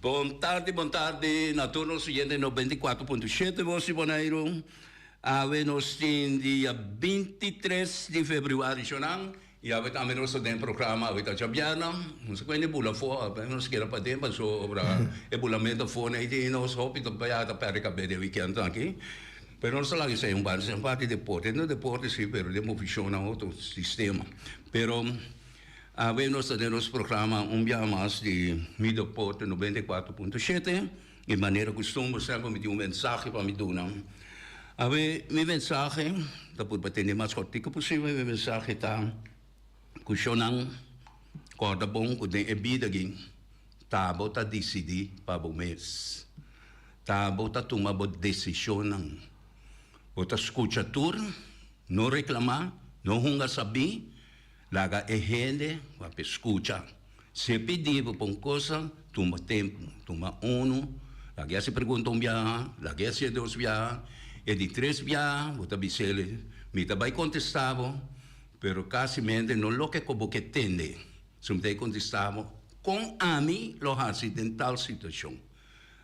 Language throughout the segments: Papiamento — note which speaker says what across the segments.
Speaker 1: Bon tardi, bon tardi na tur nos oyente 94.7 Voz di Boneiru. Awe nos tin dia 23 di februari shonan y awe tambe nos ta den programa awe ta djabièrnè. Nos a kuende bula afó, awe nos keda paden pasobra e bulamento afó nei tin nos hopi ta baya ta pèrdè kabes den weekend aki. Pero nos ta laga esei un banda, esei un parti deporte. No deporte si, pero den movishon nan otro sistema. Pero awe nos ta den nos programa un biaha mas di Mi Deporte 94.7 y manera custumber semper mi tin un mensahe pa mi duna. Awe mi mensahe ta purba tene mas cortico posibel, mi mensahe ta cu shonan corda bon cu den e bida aki ta bo ta dicidi pa bo mes. Ta bo ta tuma bo decisionnan. Bo ta scucha tur, no reclama, no hunga sabí, laga e hende papia scucha. Si e pidi bo pa un cosa, tuma tempo, tuma uno, laga e haci pregunta un biaha, laga e haci e dos biaha, e di tres biaha bo ta bis'el, mi ta bay contesta bo, pero casimente no loke cu bo ke tende, si mi ta bay contesta bo, con ami lo haci den tal situacion.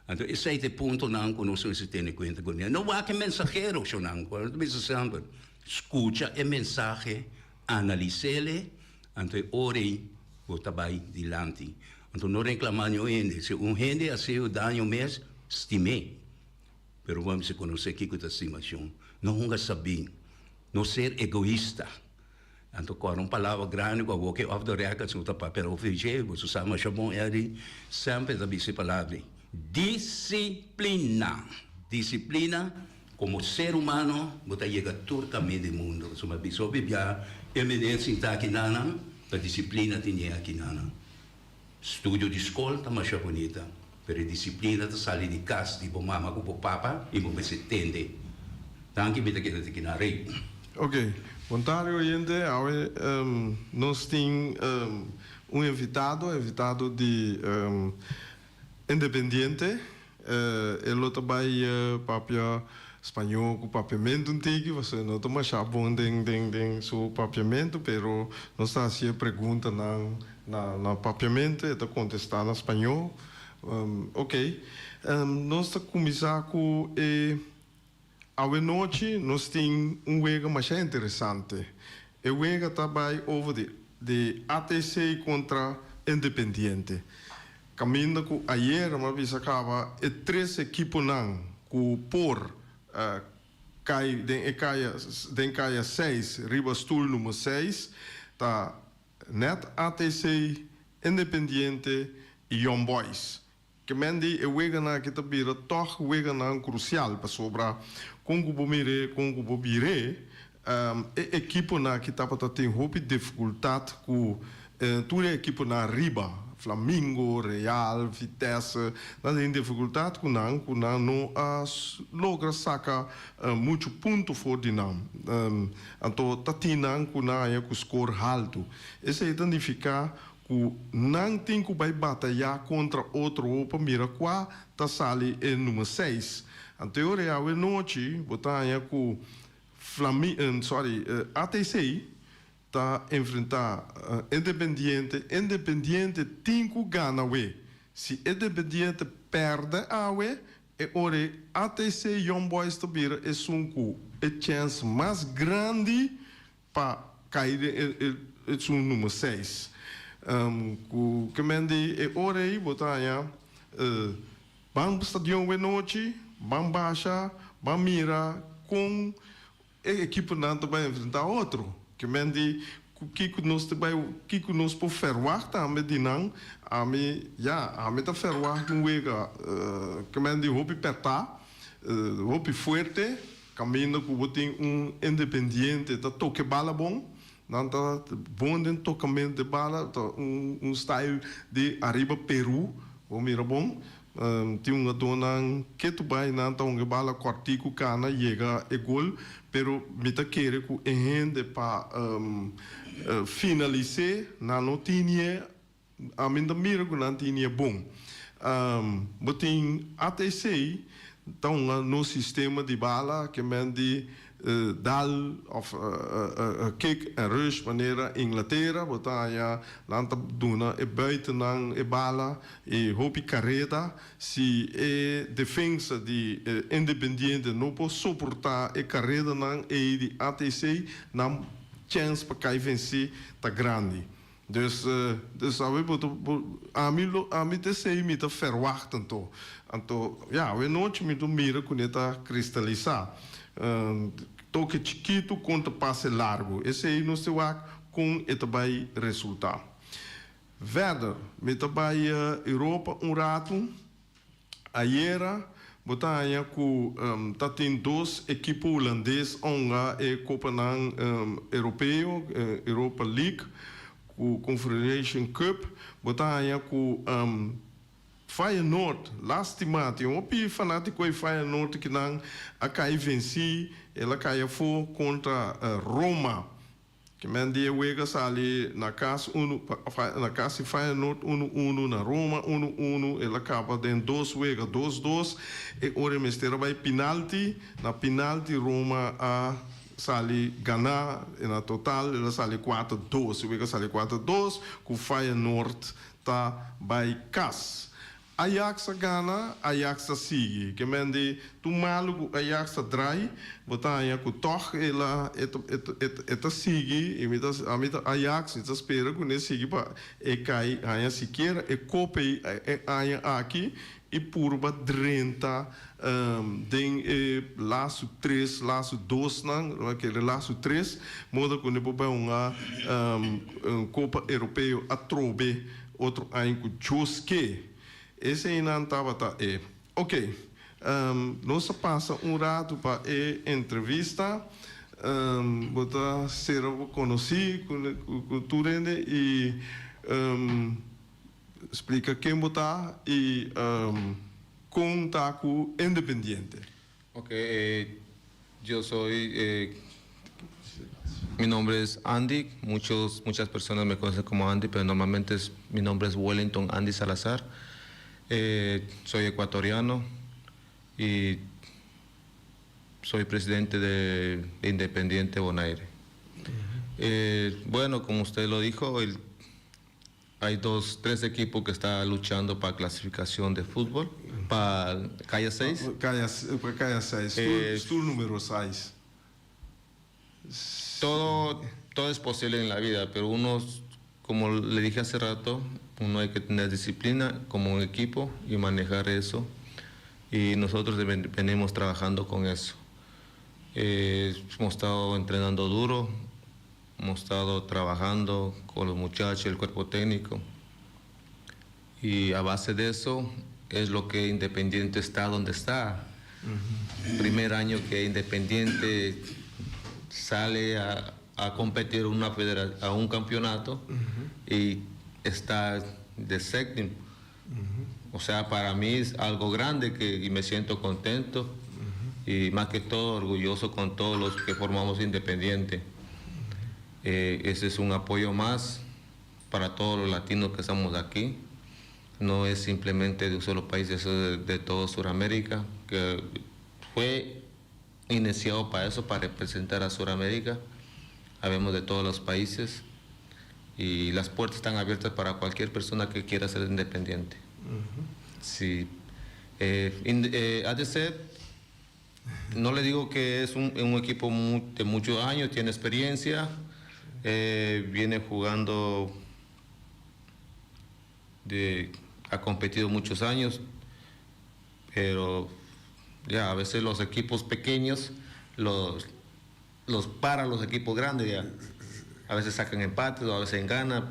Speaker 1: Anto esei ta e puntonan ku nos mester tene kuenta kuné. No wak e mensahero, shonnan. Ku ta bisa semper, skucha e mensahe, analis'é, anto e ora ei bo ta bai dilanti. Anto no reklamá niun hende. Si un hende hasi bo daño mes, stim'é. Pero bo a mester konosé kiko ta stimashon. No hunga sabí. No ser egoista. Anto kòrda un palabra grandi ku awor ke off the record su ta papia over dje, boso sa masha bon Eddie semper ta bisa e palabra ei, disiplina! Disiplina, komo ser humano bo ta yega tur kaminda di mundu. Pasobra mi a bisa hopi bia e meneer sinta aki nanan, ta disiplina tin e aki nanan. Studio di skol ta masha bunita, pero e disiplina ta sali di kas di bo mama ku bo papa i bo mester tende. Danki mi ta keda te kina rei.
Speaker 2: Ok, bon tardi oyente, awe nos tin un invitado, invitado di Independiente. E lo ta bai papia spañó ku papiamentu un tiki, pasobra e no ta masha bon den den den su papiamentu, pero nos ta hasi e preguntanan na na papiamentu, e ta kontestá na spañó. Oké, nos ta kuminsá ku e Awenochi nos tin un wega masha interesante. E wega ta bai over di di ATC kontra Independiente. Kaminda ku ayera mi a bisa kaba e tres ekiponan ku por kai den e kaya den kaya seis riba stul number seis ta net ATC, Independiente i Young Boys. Ke men di e weganan aki ta bira tòg weganan krusial pasobra kon ku bo mir'é, kon ku bo bir'é, e ekiponan aki tabata tin hopi difikultat ku tur e ekiponan ariba, Flamingo, Real, Vitesse, nan tin difikultat ku nan, ku nan no a logra saka muchu punto for di nan. Anto ta tin nan ku nan haña ku skor haltu. Esei ta nifiká Ku nan tin ku bai batayá kontra otro pa mira kua ta sali e number seis. Anto e ora ei awe nochi bo ta haña ku Flami sorry ATC ta enfrentá Independiente. Independiente tin ku gana awe. Si Independiente pèrdè awe, e ora ei ATC Young Boys ta bira esun ku e chèns mas grandi Pa kai den e esun number seis. Ku ke men di e ora ei bo ta haña ban stadion we nochi, ban basha, ban mira kon e ekiponan ta bai enfrentá otro. Ke men di ku kiko nos ta bai, kiko nos por ferwagt tambe di nan. Ami, ya, ami ta ferwagt un wega ke men di hopi pèrtá, hopi fuerte. Kaminda ku bo tin un independiente ta toke bala bon, nan ta bon den tokamentu di bala, ta un style di ariba Peru, bo mira bon, tin un gadónan ketu bai nan ta hunga e bala kòrtiku kana yega e gol, pero mi ta kere ku e hende pa finalis'é nan no tini e. Ami ta mira ku nan tini e bon. Bo tin ATC ta hunga nos sistema di bala ke men di. Dal of kick and rush manera Inglatera bo ta haña nan ta duna e buitennan e bala y hopi careda si e defensa di Independiente no por soporta e caredanan ey di ATC nan chens pa cay venci ta grandi. Dus dus awe bo ta bo ami lo ami ta esey mi ta verwacht anto. Anto ya awe nochi mi ta mira ku ne ta kristalisa. Toke chikitu kontra pase largu. Esey nos ta wak kon e ta bai resulta. Verder mi ta bai Europa un ratu. Ayera bo ta haña ku ta tin dos ekipo hulandes onga e kopanan europeo, Europa League ku Confederation Cup. Bo ta haña ku Feyenoord, lastima, tin hopi fanatiko e Feyenoord kinan a kai vensí, el a kai afó kontra Roma. Ke men di e wega sali na kas unu na kas di Feyenoord unu unu, na Roma unu unu, el a kaba den dos wega dos dos, e ora e mester a bai pinalti, na pinalti Roma a sali gana, na total el a sali kuater dos, e wega a sali kuater dos ku Feyenoord ta bai kas. Ajax a gana, Ajax ta sigui. Ke men di tur malu ku Ajax ta drai, bo ta haña ku tòg el a e ta e ta e ta sigui i mi ta ami ta Ajax mi ta spera ku ne sigui pa e kai haña sikiera e kopa ei e aña aki i purba drenta den e lastu tres lastu dosnan lo a kere lastu tres moda ku ne por bai hunga kopa europeo atrobe. Otro aña ku Dios ke. Eseinan tabata e. Ok. Nos a pasa un ratu pa e entrevista. Bo ta sera bo konosí ku tur hende i splika ken bo ta i kon ta ku Independiente.
Speaker 3: Ok, yo soy mi nombre es Andy, muchos muchas personas me conocen como Andy, pero normalmente es mi nombre es Wellington Andy Salazar. Soy ecuatoriano y soy presidente de Independiente Bonaire. Bueno, como usted lo dijo, el hay dos, tres equipos que están luchando para clasificación de fútbol, para Calle 6.
Speaker 2: Kaya, pa kaya seis. Stoel numero seis.
Speaker 3: Todo, todo es posible en la vida, pero uno, como le dije hace rato, uno hay que tener disciplina como un equipo y manejar eso. Y nosotros venimos trabajando con eso. Hemos estado entrenando duro, hemos estado trabajando con los muchachos, el cuerpo técnico. Y a base de eso es lo que Independiente está donde está. Primer año que Independiente sale a competir una a un campeonato y está de séptimo. O sea, para mí es algo grande que, y me siento contento y más que todo orgulloso con todos los que formamos Independiente. Ese es un apoyo más para todos los latinos que estamos aquí. No es simplemente de un solo país, eso es de todo Sudamérica, que fue iniciado para eso, para representar a Sudamérica. Habemos de todos los países y las puertas están abiertas para cualquier persona que quiera ser independiente. Sí. ADC, no le digo que es un equipo de muchos años, tiene experiencia, viene jugando, ha competido muchos años, pero ya a veces los equipos pequeños los paran los equipos grandes, ya. A veces sacan empates o a veces ganan,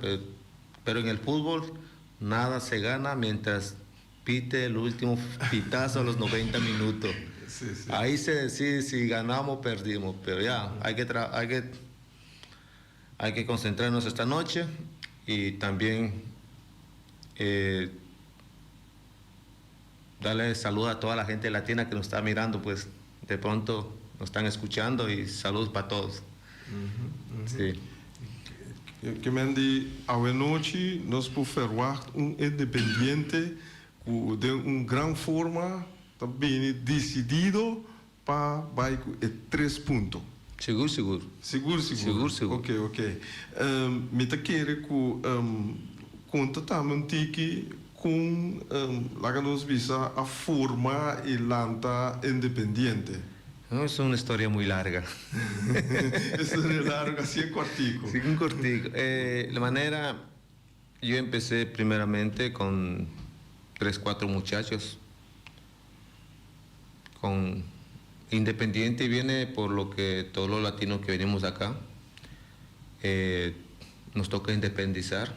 Speaker 3: pero en el fútbol nada se gana mientras pite el último pitazo a los 90 minutos. Ahí se decide si ganamos o perdimos, pero ya hay que concentrarnos esta noche y también darle saludo a toda la gente latina que nos está mirando, pues de pronto nos están escuchando y saludos para todos. Sí.
Speaker 2: Ke men di awe nochi nos por verwacht un Independiente ku den un gran forma ta bini desidido. Pa bai ku e tres punto.
Speaker 3: Sigur sigur.
Speaker 2: Sigur sigur.
Speaker 3: Sigur sigur.
Speaker 2: Ok ok. Mi ta kere ku konta tambe un tiki kon laga nos bisa a forma i lanta Independiente.
Speaker 3: No, es un historia muy larga.
Speaker 2: Historia largo, así en cortico.
Speaker 3: Sí, en cortico. La manera, yo empecé primeramente con tres, cuatro muchachos. Con Independiente viene por lo que todos los latinos que venimos acá nos toca independizar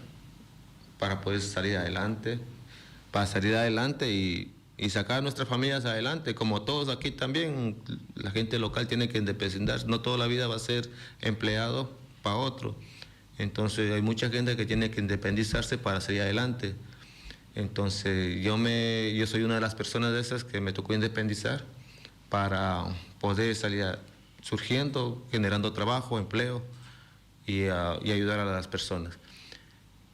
Speaker 3: para poder salir adelante, para salir adelante y sacar a nuestras familias adelante, como todos aquí también, la gente local tiene que independizar, no toda la vida va a ser empleado pa' otro. Entonces hay mucha gente que tiene que independizarse para salir adelante. Entonces yo soy una de las personas de esas que me tocó independizar para poder salir surgiendo, generando trabajo, empleo y ayudar a las personas.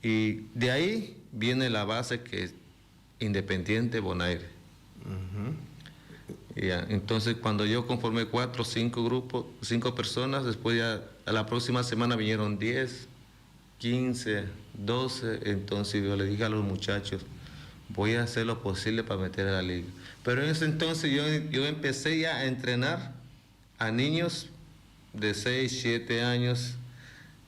Speaker 3: Y de ahí viene la base que es Independiente Bonaire. Ya, entonces cuando yo conformé 4 o 5 grupos, 5 personas, después ya a la próxima semana vinieron 10, 15, 12, entonces yo le dije a los muchachos, voy a hacer lo posible para meter a la liga. Pero en ese entonces yo empecé ya a entrenar a niños de 6, 7 años.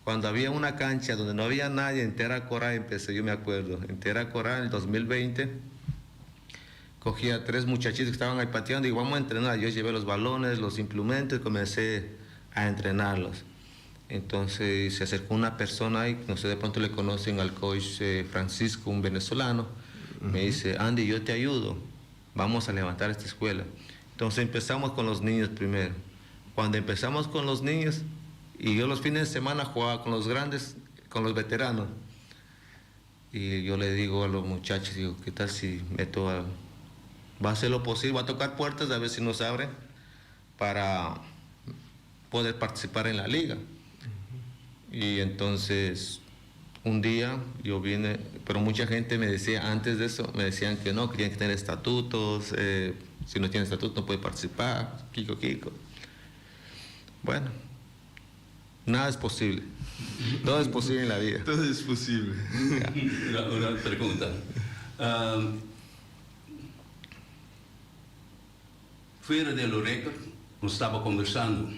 Speaker 3: Cuando había una cancha donde no había nadie, en Tierra Coral empecé, yo me acuerdo, en Tierra Coral en el 2020, cogí a 3 muchachitos que estaban ahí pateando y vamos a entrenar. Yo llevé los balones, los implementos y comencé a entrenarlos. Entonces se acercó una persona ahí, no sé, de pronto le conocen al coach Francisco, un venezolano. Me dice, Andy, yo te ayudo, vamos a levantar esta escuela. Entonces empezamos con los niños primero. Cuando empezamos con los niños, y yo los fines de semana jugaba con los grandes, con los veteranos. Y yo le digo a los muchachos, digo, ¿qué tal si meto a... Va a hacer lo posible, va a tocar puertas a ver si nos abren para poder participar en la liga. Y entonces un día yo vine, pero mucha gente me decía, antes de eso, me decían que no, que tienen que tener estatutos, si no tiene estatutos no puede participar, kiko, kiko. Bueno, nada es posible, todo es posible en la vida.
Speaker 2: Todo es posible.
Speaker 3: Ya.
Speaker 1: Una pregunta. Fuera de los récords, nos estaba conversando.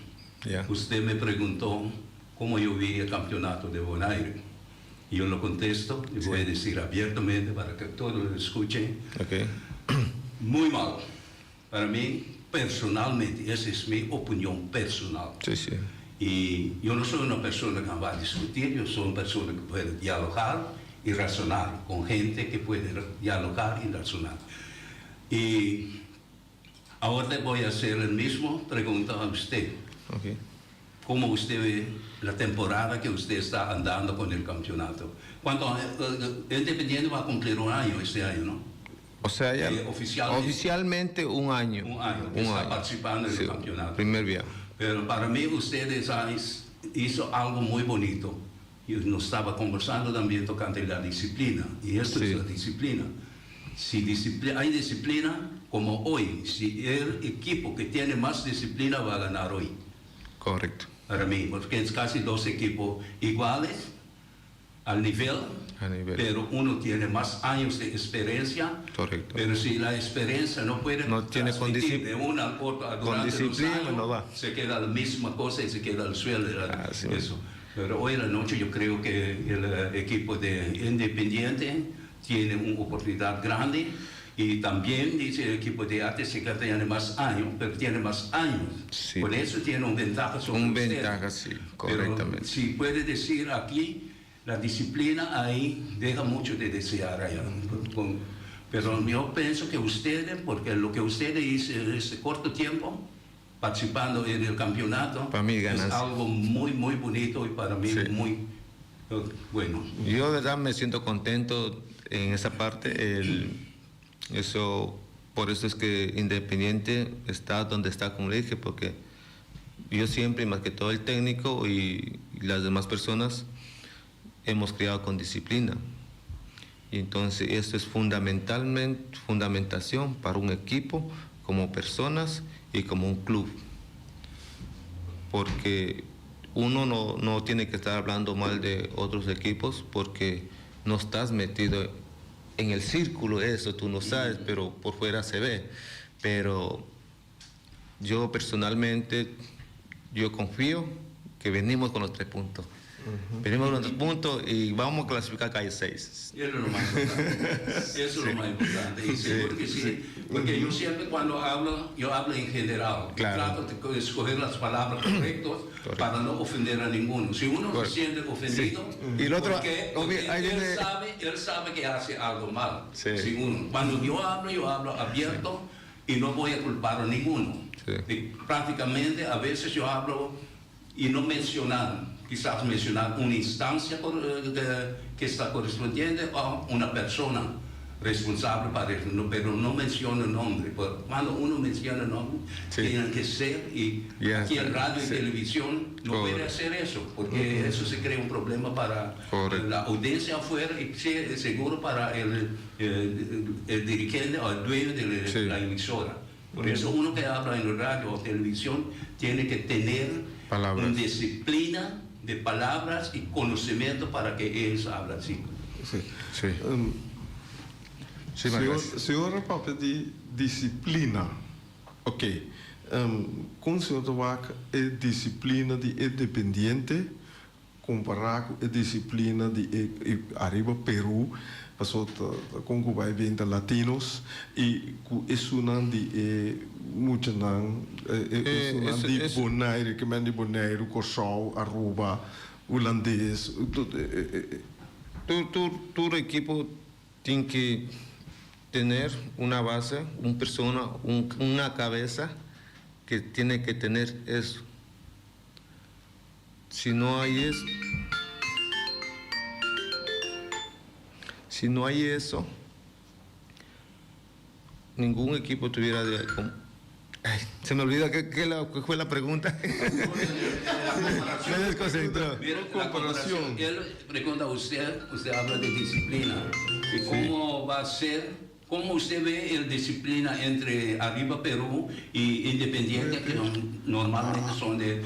Speaker 1: Usted me preguntó cómo yo vi el campeonato de Bonaire. Yo lo contesto y voy a decir abiertamente para que todos lo escuchen. Muy mal. Para mí, personalmente, esa es mi opinión personal. Y yo no soy una persona que va a discutir, yo soy una persona que puede dialogar y razonar con gente que puede dialogar y razonar. Y ahora le voy a hacer el mismo pregunta a usted. ¿Cómo usted ve la temporada que usted está andando con el campeonato? ¿Cuánto Independiente va a cumplir un año este año, ¿no?
Speaker 3: Ya
Speaker 1: Oficialmente.
Speaker 3: Oficialmente un año.
Speaker 1: Un año que
Speaker 3: Un
Speaker 1: está
Speaker 3: año.
Speaker 1: participando en el
Speaker 3: Sí,
Speaker 1: campeonato.
Speaker 3: Primer día.
Speaker 1: Pero para mí ustedes hizo algo muy bonito. Y nos estaba conversando también tocante la disciplina. Y esto es la disciplina. Si hay disciplina, como hoy, si el equipo que tiene más disciplina va a ganar hoy. Para mí, porque es casi dos equipos iguales al nivel,
Speaker 3: A nivel.
Speaker 1: pero uno tiene más años de experiencia. Pero si la experiencia no puede
Speaker 3: No tiene con
Speaker 1: transmitir de una al otro
Speaker 3: con
Speaker 1: durante los
Speaker 3: disciplina,
Speaker 1: años,
Speaker 3: no va.
Speaker 1: Se queda la misma cosa y se queda al suelo.
Speaker 3: Ah, sí.
Speaker 1: Eso. Pero hoy en la noche yo creo que el equipo de Independiente tiene una oportunidad grande. Y también dice el equipo de ATC que tiene más años, pero tiene más años. Por eso tiene una ventaja sobre
Speaker 3: Un
Speaker 1: usted.
Speaker 3: ventaja, sí,
Speaker 1: Pero
Speaker 3: correctamente.
Speaker 1: si puede decir aquí, la disciplina ahí deja mucho de desear allá. Pero yo pienso que ustedes, porque lo que ustedes hicieron en este corto tiempo, participando en el campeonato,
Speaker 3: para mí,
Speaker 1: es
Speaker 3: ganancia.
Speaker 1: algo muy, muy bonito y para mí muy bueno.
Speaker 3: Yo de verdad me siento contento en esa parte. Por eso es que Independiente está donde está, como le dije, porque yo siempre, más que todo el técnico y las demás personas, hemos criado con disciplina. Y entonces esto es fundamentalmente, fundamentación para un equipo Como personas y como un club. Porque uno no, no tiene que estar hablando mal de otros equipos porque no estás metido en el círculo, eso tú no sabes, pero por fuera se ve. Pero yo personalmente, yo confío que venimos con los tres puntos. Venimos con los tres puntos y vamos a clasificar calle 6.
Speaker 1: Eso es lo más importante. Eso es lo más importante. Y seguro que sí. Porque yo siempre cuando hablo, yo hablo en general.
Speaker 3: Claro.
Speaker 1: Trato de escoger las palabras correctas para no ofender a ninguno. Si uno se siente ofendido,
Speaker 3: Y el otro,
Speaker 1: porque,
Speaker 3: obvio,
Speaker 1: porque
Speaker 3: ahí
Speaker 1: él,
Speaker 3: viene-
Speaker 1: sabe, él sabe que hace algo mal.
Speaker 3: Sí.
Speaker 1: Si uno, cuando yo hablo abierto y no voy a culpar a ninguno.
Speaker 3: Sí.
Speaker 1: Y prácticamente a veces yo hablo y no mencionar, quizás mencionar una instancia que está correspondiente o una persona responsable para eso, no, pero no menciono nombre. Porque cuando uno menciona nombre,
Speaker 3: Sí.
Speaker 1: tienen que ser, y
Speaker 3: Ya
Speaker 1: aquí en
Speaker 3: está,
Speaker 1: radio y
Speaker 3: sí.
Speaker 1: televisión no puede
Speaker 3: Correcto.
Speaker 1: hacer eso, porque eso se crea un problema para
Speaker 3: Correcto.
Speaker 1: la audiencia afuera y seguro para el dirigente o el dueño de la emisora. Por eso uno que habla en radio o televisión tiene que tener
Speaker 3: Palabras.
Speaker 1: una disciplina de palabras y conocimiento para que ellos hablen así.
Speaker 2: Sí.
Speaker 3: Sí. Sí,
Speaker 2: Señor,
Speaker 3: gracias.
Speaker 2: señor papia di disciplina. Ok. Kon señor ta wak e disciplina di Independiente kompará ku e disciplina di e, Ariba Peru, pasó kon ku bai bin ta latinos i ku esunnan di e muchanan esunnan di Bonaire, ke men di Boneiru, Kòrsou, Aruba, Hulandes.
Speaker 3: Tu equipo tiene que tener una base, una persona, una cabeza que tiene que tener eso. Si no hay eso, si no hay eso, ningún equipo tuviera de, como, ay, se me olvida qué fue la pregunta. Me desconcentró.
Speaker 1: Mira, la comparación. Él pregunta a usted, usted habla de disciplina. ¿Y cómo va a ser? ¿Cómo usted ve la disciplina entre Arriba Perú y Independiente, que normalmente son de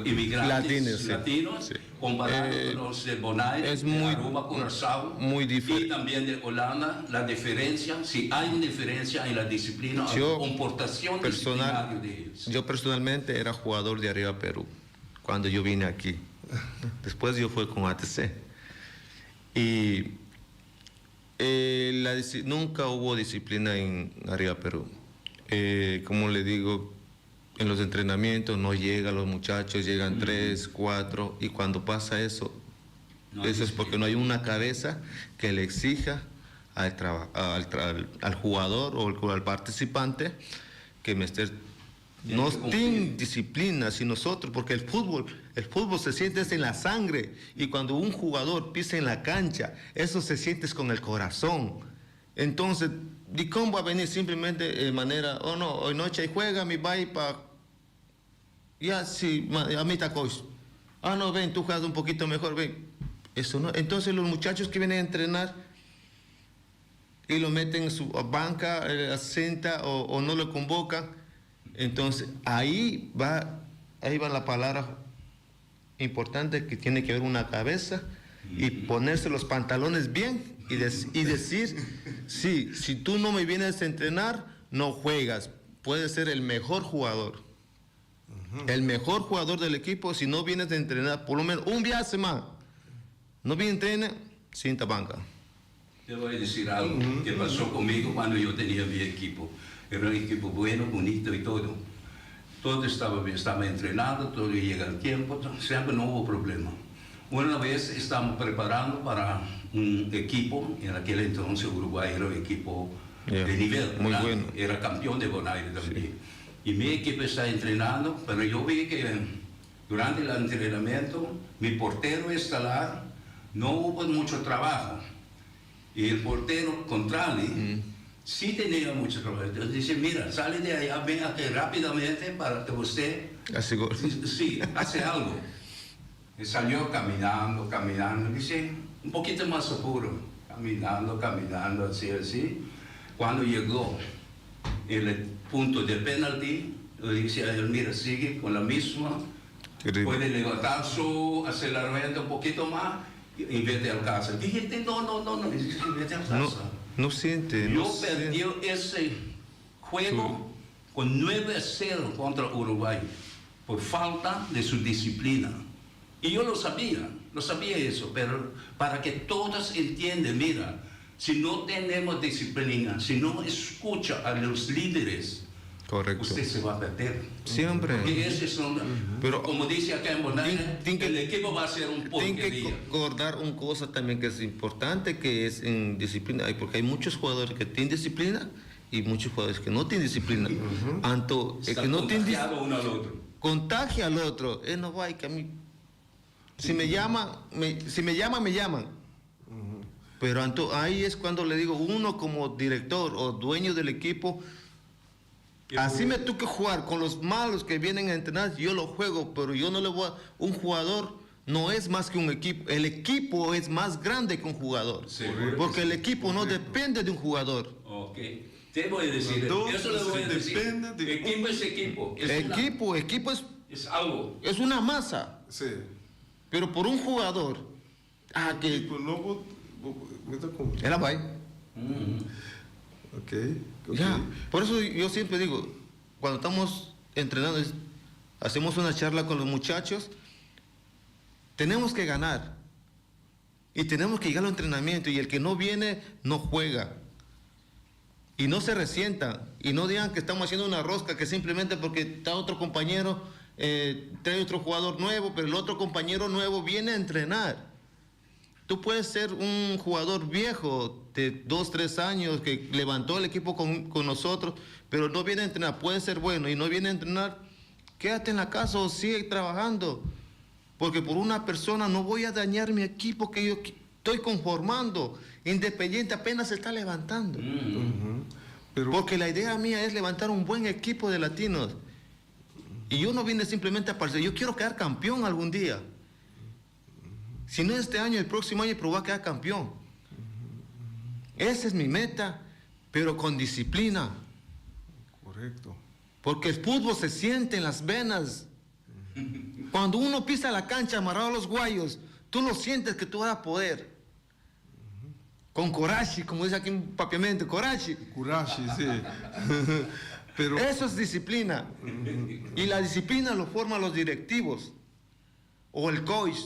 Speaker 1: inmigrantes
Speaker 3: Latinos, sí.
Speaker 1: latinos,
Speaker 3: Sí.
Speaker 1: comparado con los de Bonaire,
Speaker 3: es
Speaker 1: de
Speaker 3: muy
Speaker 1: Aruba, Curazao,
Speaker 3: muy
Speaker 1: y también de Holanda? La diferencia, si hay una diferencia en la disciplina, en la comportación disciplinaria de ellos.
Speaker 3: Yo personalmente era jugador de Arriba Perú cuando yo vine aquí. Después yo fui con ATC. Y nunca hubo disciplina en Arriba Perú. Como le digo, en los entrenamientos no llegan los muchachos, llegan 3, 4, y cuando pasa eso,
Speaker 1: No hay
Speaker 3: eso es porque no hay una cabeza que le exija al jugador o al participante que me esté...
Speaker 1: Tiene
Speaker 3: No
Speaker 1: que cumplir.
Speaker 3: tienen disciplina, si nosotros, porque el fútbol se siente en la sangre, y cuando un jugador pisa en la cancha, eso se siente con el corazón. Entonces, ¿y cómo va a venir simplemente de manera, oh no, hoy noche juega mi bye pa', ya sí, a mí está coach. Ah, no, ven, tú juegas un poquito mejor, ven. Eso no. Entonces los muchachos que vienen a entrenar y lo meten en su banca, asienta o no lo convocan. Entonces ahí va la palabra importante, que tiene que haber una cabeza y ponerse los pantalones bien y decir, sí, si tú no me vienes a entrenar, no juegas. Puedes ser el mejor jugador. El mejor jugador del equipo, si no vienes a entrenar, por lo menos un día a semana, no viene a entrenar, sienta banca.
Speaker 1: Te voy a decir algo que pasó conmigo cuando yo tenía mi equipo. Era un equipo bueno, bonito y todo. Todo estaba bien, estaba entrenado, todo llega al tiempo, siempre no hubo problema. Una vez estábamos preparando para un equipo, en aquel entonces Uruguay era un equipo de nivel,
Speaker 3: Muy
Speaker 1: ¿verdad?
Speaker 3: bueno.
Speaker 1: Era campeón de Bonaire también. Y mi equipo está entrenando, pero yo vi que durante el entrenamiento, mi portero estelar, no hubo mucho trabajo. Y el portero contrario, sí tenía mucho trabajo. Entonces dice, mira, sale de allá, ven aquí rápidamente para que usted
Speaker 3: Hace gol.
Speaker 1: Sí, hace algo. Y salió caminando, caminando, dice, un poquito más apuro, caminando, caminando, así, así. Cuando llegó, El punto de penalty, le dice a él: "Mira, sigue con la misma, puede levantar su aceleramiento un poquito más y vete al casa". Dije: "No, no, no, no", dice: "Vete al casa".
Speaker 3: No, no siente.
Speaker 1: Yo
Speaker 3: No siente.
Speaker 1: perdí ese juego con 9-0 contra Uruguay por falta de su disciplina. Y yo lo sabía eso, pero para que todos entiendan, mira, si no tenemos disciplina, si no escucha a los líderes,
Speaker 3: Correcto.
Speaker 1: usted se va a perder.
Speaker 3: Siempre.
Speaker 1: Porque ese son,
Speaker 3: Pero-
Speaker 1: como dice acá en Bonaire,
Speaker 3: Tin
Speaker 1: el equipo va a ser un
Speaker 3: Tienen que
Speaker 1: porquería.
Speaker 3: acordar una cosa también que es importante, que es en disciplina, porque hay muchos jugadores que tienen disciplina y muchos jugadores que no tienen disciplina. Anto, el
Speaker 1: Está
Speaker 3: que no tiene
Speaker 1: contagiado uno al otro.
Speaker 3: Contagia al otro. Él no va y que a mí, si me llaman, si me llaman, me llaman. Pero anto, ahí es cuando le digo, uno como director o dueño del equipo, así me toca jugar con los malos que vienen a entrenar, yo lo juego, pero yo no le voy a... Un jugador no es más que un equipo. El equipo es más grande que un jugador.
Speaker 1: Seguro que
Speaker 3: Porque el
Speaker 1: sí.
Speaker 3: equipo no depende de un jugador.
Speaker 1: Ok. Te voy a decir,
Speaker 2: Dos
Speaker 1: eso le voy a decir.
Speaker 2: depende de
Speaker 1: Equipo es equipo. Es una-
Speaker 3: Equipo es,
Speaker 1: es algo.
Speaker 3: es una masa.
Speaker 2: Sí.
Speaker 3: Pero por un jugador. Ah, que.
Speaker 2: Tipo, no, mi ta kon-
Speaker 3: El a bai.
Speaker 2: Ok.
Speaker 3: Ya. Por eso yo siempre digo, cuando estamos entrenando, hacemos una charla con los muchachos, tenemos que ganar. Y tenemos que llegar al entrenamiento. Y el que no viene, no juega. Y no se resientan. Y no digan que estamos haciendo una rosca, que simplemente porque está otro compañero, trae otro jugador nuevo, pero el otro compañero nuevo viene a entrenar. Tú puedes ser un jugador viejo de 2, 3 años que levantó el equipo con nosotros, pero no viene a entrenar. Puede ser bueno y no viene a entrenar. Quédate en la casa o sigue trabajando. Porque por una persona no voy a dañar mi equipo que yo estoy conformando. Independiente apenas se está levantando.
Speaker 2: Pero,
Speaker 3: Porque la idea mía es levantar un buen equipo de latinos. Y yo no vine simplemente a aparecer. Yo quiero quedar campeón algún día. Si no este año, el próximo año, pero voy a quedar campeón. Esa es mi meta, pero con disciplina.
Speaker 2: Correcto.
Speaker 3: Porque el fútbol se siente en las venas. Cuando uno pisa la cancha amarrado a los guayos, tú lo sientes que tú vas a poder. Con coraje, como dice aquí en Papiamento, coraje.
Speaker 2: Coraje, sí. Pero
Speaker 3: Eso es disciplina. Y la disciplina lo forman los directivos o el coach.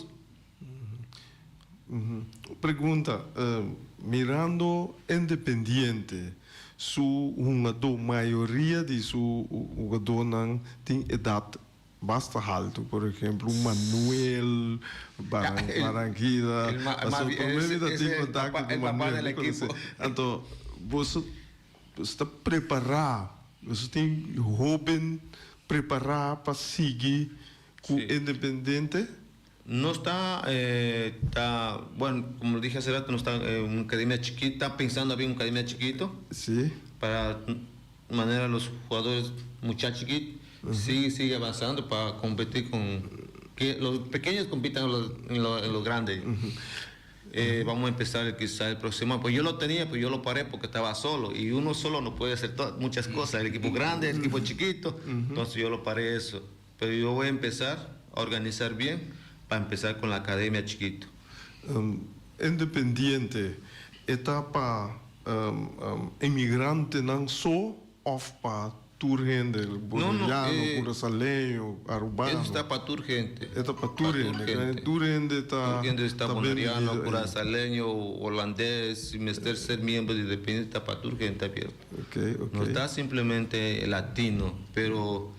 Speaker 2: Pregunta, mirando Independiente, su hungadó, mayoria di su hungadónan tin edat basta haltu, por ehèmpel, Manuel Barranquilla,
Speaker 3: el ma-
Speaker 2: ma
Speaker 3: ese
Speaker 2: tin
Speaker 3: es el
Speaker 2: kontakto
Speaker 3: papá,
Speaker 2: ku
Speaker 3: el papá
Speaker 2: Manuel,
Speaker 3: del equipo.
Speaker 2: Anto, bo ta prepará, bo tin hóben prepará pa sigui ku Independiente?
Speaker 3: No está, está, bueno, como dije hace rato, no está en una academia chiquita, pensando bien una academia chiquito. Para manera los jugadores muchachos chiquitos sigue avanzando para competir con que los pequeños compitan en lo grande. Vamos a empezar quizá el próximo. Pues yo lo tenía, pues yo lo paré porque estaba solo y uno solo no puede hacer muchas cosas. El equipo grande, el equipo chiquito. Entonces yo lo paré eso. Pero yo voy a empezar a organizar bien para empezar con la academia chiquito.
Speaker 2: Independiente, ta pa inmigrantenan so òf pa tur hende, boneriano, kurasoleño, arubano?
Speaker 3: Eso está para tur gente.
Speaker 2: Ta pa tur
Speaker 3: Pa tur
Speaker 2: hende.
Speaker 3: gente.
Speaker 2: Tur hende ta
Speaker 3: Tur gente está
Speaker 2: ta
Speaker 3: boneriano,
Speaker 2: bienvenido.
Speaker 3: Curazoleño, holandés, sin menester ser miembro de Independiente, está para tur gente abierto. No está simplemente latino, pero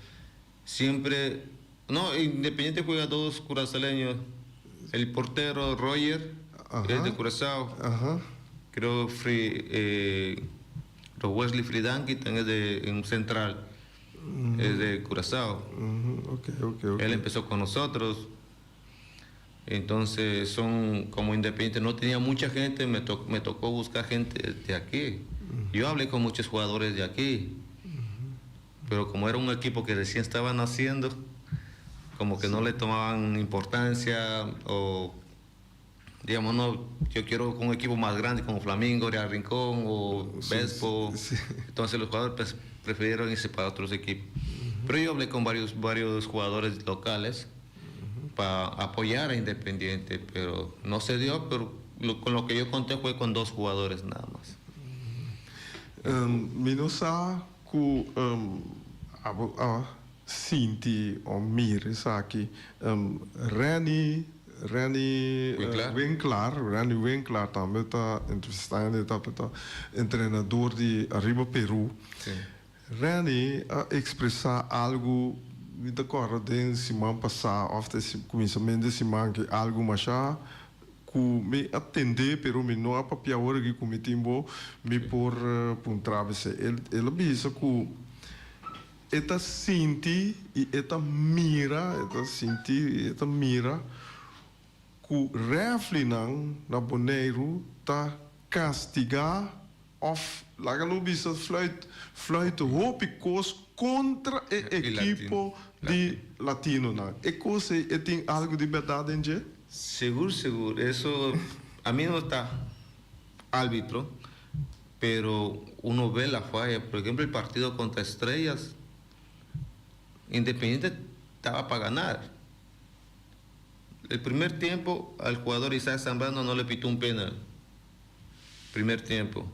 Speaker 3: siempre... No, Independiente juega dos curazoleños. El portero Roger es de Curazao. Creo Wesley Fridanqui también es de un central, es de Curazao. Él empezó con nosotros. Entonces son como Independientes. No tenía mucha gente, me tocó buscar gente de aquí. Yo hablé con muchos jugadores de aquí, pero como era un equipo que recién estaba naciendo, como que no le tomaban importancia o Digamos, no, yo quiero con un equipo más grande como Flamingo, Real Rincón o Vespo. Entonces los jugadores, pues, prefirieron irse para otros equipos. Pero yo hablé con varios jugadores locales para apoyar a Independiente, pero no se dio, pero con lo que yo conté fue con dos jugadores nada más.
Speaker 2: Mi no sa ku abo a sinti òf mira esaki. Renny Renny
Speaker 3: Winklaar.
Speaker 2: Winklaar, Renny Winklaar tambe ta entrevistá hende, ta ta entrenador di Arriba Peru. Renny a ekspresá algu, mi ta kòrda den siman pasá òf ta kuminsamentu di siman aki, algu masha ku mi a tendé pero mi no a papia ora aki ku mi tin bo mi por puntra bo esei. El a bisa ku e ta sinti i e ta mira, e ta sinti i e ta mira ku rèfrinan na Boneiru ta kastigá òf laga nos bisa fluit fluit hopi kos kontra e ekipo di latinonan. E kos ei e tin algu di bèrdat den dje?
Speaker 3: Sigur, sigur. Eso a mi no ta árbitro, pero uno ve la falla. Por ejemplo, el partido contra Estrellas, Independiente estaba para ganar. El primer tiempo al jugador Isaac Zambrano no le pitó un penal. Primer tiempo.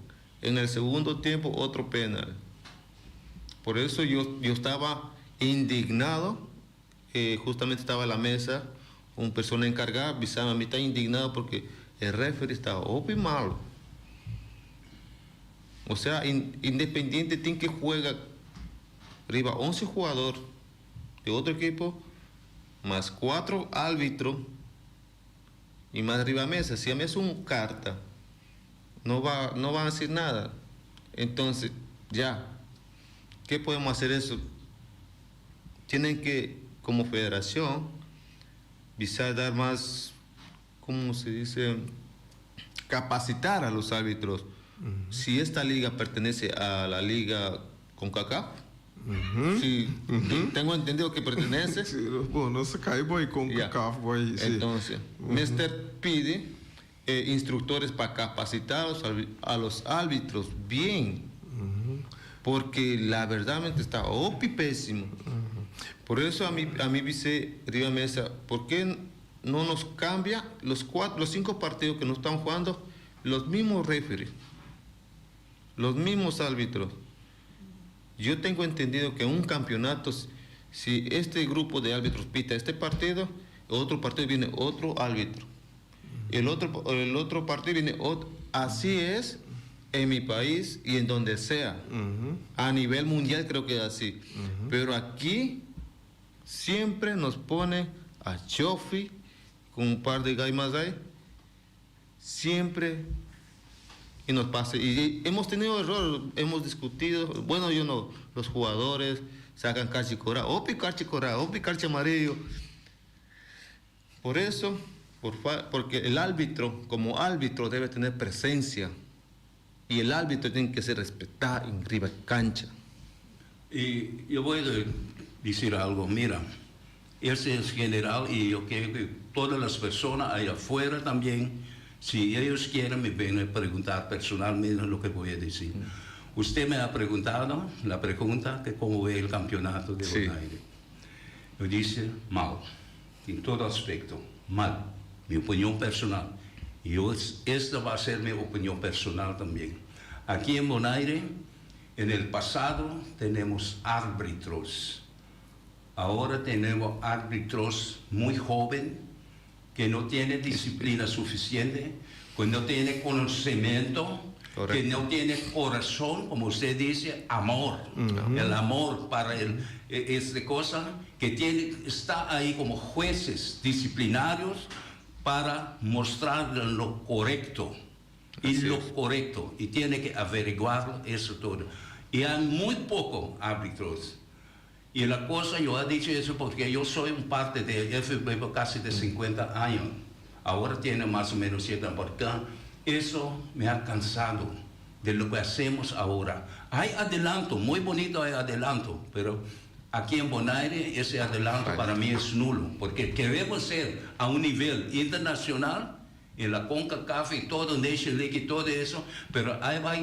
Speaker 3: En el segundo tiempo otro penal. Por eso yo estaba indignado. Justamente estaba a la mesa una persona encargada, avisaba a mí, está indignado porque el referee estaba hopi malo. O sea, Independiente tiene que jugar arriba 11 jugadores de otro equipo, más 4 árbitros y más arriba mesa. Si a mí es un carta, no van a decir nada. Entonces, ya, ¿qué podemos hacer eso? Tienen que, como federación, quizá dar más, ¿cómo se dice? Capacitar a los árbitros. Si esta liga pertenece a la liga CONCACAF, sí, tengo entendido que pertenece.
Speaker 2: Sí, bueno, se cae voy CONCACAF, voy, sí.
Speaker 3: Entonces, Mister pide instructores para capacitar a los árbitros bien, porque la verdad está hopi pésimo. Por eso a mí dice riba mesa, ¿por qué no nos cambia los cuatro, los cinco partidos que nos están jugando, los mismos referees, los mismos árbitros? Yo tengo entendido que un campeonato, si este grupo de árbitros pita este partido, otro partido viene otro árbitro. El otro partido viene otro. Así es en mi país y en donde sea. A nivel mundial creo que es así. Pero aquí siempre nos pone a Chofi con un par de guys más ahí. Siempre y nos pasa. Y hemos tenido errores, hemos discutido. Bueno, yo no, los jugadores sacan karchi kòrá, hopi karchi kòrá, hopi karchi amarillo. Por eso, porque el árbitro, como árbitro, debe tener presencia. Y el árbitro tiene que ser respetado en riba cancha.
Speaker 1: Y yo voy a decir algo, mira, ese es general y yo quiero que todas las personas allá afuera también, si ellos quieren, me vienen a preguntar personalmente lo que voy a decir. Usted me ha preguntado la pregunta que cómo ve el campeonato de Bonaire. Yo dice mal, en todo aspecto, mal, mi opinión personal. Y yo, esta va a ser mi opinión personal también. Aquí en Bonaire, en el pasado tenemos árbitros. Ahora tenemos árbitros muy jóvenes que no tienen disciplina suficiente, que no tienen conocimiento, que no tienen corazón, como usted dice, amor. El amor para esta cosa, que tiene, está ahí como jueces disciplinarios para mostrar lo correcto. Y
Speaker 3: Así
Speaker 1: lo
Speaker 3: es.
Speaker 1: Correcto. Y tiene que averiguarlo eso todo. Y hay muy pocos árbitros. Y la cosa, yo he dicho eso porque yo soy un parte de FB casi de 50 años. Ahora tiene más o menos 7 años. Porque eso me ha cansado de lo que hacemos ahora. Hay adelanto, muy bonito hay adelanto, pero aquí en Bonaire ese adelanto para mí es nulo, porque queremos ser a un nivel internacional. En la CONCACAF y todo, Nation League y todo eso, pero ahí va,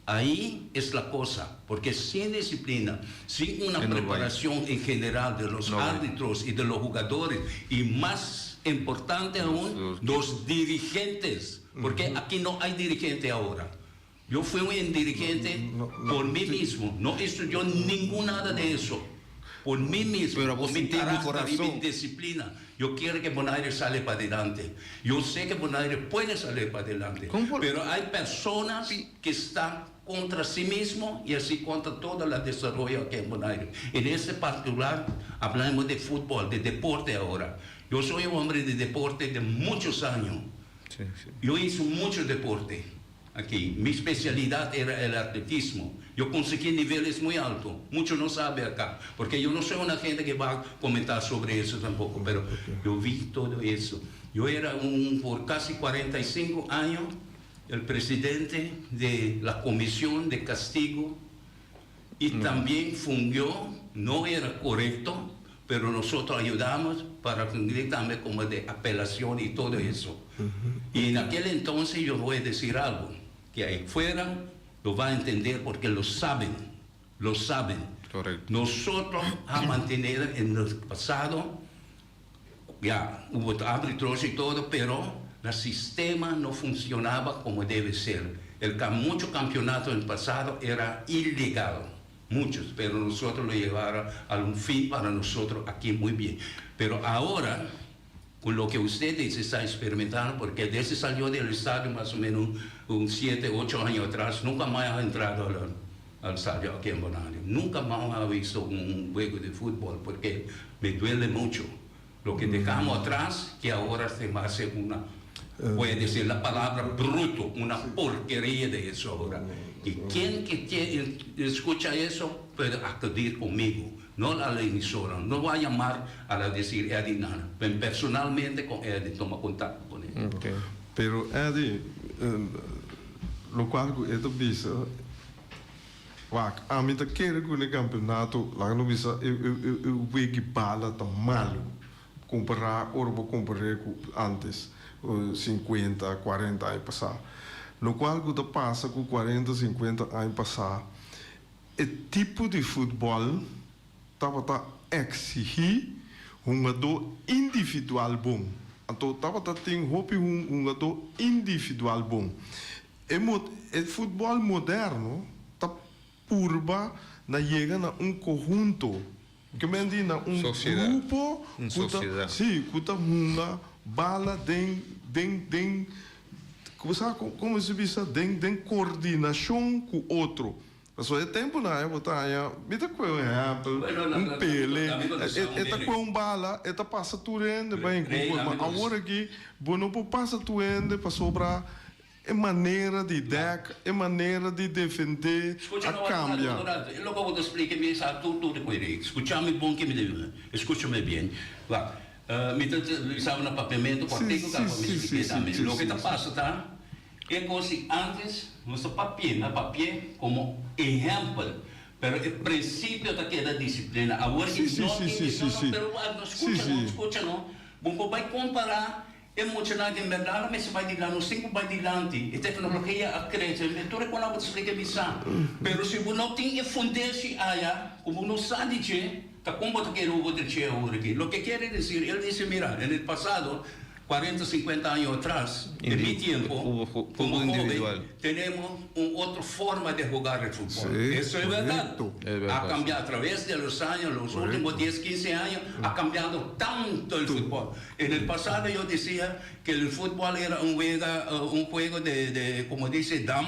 Speaker 1: ahí es la cosa, porque sin disciplina, sin una
Speaker 3: Que no vaya.
Speaker 1: preparación en general de los
Speaker 3: No vaya.
Speaker 1: árbitros y de los jugadores, y más importante aún, los dirigentes, porque aquí no hay dirigente ahora. Yo fui un dirigente
Speaker 2: No, no,
Speaker 1: por mí
Speaker 2: sí.
Speaker 1: mismo, no estudió ningún nada de eso. Por mí mismo,
Speaker 3: Pero vos
Speaker 1: por mi
Speaker 3: sentís en tu
Speaker 1: carácter y mi
Speaker 3: corazón.
Speaker 1: disciplina. Yo quiero que Bonaire salga para adelante. Yo sé que Bonaire puede salir para adelante.
Speaker 3: ¿Cómo por-
Speaker 1: Pero hay personas que están contra sí mismo y así contra todo el desarrollo aquí en Bonaire. En ese particular, hablamos de fútbol, de deporte ahora. Yo soy un hombre de deporte de muchos años.
Speaker 3: Sí.
Speaker 1: Yo hice mucho deporte aquí. Mi especialidad era el atletismo. Yo conseguí niveles muy altos. Mucho no sabe acá, porque yo no soy una gente que va a comentar sobre eso tampoco, pero yo vi todo eso. Yo era un, por casi 45 años el presidente de la comisión de castigo y también fungió, no era correcto, pero nosotros ayudamos para fungir también como de apelación y todo eso. Y en aquel entonces yo voy a decir algo, que ahí fuera lo va a entender porque lo saben, lo saben.
Speaker 3: Correcto.
Speaker 1: Nosotros a mantener en el pasado, ya hubo árbitros y todo, pero el sistema no funcionaba como debe ser. El, mucho campeonato en el pasado era ilegal, muchos, pero nosotros lo llevaron a un fin para nosotros aquí muy bien. Pero ahora, con lo que ustedes están experimentando, porque desde salió del estadio más o menos un 7, 8 años atrás, nunca más ha entrado al estadio aquí en Bonaire. Nunca más ha visto un juego de fútbol, porque me duele mucho lo que dejamos atrás, que ahora se me hace una, voy a decir la palabra bruto, una porquería de eso ahora. Y quien que escucha eso puede acudir conmigo, no a la emisora, no va a llamar a la decir Eddie nada, pero personalmente con Eddie, toma contacto con él.
Speaker 2: Pero Eddie, loke e ta bisa, wak, ami ta kere ku e kampeonato, laga nos bisa, e wega bala ta malu. Kompará, ora bo kompará ku antes, 50, 40 aña pasá. Loke ku ta pasa ku 40, 50 aña pasá, e tipo di futbòl tabata eksigí un hungadó individual bon. Anto, tabata tin hopi un hungadó individual bon. E futbòl moderno ta purba na yega na un konhunto. Ke men na un
Speaker 3: Sosiedat.
Speaker 2: grupo
Speaker 3: Un
Speaker 2: ku ta-
Speaker 3: sosiedat.
Speaker 2: Si, ku ta hunga bala den kon sa kon se bisa den koordinashon ku otro. So e tempu na e bota ya, mi ta ku un ehèmpel,
Speaker 1: Bueno,
Speaker 2: un Pele,
Speaker 1: amigo do São
Speaker 2: e ta
Speaker 1: dele.
Speaker 2: ku un bala, e ta pasa tur hende bem,
Speaker 1: Rei,
Speaker 2: mas
Speaker 1: amigo do
Speaker 2: awor aki, bo no por pasa tur hende pasobra e manera di dek, e manera di defendé,
Speaker 1: Escucha,
Speaker 2: a
Speaker 1: no,
Speaker 2: kambia.
Speaker 1: no, no, lo que voy a explicar me sa tu tu de Escúchame bom que me debe. Escúchame bien. Va. Mi ta sabe na papiamento, contigo que me expliqué también. Lo que te pasa ta é como se antes nosso papel, na papel como ejemplo, pero el principio da que da disciplina. Agora que no tem no, no, pero ah, no escucha, no escucha, no. Bom, vai comparar é muito lá em verdade, mas vai de lá, no cinco vai dilante. E tecnologia cresce, tu reconhece que explica missa. Pero se você não tem fundesse allá, como não sabe que, tá como te quero outro che ahora aquí. Lo que quiere decir, él dice, mira, en el pasado 40, 50 años atrás, en mi tiempo,
Speaker 3: Hubo
Speaker 1: como
Speaker 3: fútbol
Speaker 1: joven,
Speaker 3: individual.
Speaker 1: tenemos una otra forma de jugar el fútbol.
Speaker 2: Sí,
Speaker 1: Eso es verdad.
Speaker 2: correcto.
Speaker 3: Es verdad,
Speaker 1: Ha cambiado a través de los años, los últimos 10, 15 años, ha cambiado tanto el fútbol. En el pasado yo decía que el fútbol era un juego de, como dice Dam,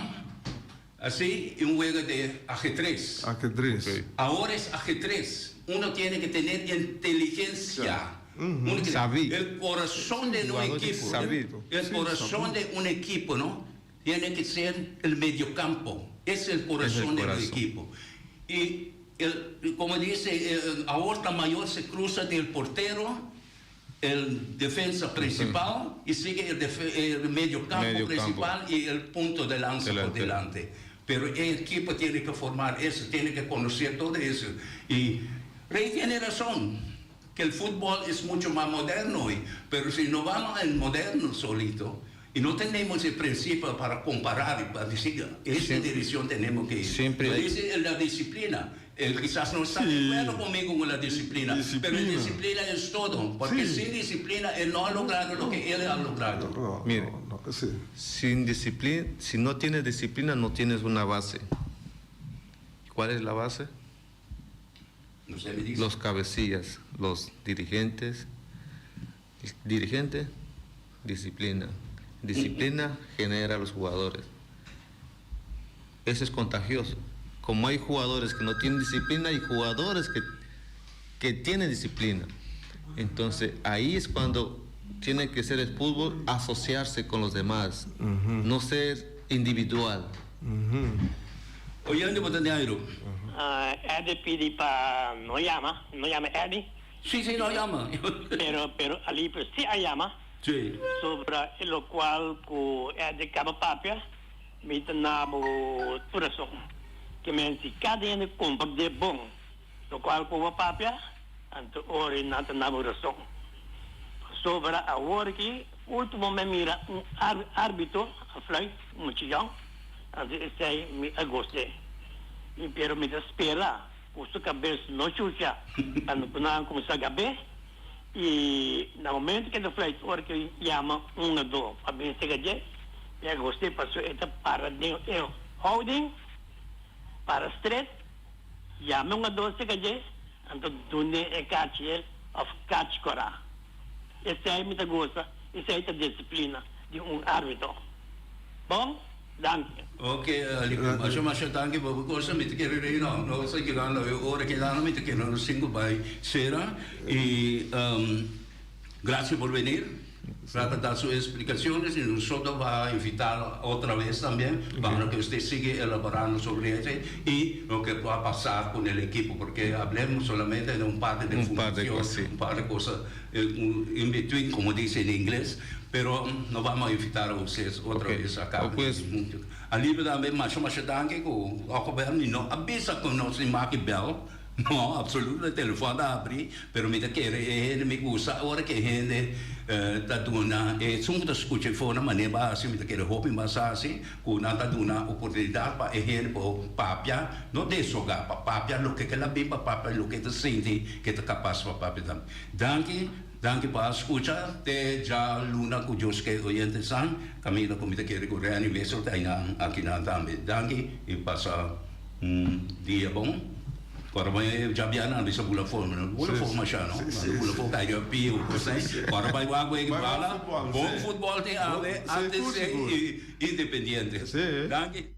Speaker 1: así, y un juego de ajedrez.
Speaker 2: Ajedrez.
Speaker 1: Ahora es ajedrez. Uno tiene que tener inteligencia. Uno tiene-
Speaker 3: Saber.
Speaker 1: El corazón de un
Speaker 3: Jugador
Speaker 1: equipo.
Speaker 3: sabido.
Speaker 1: El corazón de un equipo, ¿no? Tiene que ser el mediocampo. Es el corazón del
Speaker 3: corazón.
Speaker 1: equipo. Y el, como dice, el aorta mayor se cruza del portero, el defensa principal, y sigue el mediocampo
Speaker 3: Medio campo.
Speaker 1: principal y el punto de lanza por
Speaker 3: Delantero.
Speaker 1: delante. Pero el equipo tiene que formar eso, tiene que conocer todo eso. Y Rey tiene razón, que el fútbol es mucho más moderno hoy, pero si no vamos al moderno solito, Y no tenemos el principio para comparar y para decir, esta dirección tenemos que ir.
Speaker 3: Siempre
Speaker 1: Pero dice la disciplina. Él quizás no está de acuerdo conmigo con la disciplina, pero la disciplina es todo, porque sin disciplina él no ha logrado lo que él ha logrado.
Speaker 2: No,
Speaker 3: Mire.
Speaker 2: no, no, sí.
Speaker 3: Sin disciplina, si no tienes disciplina, no tienes una base. ¿Cuál es la base?
Speaker 1: No sé, me dice.
Speaker 3: Los cabecillas, los dirigentes. Dirigente, disciplina. Disciplina genera a los jugadores. Eso es contagioso. Como hay jugadores que no tienen disciplina, hay jugadores que, que tienen disciplina. Entonces ahí es cuando tiene que ser el fútbol asociarse con los demás, no ser individual.
Speaker 1: Oyente bo ta den airu.
Speaker 4: Ah, Eddie pidi pa no yama, no yama Eddie.
Speaker 1: Sí, sí, no yama.
Speaker 4: Pero, pero Alipio sí a yama.
Speaker 1: Sí.
Speaker 4: Sobre locual cu Eddie caba papia, mi ta na bo tur rason. Ke men si cada hende comprende bon locual cu bo papia, anto ora nan ta na bo rason. Pasobra awor aki ultimo mi a mira un arbitro a fluit un mucha yong, anto esey mi a gost'e. Mi pero mi ta spera cu su cabes no chucha cuando cu nan cuminsa gab'e. Y na momento cu e ta fluit ora cu e yama un a do pa bin cerca dje, mi a gost'e pasobra e ta para den e houding, para stret, yama un a do cerca dje, anto dun'e e kachi el of kachi cora. Esey mi ta gosta, esey ta disciplina di un arbitro. Bon? Danki.
Speaker 1: Ok, Alipio, masha masha danki pa bo cosa, mi ta kere rei no, nos ta yegando e ora keda mi ta kere nos tin cu bay cera y gracias por venir, trata da su explicaciones y nosotros va a invitarlo otra vez también para que usted sigue elaborando sobre ese y lo que va a pasar con el equipo porque hablemos solamente de un par de
Speaker 3: Un par de
Speaker 1: función,
Speaker 3: cosas, sí.
Speaker 1: un par de cosas in between como dice en inglés. Pero nos vamos a invitar a ustedes otra
Speaker 3: Ok.
Speaker 1: vez acá.
Speaker 3: O pues.
Speaker 1: Alipio tambe masha masha danki cu ojo bel mi no a bisa cu nos tin maki bel. No, absoluto e telefon ta abri, pero mi ta kere e hende mi gusta ora cu e hende ta duna esun cu ta scucha e forma manera bo a haci mi ta kere hopi mas haci cu nan ta duna oportunidad pa e hende por papia, no desoga, pa papia loke ke la bin pa papia loke e ta sinti ke ta capas pa papia tambe. Danki. Danki pa a skucha te dja luna ku Dios ke oyente san kaminda ku mi ta kere ku Renny Wessel ta einan akinan tambe. Danki i pasa un dia bon. Kòrda bai e djabianan bisa bula forma no bula forma sha no nan bula for kai riba pia ku kos ei. Kòrda bai wak wega bala bon futbòl tin awe ATC i Independiente. Danki.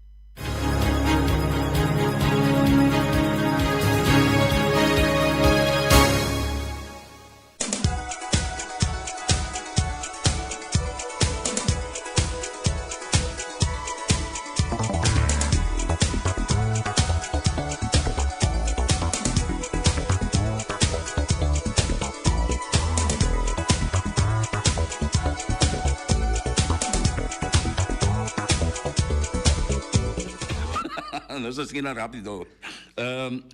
Speaker 1: Nos a skina rápido.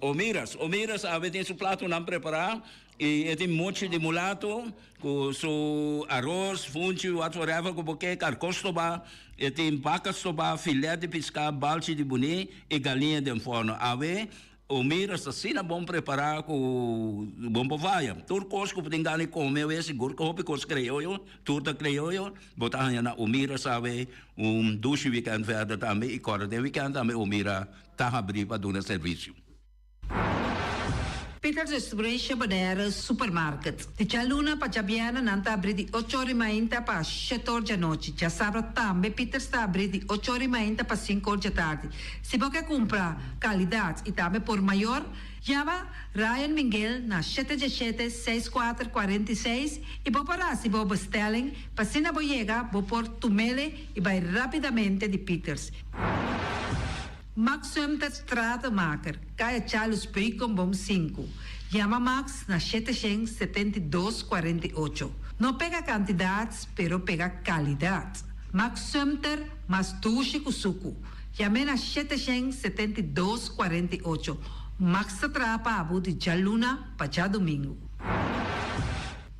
Speaker 1: Omiras, Omiras awe tin su platonan prepará. I e tin mochi di mulato ku su aros, funchi, what whatever ku bo ke, karkó stobá, e tin baka stobá, filet di piská, balchi di buní i galiña den fòrno. Awe Omir a sta asina bon prepará ku bo por faya. Tur kos ku bo tin gana di kome awe, sigur ku hopi kos krioyo, tur ta krioyo, bo ta haña na Omir a sa awe un dushi wikènt verder tambe i kòrda den wikènt tambe Omir a ta habrí pa duna servisio.
Speaker 5: Peter Distribution Bonaire Supermarket. Di djaluna pa djabièrnè nan ta abrí di ocho or i mainta pa shete or djanochi. Djasabra tambe Peters ta abrí di ocho or i mainta pa sinku or djatardi. Si bo ke kumpra kalidat i tambe por mayor, yama Ryan Minguel na shete djeshete, seis kuater, 46 i bo por hasi bo bestelling pa asina bo yega bo por tumele i bai rapidamente di Peters. Max Sumter Stratenmaker, Kaya Charles Beukenboom sinku. Yama Max na 772 48. No pega kantidat, pero pega kalidat. Max Sumter mas dushi ku suku. Yam'é na 772 48. Max ta traha pa bo di djaluna pa djadumingu.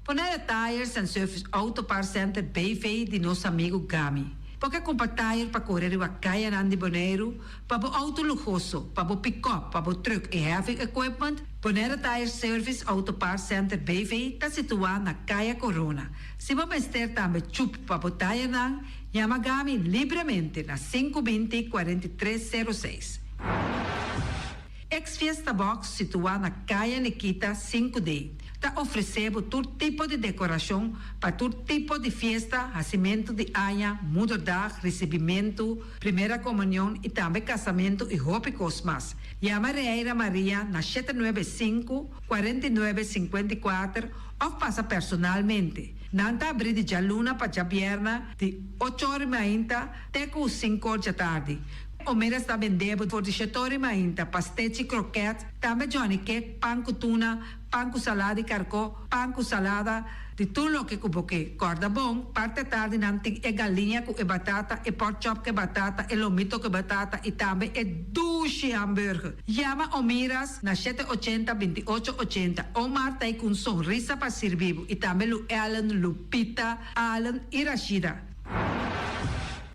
Speaker 5: Bonaire Tires and Service Auto Parts Center BV di nos amigu Gami. Bo ke kumpra tire pa kore riba kayanan di Boneiru, pa bo outo luhoso, pa bo pikòp, pa bo trùk i heavy equipment? Bonaire Tire Service Auto Parts Center BV ta situá na Kaya Korona. Si bo mester tambe chup pa bo tirenan, yama Gami libremente na 520 43 06. Ex Fiesta Box, situá na Kaya Nikita 5D, ta ofresé bo tur tipo di dekorashon pa tur tipo di fiesta, hasimentu di aña, moederdag, risibimentu, primera komunion i tambe kasamentu i hopi kos mas. Yama Reira Maria na 795 49 54 òf pasa personalmente. Nan ta abrí di djaluna pa djabièrnè di 8 or di mainta te ku 5 or djatardi. Omera ta bende bo for di 7 or di mainta, pastechi, kroket, tambe johnny cake, pan ku tuna, pan ku salada di karkó, pan ku salada, di tur loke ku bo ke. Kòrda bon, parti atardi nan tin e galiña ku e batata, e pork chop ku e batata, e lomito ku e batata i tambe e dushi hamburger. Yama Omiras na 780 28 80. Omar ta ku un sonrisa pa sirbi bo i tambe Lu Ellen, Lupita, Allen i Rashida.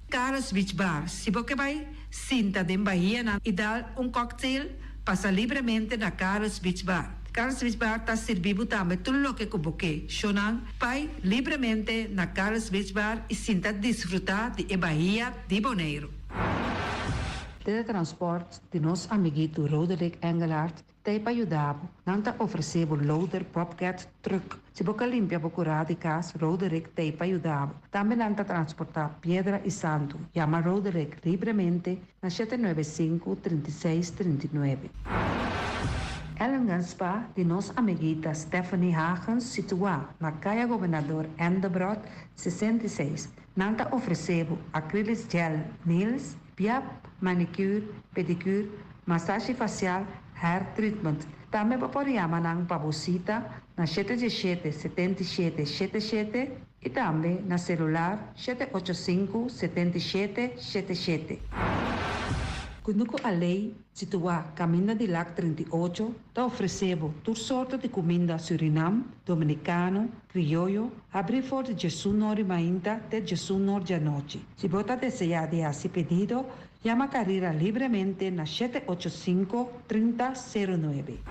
Speaker 5: Carlos Beach Bar, si bo ke bai sinta den bahianan i dal un cocktail, pasa libremente na Carlos Beach Bar. Carlos Beach Bar ta sirbi bo tambe tur loke ku bo ke. Shonan, bai libremente na Carlos Beach Bar i sinta disfrutá di e bahia di Boneiru. Teletransport di nos amiguito Roderick Engelhardt ta pa yuda. Nan ta ofresé loader, bobcat, truck. Si bo limpia bo kurá di kas, Roderick ta pa yuda. Tambe nan ta transportá piedra i santu. Yama Roderick libremente na 795 36 39. Ellen Spa di nos amiguita Stephanie Hagens, situá na Kaya Gobernador Endebrot 66. Nan ta ofresé acrylic gel nails, BIAP, manicure, pedicure, masashi fasial, hair treatment. Tambe por yama nan pa sita na 717 77 77 i tambe na selular 785 77 77. Kunuku Alei, situá Kaminda di Lac 38, ta ofresé tur sorto di kuminda Surinam, Dominikano, Krioyo, habrí for di 11 or di mainta te 11 or di anochi. Si bo ta deseá di hasi pedido, yama Carrera libremente na 785 3009.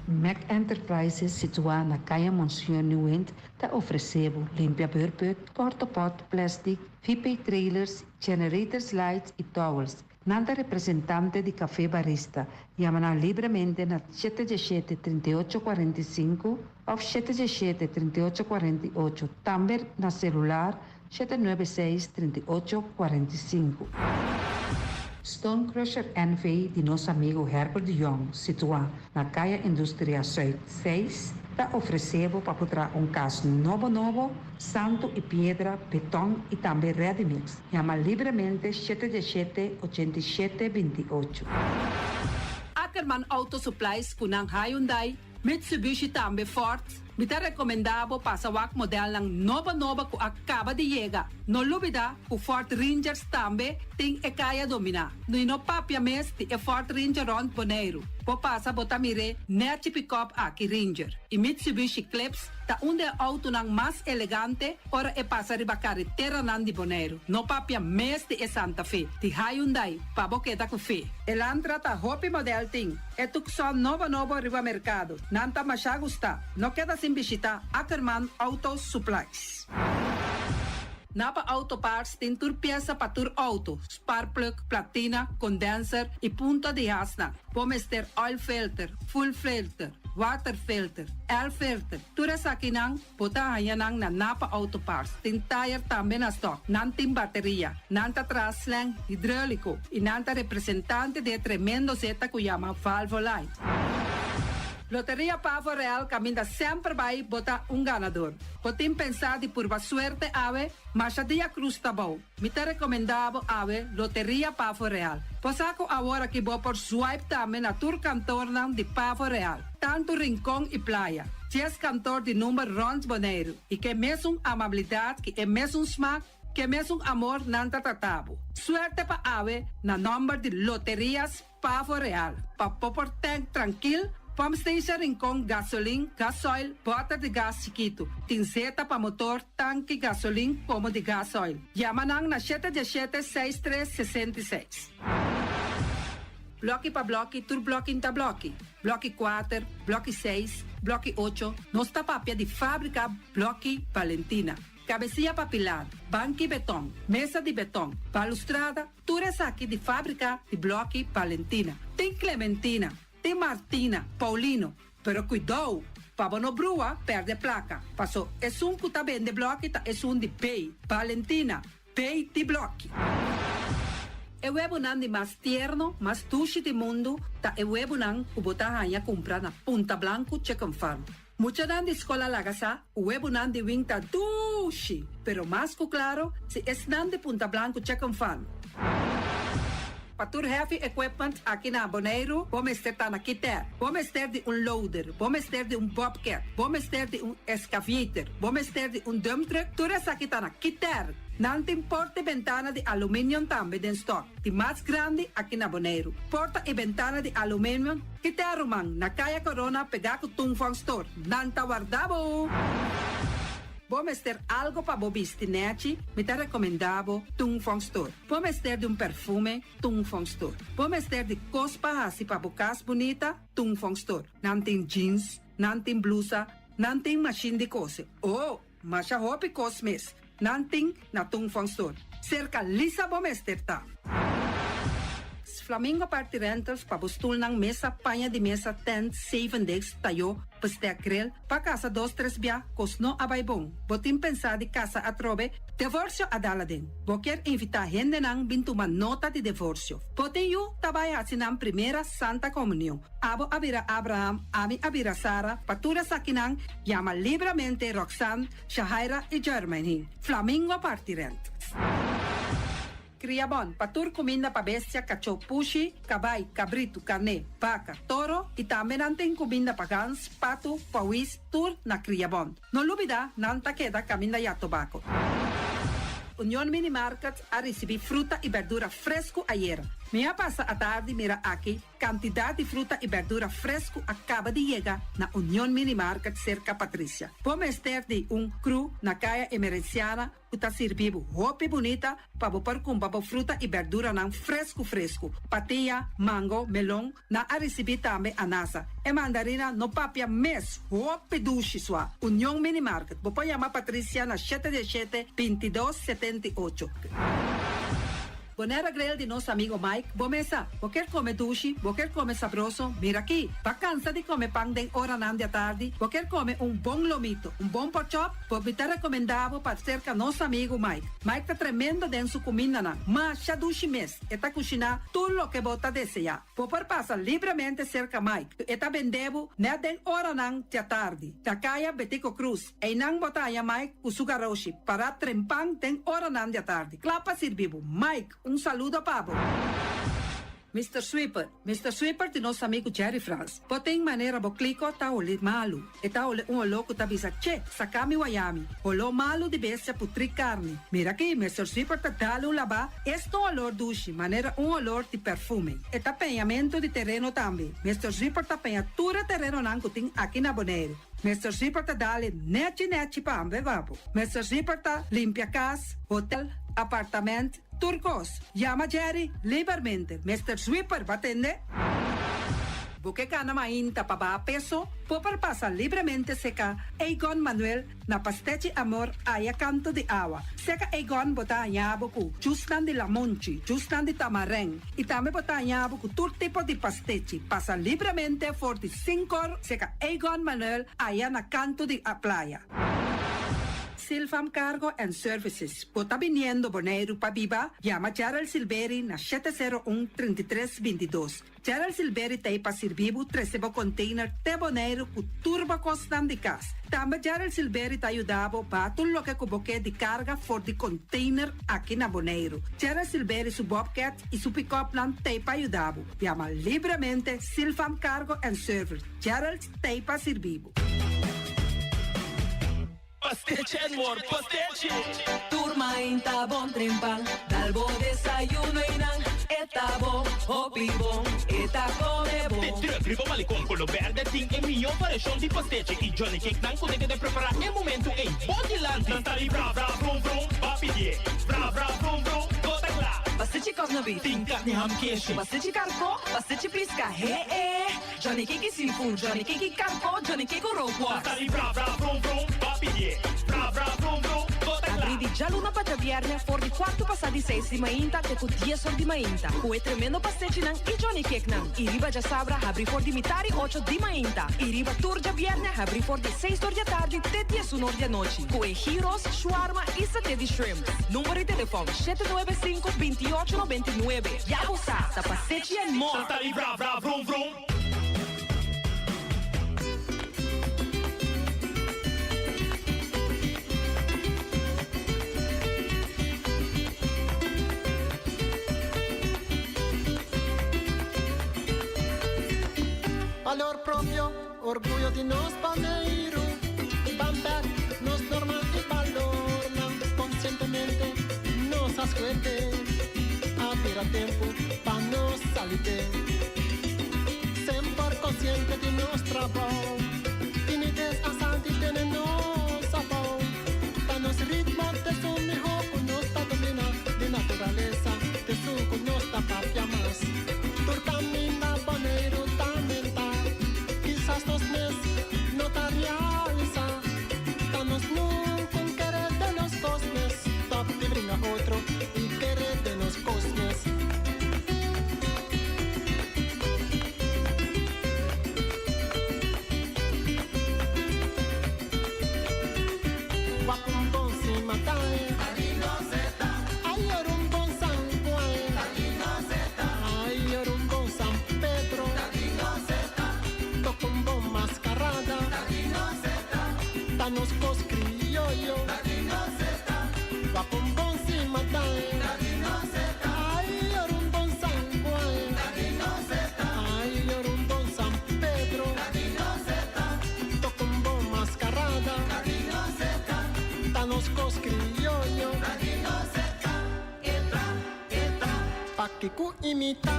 Speaker 5: Mac Enterprises, situá na Kaya Monsieur Nieuwind, ta ofresé limpia beurput, porta-pot, plastic, VP trailers, generators lights i towels. Nan ta representante di Café Barista. Yama libremente na 717 3845 òf 717 3848. Tambe na selular 796 3845. Stone Crusher NV di nos amigu Herbert de Jong, situá na Kaya Industria Zuid 6, ta ofresé pa traha un kas nobo nobo, santu i piedra, beton i tambe ready mix. Yama libremente 717 87 28.
Speaker 6: Ackerman Auto Supplies ku nan Hyundai, Mitsubishi tambe Ford. Mi ta rekomendá bo pasa wak modelnan nobo nobo ku a kaba di yega. No lubidá ku Ford Rangers tambe tin e kaya dominá. No no papia mes di e Ford Ranger rònt Boneiru. Bo pasa bo ta mir'é nèchi pick-up aki Ranger. I Mitsubishi Eclipse ta un di e outonan mas elegante ora e pasa riba kareteranan di Boneiru. No papia mes di e Santa Fe. Di Hyundai, pa bo keda ku fe. Elantra ta hopi model tin. E Tucson nobo nobo riba merkado. Nan ta masha gusta. No keda sin bishitá Ackerman Auto Supplies. Napa Auto Parts tin tur piesa pa tur outo, spark plug, platina, condenser i punta di hasnan. Bo mester oil filter, fuel filter, water filter, air filter. Tur esakinan, bo ta haña nan na Napa Auto Parts. Tin tire tambe na stock. Nan tin bateria. Nan ta traha slang hidráuliko. I nan ta representante di tremendo zeta ku yama Valvoline. Loteria Pavo Real kaminda semper bai bo ta un ganadó. Bo tin pensá di purba suerte awe, masha dia krus ta bou. Mi ta rekomendá bo awe Loteria Pavo Real. Bo sa ku awor aki bo por swipe tambe na tur kantornan di Pavo Real. Tantu Rincon i Playa. 10 kantor di number rònt Boneiru. I ku mesun amabilidat, ku e mesun smak, ku mesun amor nan ta trata bo. Suerte pa awe na nòmber di Loterias Pavo Real. Pa bo por trankil. Pump Station Rincon gasolin, gasoil, bòter di gas chikitu. Tin zeta pa motor, tanki, gasolin komo di gasoil. Yama nan na shete diesshete seis tres 66. Blòki pa blòki, tur blòki n'ta blòki. Blòki kuater, blòki seis, blòki ocho, nos ta papia di fábrika Blòki Valentina. Kabesia pa pilar, banki beton, mesa di beton, balustrada, tur esaki di fábrika di Blòki Valentina. Tin Clementina, tin Martina, Paulino, pero kuidou pa bo no brua pèrdè plaka, paso esun ku ta bende blòki ta esun di B, Valentina, B di blòki. E webunan di mas tierno, mas dushi di mundu ta e webunan ku bo ta haña kumpra na Punta Blanku Chicken Farm. Muchanan di skol a laga sa ku webunan di wing ta dushi, pero mas ku klaro si esnan di Punta Blanku Chicken Farm. Pa tur heavy equipment aki na Boneiru bo mester ta na Kiter. Bo mester di un loader, bo mester di un bobcat, bo mester di un excavator, bo mester di un dump truck, tur esaki ta na Kiter. Nan tin porta y bentana di aluminium tambe den stock, di mas grandi aki na Boneiru. Porta y bentana di aluminium Kiter ruman, na Kaya Corona pegá ku Tung Fong Store. Nan ta warda bo! Bo mester algo pa bo bisti nechi? Mi ta rekomendá bo Tung Fong Store. Bo mester di un perfume? Tung Fong Store. Bo mester di kos pa hasi pa bo kas bunita? Tung Fong Store. Nan tin jeans, nan tin blusa, nan tin mashin di kose. Oh, masha hopi kos mes nan tin na Tung Fong Store. Serka Lisa bo mester ta. Flamingo Party Rentals pa bo stulnan, mesa, paña di mesa, tent, zeven desk, tayó, bestek, grill, pa kasa dos tres bia, kos no a bai bon. Bo tin pensá di kasa atrobe? Devorsio a dal aden. Bo kier invitá hendenan bin tuma nota di devorsio. Bo tin yu ta bai hasi nan primera Santa Komunion. Abo a bira Abraham, ami a bira Sara, pa tur esakinan yama libramente Roxanne, Shahaira i Jermaine. Flamingo parti rent. Kriabon, pa tur kuminda pa bestia, kachó, pushi, kabai, kabritu, karné, baka, toro i tambe nan tin kuminda pa gans, patu, pawis, tur na Kriabon. No lubida, nan ta keda kaminda ya tobako. Union Mini Market a risibí fruta i berdura fresku ayera. Mi a pasa atardi mira aki Kantidat di fruta i bèrdura fresku a kaba di yega na Union Mini Market serka Patricia. Bo mester di un kru na Kaya Emerenciana ku ta sirbi bo hopi bunita pa bo por kumpra bo fruta i bèrduranan fresku fresku. Patia, mango, melon, nan a risibí tambe anasa. E mandarina no papia mes, hopi dushi sua. Union Mini Market, bo por yama Patricia na shete diesshete, 22, 78. Bonaire Grill di nos amigo Mike, bo mesa. Bo kier come dushi, bo kier come sabroso, mira aki. Bo a cansa di come pan den oranan di atardi, bo kier come un bon lomito, un bon porkchop, bo mi ta recomenda bo pa cerca nos amigo Mike. Mike ta tremendo den su cumindanan, masha dushi mes, e ta cushina tur loke bo ta desea. Bo por pasa libremente cerca Mike, e ta bende bo net den oranan di atardi, na caya Betico Croes. Einan bo ta haña Mike ku su garoshi pará trempan den oranan di atardi, kla pa sirbi bo. Mike, un saludo pa bo. Mister Sweeper, Mister Sweeper di nos amigu Jerry Frans. Bo tin manera bo kliko ta holi malu. E ta holi un holó ku ta bisa, Che, saka mi wayami. Holó malu di bestia putrí karni. Mira aki, Mister Sweeper ta dal un labá, es ta un holor dushi, manera un holor di perfume. E ta peñamentu di tereno tambe. Mister Sweeper ta peña tur e terenonan ku tin aki na Boneiru. Mister Zipper ta dale nechi nechi pa hamber babo. Mister Zipper ta limpia cas, hotel, apartament, tur cos. Yama Jerry libermente. Mister Zwipper ba tende? Bo ke gana mainta pa baha peso? Bo por pasa libremente seca Egon Manuel na Pastechi Amor aya kanto di awa. Seca Egon bo ta haña bo ku jusnan di lamonchi, jusnan di tamarèn i tambe bo ta haña bo ku tur tipo di pastechi. Pasa libremente for di sinkor Seca Egon Manuel aya na kanto di a playa. Silfam Cargo and Services, Bo ta biniendo Boneiru pa biba? Yama Gerald Silberi na 701 33 22. Gerald Silberi ta ei pa sirbi bo trese bo container te Boneiru ku tur bo kosnan di kas. Tambe Gerald Silberi ta yuda bo baha tur loke ku bo ke di karga for di container aki na Boneiru. Gerald Silberi su bobcat i su pick-upnan ta ei pa yuda bo. Yama libremente Silfam Cargo and Service. Gerald ta ei pa sirbi bo.
Speaker 7: Pastechi and more pastechi. Tur mainta bon trempan, dal bo desayuno y nan e ta bon, hopi bon, e ta come bon.
Speaker 8: drùk riba malikon koló bèrdè tin e mihó variashon di pastechi i Johnny Cake nan ku ta keda prepará e momentu ei bo dilanti. Nan ta di bra bra vrum vrum, ba pidié. Bra bra vrum vrum, bo ta kla.
Speaker 7: Pastechi kòsna beef.
Speaker 8: Tin karni ham keshi.
Speaker 7: Pastechi karkó, pastechi piska, he e. Johnny Cake i seafood, Johnny Cake i karkó, Johnny Cake ku rookworst.
Speaker 8: Nan ta di bra bra vrum vrum, ba pidié. Bra bra vrum vrum, bo ta kla.
Speaker 7: Abrí di djaluna pa djabièrnè for di kuartu pasá di seis di mainta te ku dies or di mainta ku e tremendo pastechinan i Johnny Cakenan. I riba djasabra habrí for di mitar i ocho di mainta i riba tur djabièrnè habrí for di seis or di atardi te diesun or di anochi ku e gyros, shawarma i saté di shrimp. Number di telefòn, shete nuebe sinku, binti ocho 99. Ya bo sa, ta pastechi and more!
Speaker 8: Nan ta di bra bra vrum vrum.
Speaker 9: Balor propio, orguyo di nos Boneiru. Ban bèk, nos norma i balornan. Konsientemente nos a skohe. A bira tempu pa nos sali den. Semper konsiente di nos trabou. Timides a sa di tene nos abou. Ta nos ritmo t'esun mihó ku nos ta dominá. Di naturalesa t'esun ku nos ta papia mas. Tur kaminda Boneiru ta mentá. Kisas nos mes no ta realisá. Ta nos nunka un kere den nos kos mes. Stòp di bringa otro i kere den nos kos mes. Wak un bon sima tae. Ay ora un bon San Juan. Ay ora un bon San Pedro. Toca un bon mascarada. Ta nos kos krioyo. Wak un bon sima tae. Ay ora un bon San Juan. Ay ora un bon San Pedro. Toca un bon mascarada. Ta nos kos krioyo. Pakiko imitá.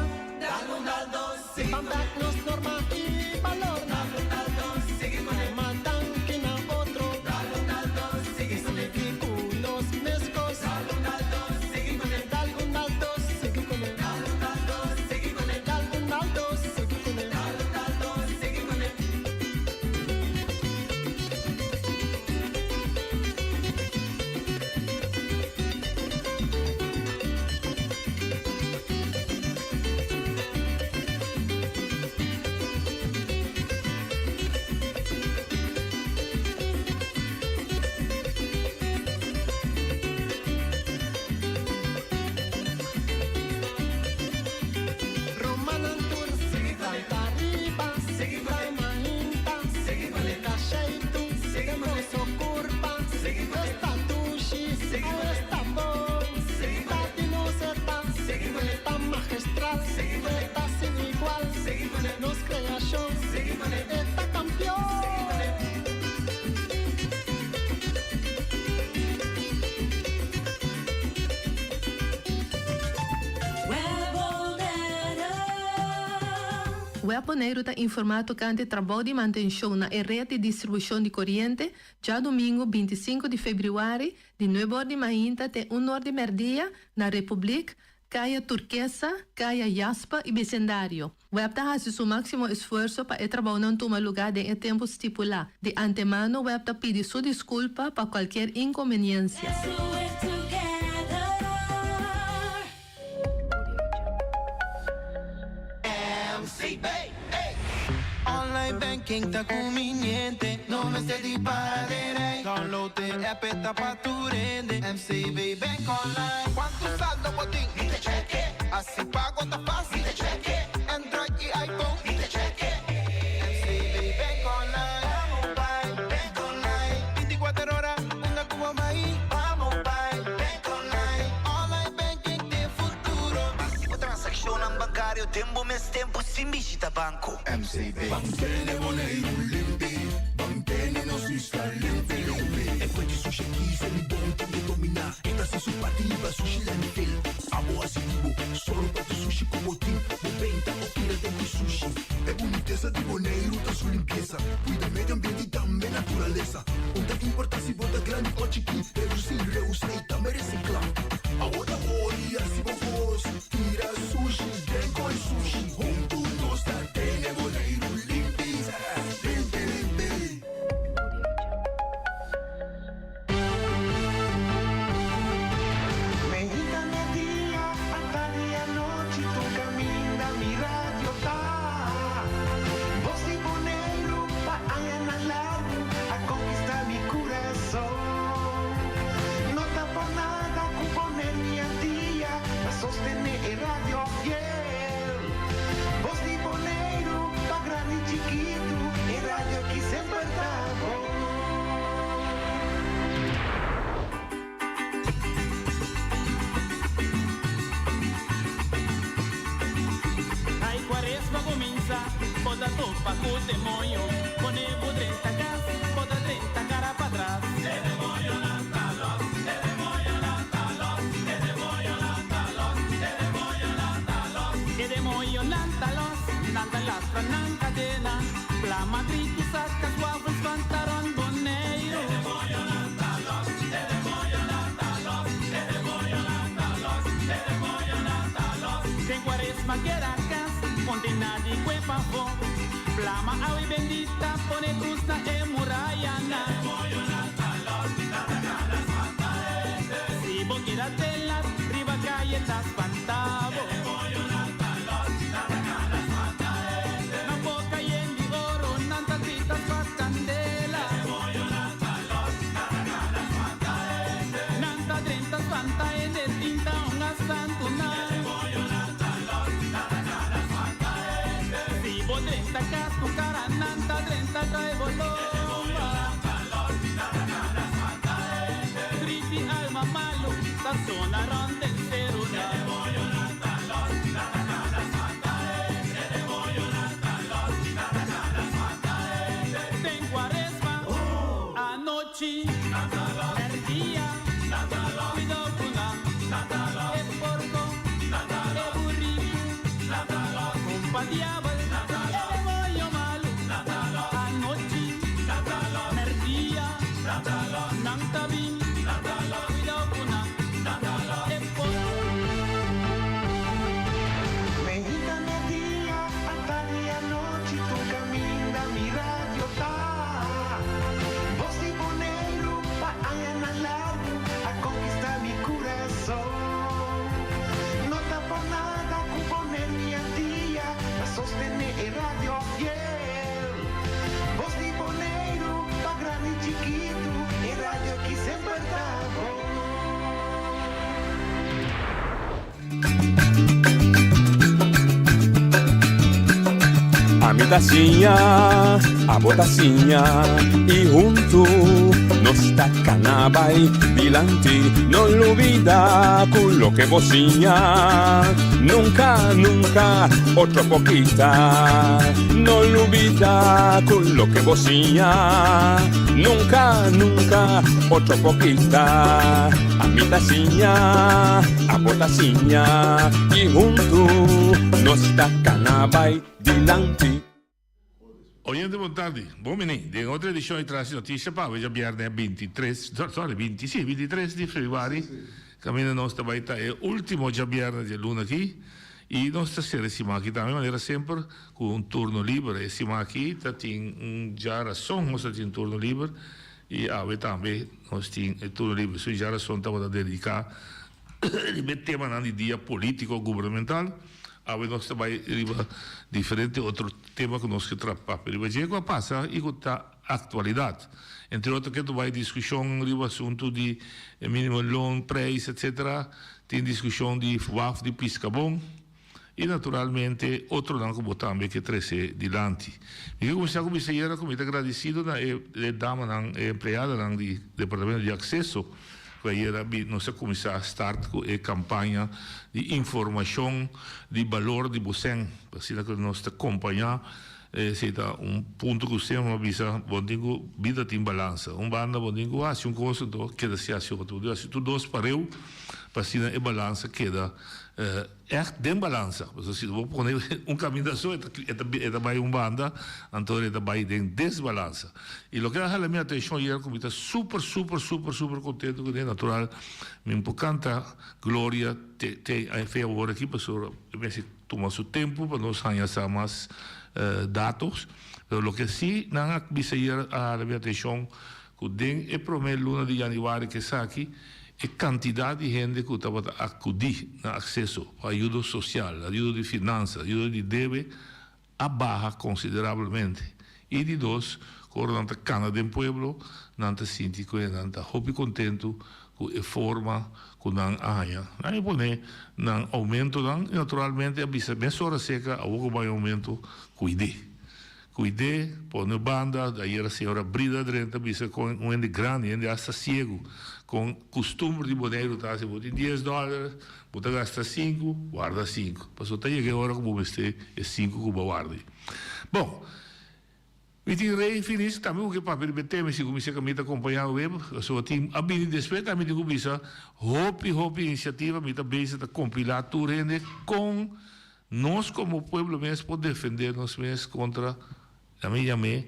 Speaker 9: Ban bèk nos norma i balor. Mama danki na otro. Sigui ku nos mes kos. Dal un dal dos, sigui kuné. Dal un dal dos, sigui kuné. Rumannan tur, lanta riba, ta mainta, kasheitu, den boso kurpa, esta dushi, esta bon, ta di nos e ta, e ta magistral, e ta sin igual, nos kreashon, e ta kampion.
Speaker 10: Web Boneiru ta informá tokante trabou di mantenshon na e ret di distribushon di koriente djadumingu 25 di febrüari di nuebe or di mainta te un or di mèrdia na Republiek, Kaya Turkesa, Kaya Jaspa i besindario. Web ta hasi su máksimo esfuerso pa e trabounan tuma lugá den e tempu stipulá. Di antemano web ta pidi su diskulpa pa kualkier inkonbeniensia.
Speaker 7: Let's do it together.
Speaker 11: MCB, ey! Online banking ta conveniente, no mester di para den rij. Download e app e ta pa tur hende. MCB Bank Online. Cuanto saldo bo tin? Mi ta check e. Haci pago ta facil. Mi ta check e. Android y iPhone. Mi ta check e. MCB Bank Online. Vamos bay, Bank Online. 24 ora, unda cu bo bay. Vamos bay, Bank Online. Online banking t'e futuro.
Speaker 12: Haci bo transaccionnan bancario den bo mes tempo sin bishita banco.
Speaker 11: MCB.
Speaker 13: Ban tene Boneiru limpi, ban tene nos isla limpi limpi. E fuente sushi kisa mi bon tin ke dominá. E ta hasi su parti riba sushi landfill. Abo hasi di bo, sòru pa tur sushi ku bo tin. Bo benta o tira den di sushi. E bunita. rikesa. Kuida medio ambiente i tambe naturalesa. Un ta importá si bo ta grandi o chikí, redusí, reusá i tambe resiklá. Awor ta ora di hasi bo kos, tira sushi den koi sushi. Huntu nos ta tene Boneiru limpi, limpi limpi.
Speaker 11: Meinta media, atardi anochi tur caminda mi radio ta. Voz di Boneiru pa añanan largu a conquista mi curason. No ta por nada cu Bonaire mi Antia ta sostene e radio fiel. Voz di Boneiru pa grandi chikitu e radio ki semper ta bon.
Speaker 8: Ai cuaresma cuminsa, bo ta topa cu demoño, Pone bo drenta cas, bo ta drenta cara patras. E demoñonan ta los, e demoñonan ta los, e demoñonan ta los, e demoñonan ta los. E demoñonan ta los, nan ta lastra nan cadena, Plama gritu saca suave spanta rond Boneiru. E demoñonan ta los, e demoñonan ta los, e demoñonan ta los, e demoñonan ta los. Den cuaresma keda cas, ponte na di cue pafó. Plama awe bendita, pone cruz na e murayanan. E demoñonan ta los, nan ta gana spanta hende. Si bo keda te lat, riba caye ta spanta bo. E demoñonan ta los, nan ta gana spanta hende. Nan boca yen di oro, nan ta grita spat candela. E demoñonan ta los, nan ta gana spanta hende. Nan ta drenta spanta hende, tinta un a santu nan. E demoñonan ta los, nan ta gana spanta hende. Si bo drenta cas cu cara, nan ta drenta trae bo lomba. E demoñonan ta los, nan ta gana spanta hende. Griti alma malu ta sona rond den cerunan. E demoñonan ta los, nan ta gana spanta hende. E demoñonan ta los, nan ta gana spanta hende. Den cuaresma, anochi, merdia, cuidao cu nan, e porco, e buriku, compa diabel, e demoño malu, anochi, merdia, nan ta bin, cuidao cu nan, e porco.
Speaker 11: Meinta media, atardi anochi tur caminda mi radio ta. Voz di Boneiru pa añanan largu a conquista mi curason. No ta por nada cu Bonaire mi Antia ta sostene e radio fiel. Voz di Boneiru pa grandi chikitu e radio ki semper ta bon.
Speaker 14: Ami ta siña, abo ta siña y huntu nos ta cana bay dilanti. No lubida cu loke bo siña nunca, nunca otro por kita. No lubida cu loke bo siña nunca, nunca otro por kita. Ami ta siña, abo ta siña y huntu nos ta cana bay dilanti.
Speaker 15: Oyente bon tardi, bon bini den otro edicion di Tras di Noticia pa awe djabierne 23, sorry, 20, si, 23 di februari, caminda nos ta bay ta e ultimo djabierne di e luna aki y nos ta cera e siman aki tambe manera semper cu un turno liber. E siman aki ta tin un djarason nos ta tin turno liber y awe tambe nos tin e turno liber. Su djarason tabata dedica riba e temanan di dia politico gubernamental. Awe nos ta bai riba diferente otro tema ku nos ke tra papia riba dje ku a pasa i ku ta aktualidat. Entre otro ke ta bai diskushon riba asuntu di e minimo loon, prijs etcetera. Tin diskushon di waf di Piskabon i naturalmente otronan ku bo tambe ke trese dilanti. Mi ke kuminsá ku bisa ayera ku mi ta gradisido na e damanan, e empleadanan di Departamento di Akseso. Ku ayera bi nos a kuminsá start ku e kampaña di informashon di balor di bo sèn. Asina ku nos ta kompañá, esei ta un punto ku semper mi a bisa, bo tin ku bida tin balansa. Un banda bo tin ku hasi un kos, anto keda si hasi otro. Bo tin ku hasi tur dos pareu. pa asina e balansa keda ègt den balansa. Pasobra si bo pone un kaminda so e ta e ta bai un banda, anto e ta bai den desbalansa. I loke a hala mi atenshon ayer ku mi ta super super super super kontento kuné, natural mi no por kanta gloria te te fe awor aki pasobra e mester tuma su tempu pa nos haña sa mas datos, pero loke si nan a bisa ayer a hala mi atenshon ku den e promé luna di yanüari ku esaki e kantidat di hende ku tabata akudí na akseso pa ayudo sosial, ayudo di finansa, ayudo di debe a baha konsiderablemente. I di dos, ku ora nan ta kana den pueblo, nan ta sinti ku nan ta hopi kontentu ku e forma ku nan a haña. Nan a pone nan oumentonan i naturalmente a bisa mesora seka awor ku bai oumento, kuid'é. Kuid'é, pone banda, ayera señora Brida drenta bisa kon un hende grandi, hende asta siegu, kon kustumber di Boneiru ta hasi, bo tin dies dòler, bo ta gasta sinku, warda sinku, pasobra ta yega e ora ku bo mester e sinku ku bo a warda. Bon, mi tin rei finis tambe ku ke papia riba e tema, si ku mi seka mi ta kompañá web, pasobra tin a bini despues tambe tin ku bisa hopi hopi inisiativa, mi ta bezig ta kompilá tur hende kon Nos komo pueblo mes por defendé nos mes kontra, na mi yam'é,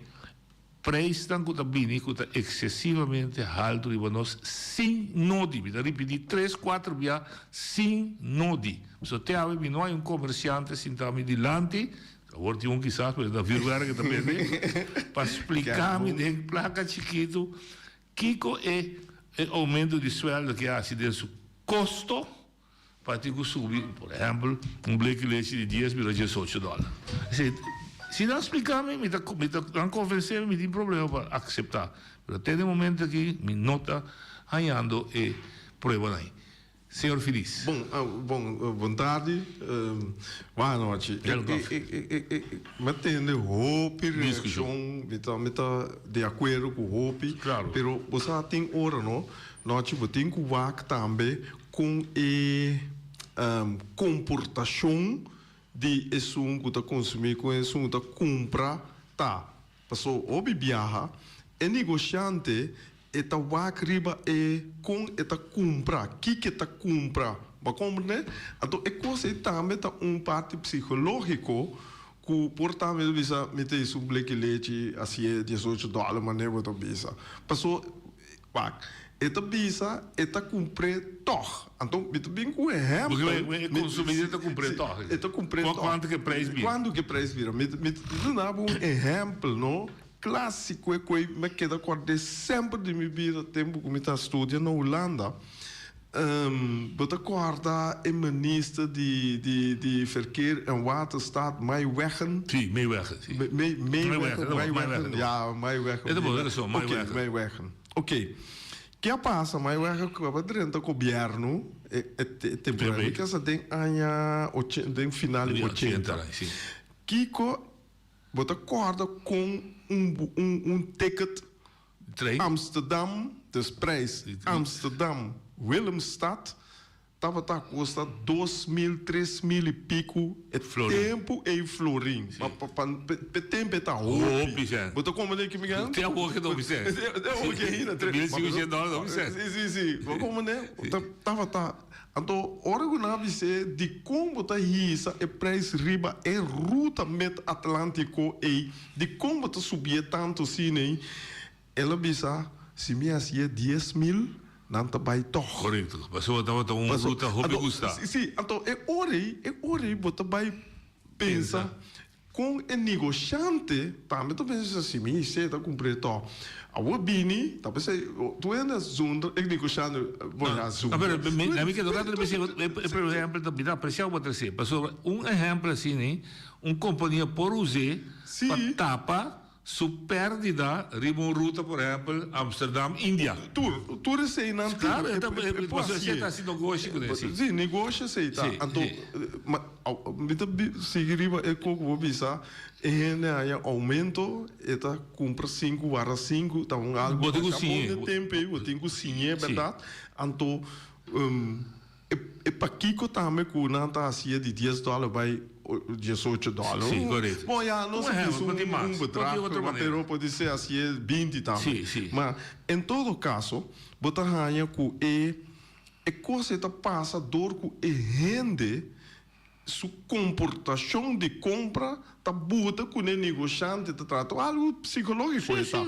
Speaker 15: preisnan ku ta bini ku ta eksesivamente haltu riba nos sin nodi. Mi ta ripití tres, kuater bia, sin nodi. Pasobra te awe mi no hay un komersiante sintá mi dilanti, awor tin un kisas, pero e ta vuurwerk e ta bende, pa spliká mi den plaka chikitu kiko e oumento di suèldo ke a hasi den su kosto. Pa tin ku subi, por ehèmpel, un bleki lechi di dies bira diesocho dòler. Esei, si nan splika mi, mi ta, mi ta, nan konvensé mi, mi tin problema pa akseptá. Pero te den momento aki mi no ta hañando e pruebanan ei. Señor Feliz.
Speaker 2: Bon, bon, bon tardi, bon anochi. Mi a tende hopi reakshon, mi ta, mi ta di akuerdo ku hopi.
Speaker 15: Klaro.
Speaker 2: Pero bo sa tin ora no, nochi bo tin ku wak tambe Kon e komportashon di esun ku ta konsumí ku esun ku ta kumpra ta? Paso hopi biaha e negoshante e ta wak riba e kon e ta kumpra, kiko e ta kumpra, bo a komprendé? Anto e kos ei tambe ta un parti psikológiko ku por tambe ta bisa mi ta hisa un bleki lechi asié diesocho dòler manera bo ta bisa. Paso Wak, e ta bisa e ta kumpr'é tòg. Anto mi ta bin ku un ehèmpel.
Speaker 15: Porque e konsumidó ta kumpr'é tòg.
Speaker 2: E ta kumpr'é tòg.
Speaker 15: Kuantu ku e preis bira.
Speaker 2: Kuantu ku e preis bira. Mi mi ta duna bo un ehèmpel, no, klásiko e ku mi a keda kòrd'é semper di mi bida tempu ku mi ta studia na Hulanda. Bo ta kòrda e minister di di di Verkeer en Waterstaat, Maij-Weggen?
Speaker 15: Sí, Maij-Weggen, sí.
Speaker 2: Maij-Weggen, Maij-Weggen, ja, Maij-Weggen.
Speaker 15: E ta bon, e ta so, Maij-Weggen.
Speaker 2: Oké, Maij-Weggen. Oké. Ke a pasa, Maij-Weggen ku a drenta gobièrnu e e temporada mi kasa den aña ochen den final di ochenta. Kiko bo ta kòrda kon un un un ticket Amsterdam, dus prijs Amsterdam, Willemstad tabata kosta 2000, 3000 i piku e tempu ei florin. Ma pa pa e tempu ei ta hopi. Bo ta komprende ki mi ke?
Speaker 15: Te awor ke ta hopi sèn.
Speaker 2: Te awor ke ainda.
Speaker 15: 1500 dòler ta hopi sèn.
Speaker 2: Si, si, si. Bo komprende? Tabata. Anto ora ku nan a bis'é dikon bo ta hisa e prijs riba e ruta Mid-Atlantiko ei, dikon bo ta subié tantu asina ei, el a bisa, Si mi hasié 10,000, nan ta bai tòg.
Speaker 15: Korekto, pasobra tabata un ruta hopi gustá.
Speaker 2: Sí, anto e ora ei, e ora ei bo ta bai pensa Kon e negoshante tambe ta pensa si mi hise ta kumpr'é tò. Awor bini ta pensa tur hende a zundra e negoshante bon a zundra.
Speaker 15: No pero mi mi keda un rato riba esei e por ehempel ta mi ta apresia bo trese pasobra un ehempel asina un kompania por us'é pa tapa su pèrdida riba un ruta por ehempel Amsterdam India.
Speaker 2: Tur tur eseinan tin
Speaker 15: Claro e ta pasobra esei ta hasi negoshi kuné si.
Speaker 2: Si negoshi esei ta anto ma Mi ta sigui riba e koko bo bisa e hende haña oumento e ta kumpra sinku warda sinku ta un algu
Speaker 15: Bo tin ku
Speaker 2: masha bon
Speaker 15: siñ'é.
Speaker 2: den tempu ei bo tin ku siñ'é bèrdat anto e pakiko tambe ku nan ta hasié di dies dòler bai diesocho dòler
Speaker 15: Sí, korekto.
Speaker 2: bon ya nos
Speaker 15: Un
Speaker 2: a
Speaker 15: ehèmpel,
Speaker 2: bisa
Speaker 15: por tin
Speaker 2: un
Speaker 15: mas, por tin
Speaker 2: bedrag
Speaker 15: otro manera.
Speaker 2: pero podise hasié binti tambe
Speaker 15: Sí, sí.
Speaker 2: ma en todo kaso bo ta haña ku e. E kos ei ta pasa dor ku e hende su komportashon di kompra ta buta ku e negoshante ta trata. Algu psikológiko ei ta.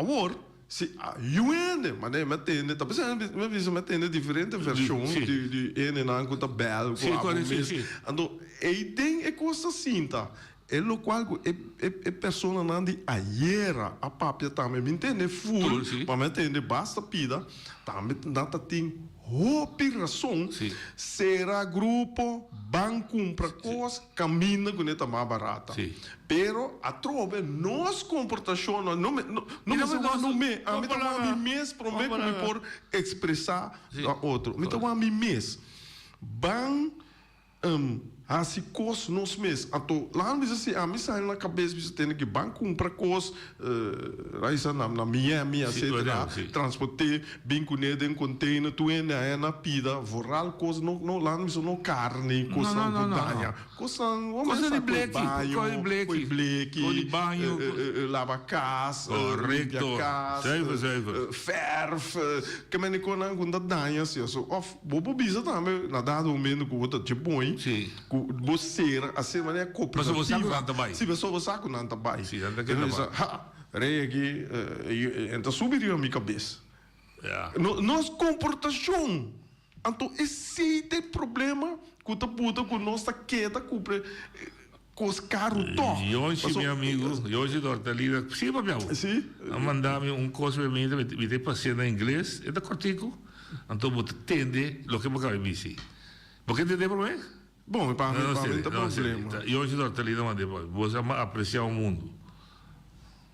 Speaker 2: Awor, si yu hende, manera mi a tende, ta bisa mi a bisa mi a tende diferente vershon di di hendenan ku ta bèl ku abo mes. Anto ei den e kos ta sinta. E lokual ku e e personanan di ayera a papia tambe mi ntende ful, ma mi a tende basta pida, tambe nan ta tin hopi rason, sera grupo, ban kumpra kos kaminda ku ne ta mas barata. Pero atrobe nos komportashon no no no mester wak no me, ami ta wak mi mes prome ku mi por ekspresá na otro. Mi ta wak mi mes. Ban Hasi kos nos mes. Anto laga mi bisa si ami sali na kabes bisa tene ki ban kumpra kos raisa na na Miami etcetera transporte bin kune den container tur hende aya na pida vooral kos no no laga mi bisa no karni kosnan ku daña kosnan
Speaker 15: Kosnan di bleki
Speaker 2: koi bleki laba kas limpia kas verf ke mende konan ku ta daña si of Bo por bisa tambe na dado momento ku bo ta dje boi, ku bo ser a ser manera kooperativa.
Speaker 15: Pasobra bo sa ku nan ta bai.
Speaker 2: Si, pasobra bo sa ku nan ta bai.
Speaker 15: Si, nan ta keda bai.
Speaker 2: Ha, rei aki e ta subi riba mi kabes.
Speaker 15: Ya.
Speaker 2: Nos komportashon, anto esei ta e problema ku ta buta ku nos ta keda kumpra kos karu tòg.
Speaker 15: Yonchi mi amigu, Yonchi Dortalina, si papia bo?
Speaker 2: Si.
Speaker 15: A manda mi un kos pa mi, mi ta pasia na ingles, e ta kòrtiku. Anto bo ta tende loke bo kaba bisi. Bo ke tende prome?
Speaker 2: Bon, pa mi, pa mi ta problema.
Speaker 15: Yonchi Dortalina manda pa mi. Bo sa ma aprecia un mundu.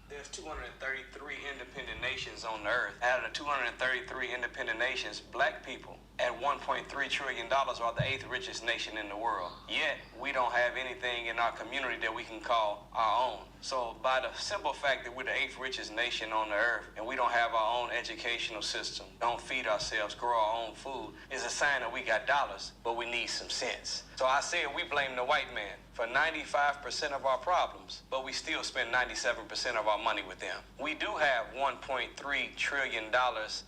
Speaker 16: There's 233 independent nations on the earth. Out of the 233 independent nations, black people at 1.3 trillion dollars are the eighth richest nation in the world. Yet we don't have anything in our community that we can call our own. So by the simple fact that we're the eighth richest nation on the earth and we don't have our own educational system, don't feed ourselves, grow our own food, is a sign that we got dollars, but we need some sense. So I said we blame the white man for 95% of our problems, but we still spend 97% of our money with them. We do have $1.3 trillion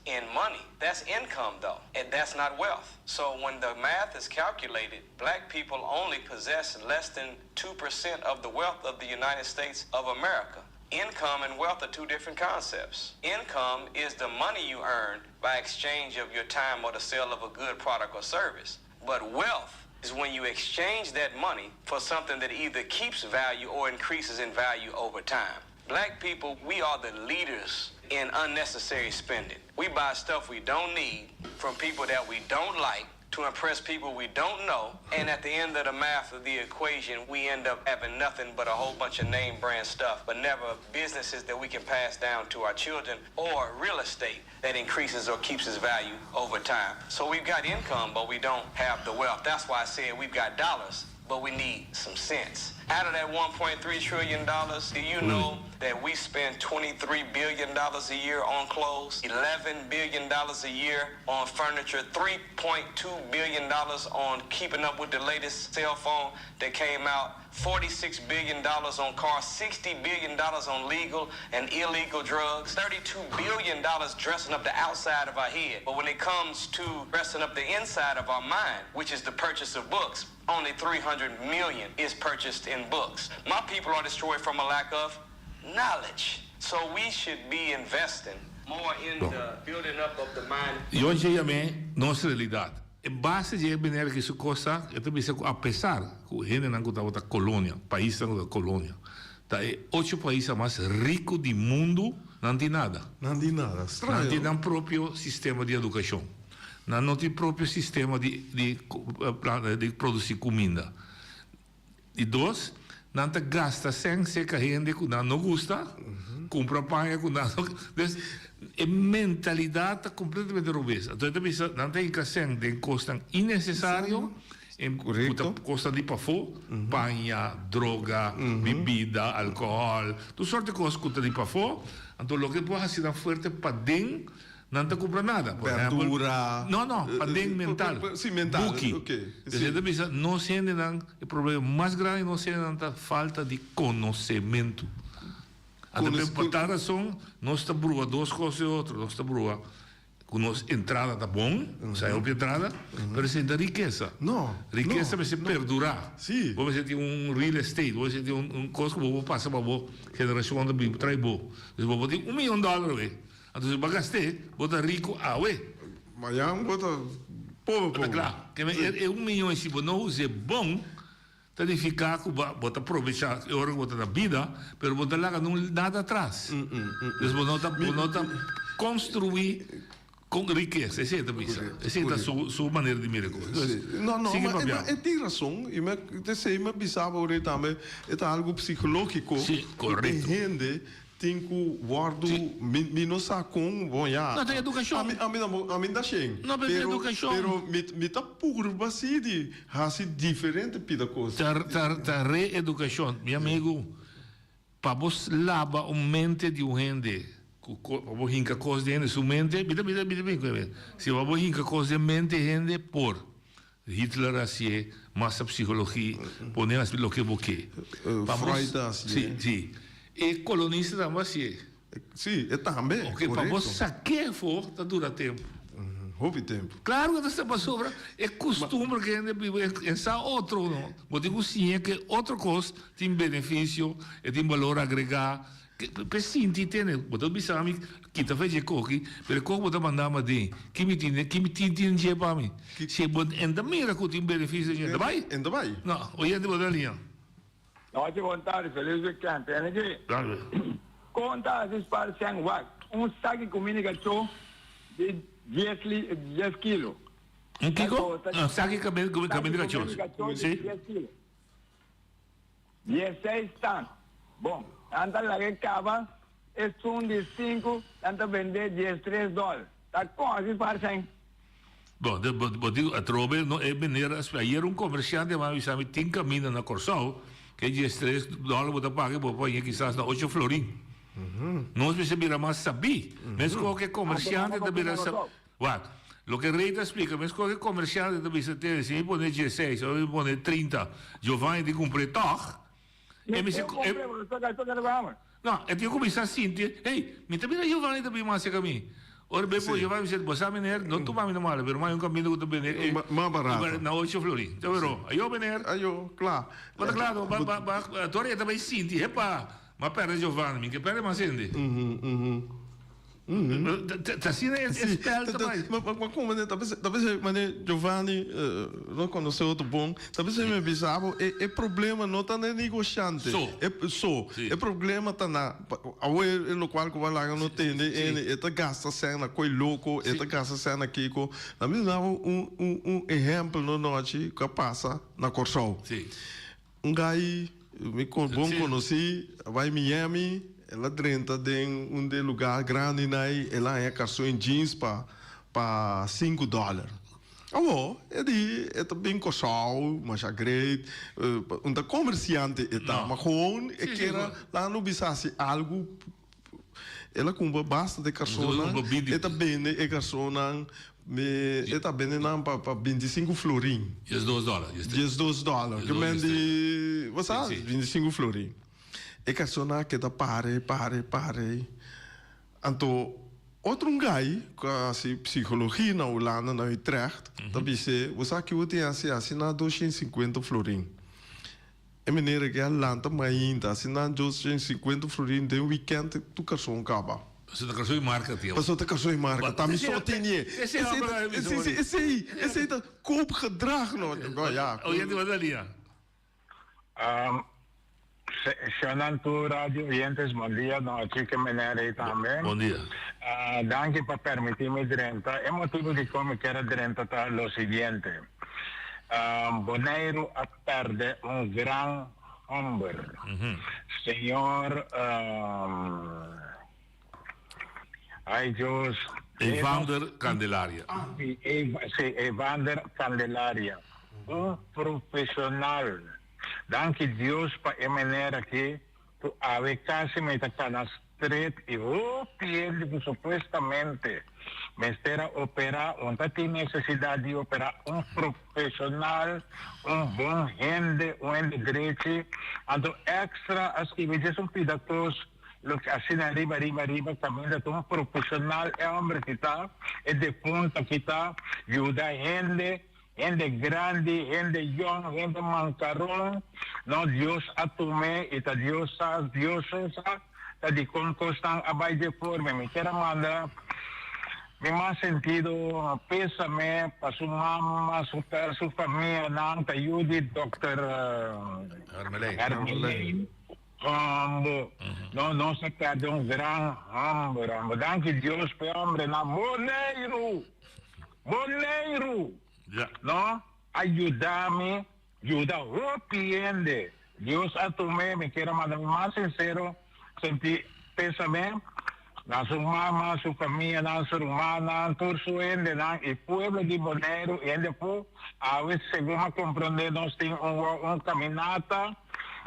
Speaker 16: in money. That's income, though, and that's not wealth. So when the math is calculated, black people only possess less than 2% of the wealth of the United States of America. Income and wealth are two different concepts. Income is the money you earn by exchange of your time or the sale of a good product or service. But wealth is when you exchange that money for something that either keeps value or increases in value over time. Black people, we are the leaders in unnecessary spending. We buy stuff we don't need from people that we don't like to impress people we don't know. And at the end of the math of the equation, we end up having nothing but a whole bunch of name brand stuff, but never businesses that we can pass down to our children or real estate that increases or keeps its value over time. So we've got income, but we don't have the wealth. That's why I said we've got dollars, but we need some sense. Out of that $1.3 trillion, do you know that we spend $23 billion a year on clothes, $11 billion a year on furniture, $3.2 billion on keeping up with the latest cell phone that came out, $46 billion on cars, $60 billion on legal and illegal drugs, $32 billion dressing up the outside of our head. But when it comes to dressing up the inside of our mind, which is the purchase of books, only 300 million is purchased in books. My people are destroyed from a lack of knowledge. So we should be investing more in the building up of the mind.
Speaker 15: Yonchi yam'é nos realidat. E base dje manera ki su kos ta, e ta bisa ku apesar ku hendenan ku tabata kolonia, paisnan ku tabata kolonia, ta e ocho paisnan mas riku di mundu, nan tin nada.
Speaker 2: Nan tin nada. Straño,
Speaker 15: Nan tin
Speaker 2: no?
Speaker 15: nan propio sistema di edukashon. Nan no tin propio sistema di di di produsí kuminda. Di dos, nan ta gasta sèn seka hende ku nan no gusta, kumpra paña ku nan no. Dus, e mentalidat ta kompletamente robes. Anto e ta bisa, nan ta hinka sèn den kosnan innesesario, ku ta kosnan di pafó, paña, droga, bibida, alkohòl, tur sort di kos ku ta di pafó. Anto loke por hasi nan fuerte paden. Nan ta cumpra nada. Por ehempel,
Speaker 2: Berdura.
Speaker 15: No, no, paden mental.
Speaker 2: Si, mental.
Speaker 15: Buki.
Speaker 2: Ok.
Speaker 15: Dus e ta bisa, nos hendenan, e problema mas grandi nos hendenan ta falta di konosementu. Anto
Speaker 2: Konos-
Speaker 15: pa tal rason nos ta brua dos kos e otro. Nos ta brua. Ku nos entrada ta bon, nos hay hopi entrada, pero esei ta rikesa.
Speaker 2: No.
Speaker 15: Rikesa mester perdurá.
Speaker 2: Sí.
Speaker 15: Bo mester tin un real estate, bo mester tin un kos ku bo por pasa pa bo generashon ta bin trae bo. Dus bo por tin un miyon dòler awe, anto si bo a gast'é, bo ta riku awe.
Speaker 2: Mañan bo ta pober pober.
Speaker 15: Ta kla. E un miyon si bo no us'é bon, Ta nifiká ku bo bo ta probechá e ora ku bo ta na bida, pero bo no ta laga nun nada atras. Dus bo no ta bo no ta konstruí kon rikesa. Esei e ta bisa. Esei ta su su manera di mira e kos. Dus,
Speaker 2: No, no,
Speaker 15: sigui
Speaker 2: ma
Speaker 15: papia.
Speaker 2: e tin rason. I mi esei mi a bisa bo ora tambe, e ta algu psikológiko
Speaker 15: Sí,
Speaker 2: ku e
Speaker 15: korekto.
Speaker 2: hende Tin ku wòrdu, mi mi no sa kon, bon ya.
Speaker 15: No, ta edukashon.
Speaker 2: Ami ami tampoco, ami ta shen.
Speaker 15: No, pero ta edukashon.
Speaker 2: Pero mi mi ta purba si di hasi diferente pida kos.
Speaker 15: Ta ta ta reedukashon. Mi amigu, pa bo laba un mente di un hende, ku ko pa bo hinka kos den hende su mente, mi ta mi ta mi ta bin ku e, si pa bo hinka kos den mente hende por. Hitler a hasié masa psicologie, pone hasi loke bo ke. Pa bo,
Speaker 2: Freud a hasié.
Speaker 15: Sí, sí. E kolonista tambe a hasié.
Speaker 2: Sí, e tambe,
Speaker 15: Oke, pa bo
Speaker 2: korekto.
Speaker 15: sak'é afó ta dura tempu.
Speaker 2: Hopi tempu.
Speaker 15: Klaro ku ta sa pasobra e kustumber ku hende biba e sa otro no. Bo tin ku siña ke otro kos tin benefisio, e tin balor agregá. P'e sinti tene, bo ta bisa mi kita fecha e koki, pero e koki bo ta manda mi aden, ki mi tin, ki mi tin tin dje pa mi? Si bo N ta mira ku tin benefisio dje, N ta bai?
Speaker 2: N ta bai.
Speaker 15: No, oyente bo ta liña.
Speaker 17: Nochi bon tardi, felis weekend. Tene ki konta hasi spar sèn wak un saki kuminda kachó di dies li dies kilo.
Speaker 15: Un kiko? Un saki kuminda kachó. Si.
Speaker 17: Dieseis tan. Bon, nan ta laga e kaba, esun di sinku nan ta bendé diestres dòler. Ta kon asi parsen?
Speaker 15: Bon, de, bo, bo digo, atrobe no e meneer a splika. Ayer un komersiante a manda bisa mi tin kaminda na Kòrsou ke diestres dòler bo ta paga i bo por haña kisas na ocho florin. Nos mester bira mas sabí. Meskos ke komersiante ta bira sabí. Wak, loke Rey ta splika, meskos ke komersiante ta bisa tene, si mi pone dieseis of mi pone trinta, Giovanni tin kumpr'é tòg. E mester ku, e, no, e tin ku kuminsá sinti, hey, mi ta mira Giovanni ta bin mas serka mi. Ora be por Giovanni bisa, bo sa meneer, no tuma mi na mala, pero mas un kaminda ku ta bende e,
Speaker 2: Mas barato.
Speaker 15: na ocho florin. Ta wero, ayo meneer.
Speaker 2: Ayo, kla.
Speaker 15: Bo ta kla, ba, ba, ba, tora e ta bai sinti, hepa, m'a pèrdè Giovanni, mi ke pèrdè mas hende. Ta asina e spel ta bai.
Speaker 2: Ma como ta bisa, ta bisa mane Giovanni no conoce otro bon, ta bisa mi bisa bo e problema no ta na e negociante.
Speaker 15: So.
Speaker 2: E so. E problema ta na awe e locual cu bo a laga no tende e ta gasta cen na coy loco, e ta gasta cen na kico. Na mi duna bo un un un ehempel no nochi cu a pasa na Corsou. Un guy mi bon conoci a bay Miami, el a drenta den un de lugar grandi nai, el a haña carson en jeans pa pa sinku dollar. Awo, e di e ta bin Corsou, masha great, un ta comerciante e ta, ma gewoon e kier a laga no bisa haci algu, el a cumpra basta de carsonnan, e ta bende e carsonnan, e ta bende nan pa pa bintisinku florin.
Speaker 15: Diesdos dòler.
Speaker 2: Diesdos dòler. Ke men di, bo sa, bintisinku florin. E carsonnan a keda pare, pare, pare. Anto otro un guy ku a hasi psikologia na Hulanda, na Utrecht, ta bis'é, bo sa kico tin hasi? Hasi nan doshensinkuenta florin. E meneer aki a lanta mainta, hasi nan 250 florin den weekend tur karson kaba.
Speaker 15: Pasobra ta karson di marka tio.
Speaker 2: Pasobra ta karson di marka, ta mi so tene. Esei, esei, esei ta koopgedrag no. Ya.
Speaker 15: Oyente bo ta lia.
Speaker 18: Shonan tur radio oyentes bon dia, don Achike meneer ei tambe.
Speaker 15: Bon dia.
Speaker 18: Danki pa permiti mi drenta. E motibu dikon mi kier a drenta ta lo siguiente. Boneiru a perde un gran homber. Señor ay Dios.
Speaker 15: Evander Candelaria.
Speaker 18: Si, Evander Candelaria. Un profesional. Danki Dios pa e meneer aki ku awe kasi mi ta kana stret i hopi hende ku supuestamente mester a operá un ta tin nesesidat di operá un profeshonal, un bon hende, un hende drechi. Anto extra a skibi djes un pida kos. Loke asina riba riba riba caminda ta un profesional e homber ki ta, e defunto ki ta yuda hende, hende grandi, hende yong, hende mancaron, no Dios a tume y ta Dios sa, Dios so sa ta dicon cosnan a bay dje forma. Mi kier a manda mi mas sentido pesame pa su mama, su su famianan, ta yu di Dòkter Hermelijn. Homber, no nos a perde un gran homber, homber. Danki Dios p'e hombrenan Boneiru, Boneiru, no a yuda mi, yuda hopi hende. Dios a tum'é, mi kier a manda mi mas sincero senti pesame na su mama, su famianan, su rumannan, tur su hendenan y pueblo di Boneiru y hende fu. Awe segun a comprende nos tin un un caminata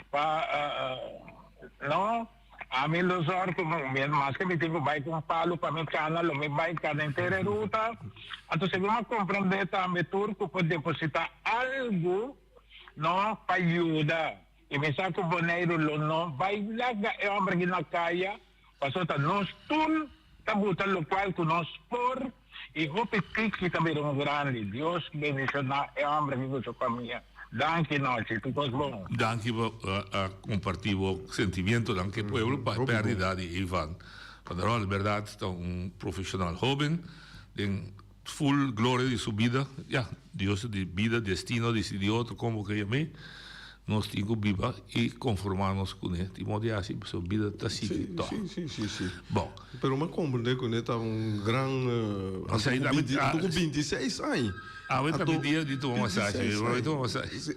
Speaker 18: pa no ami lo zorg cu maske mi tin cu bay cu un palo pa mi cana lo mi bay cana henter e ruta anto segun a comprende tambe tur cu por deposita algo no pa yuda y mi sa cu Boneiru lo no bay laga e homber aki na caya. Pasobra ta nos tur ta buta lokual ku nos por i hopi tiki ta bira un grandi. Dios bendishoná e hòmber aki ku su famia. Danki nochi, tur kos bon.
Speaker 15: Danki pa a kompartí bo sentimientonan ku e pueblo pa e pèrdida di Ivan van der Wal. Bèrdat ta un profeshonal hóben den full gloria di su bida. Ya, Dios di bida, destino disidí otro kon bo ke yam'é. Nos tin ku biba i konformá nos kuné. Tin modo di hasi pasobra bida ta sigui tòg.
Speaker 2: Sí, sí, sí, sí.
Speaker 15: Bon.
Speaker 2: Pero mi a komprendé kuné ta un gran anto ku 26 aña.
Speaker 15: Awe ta mi dia di tuma masashi. Mi por tuma masashi.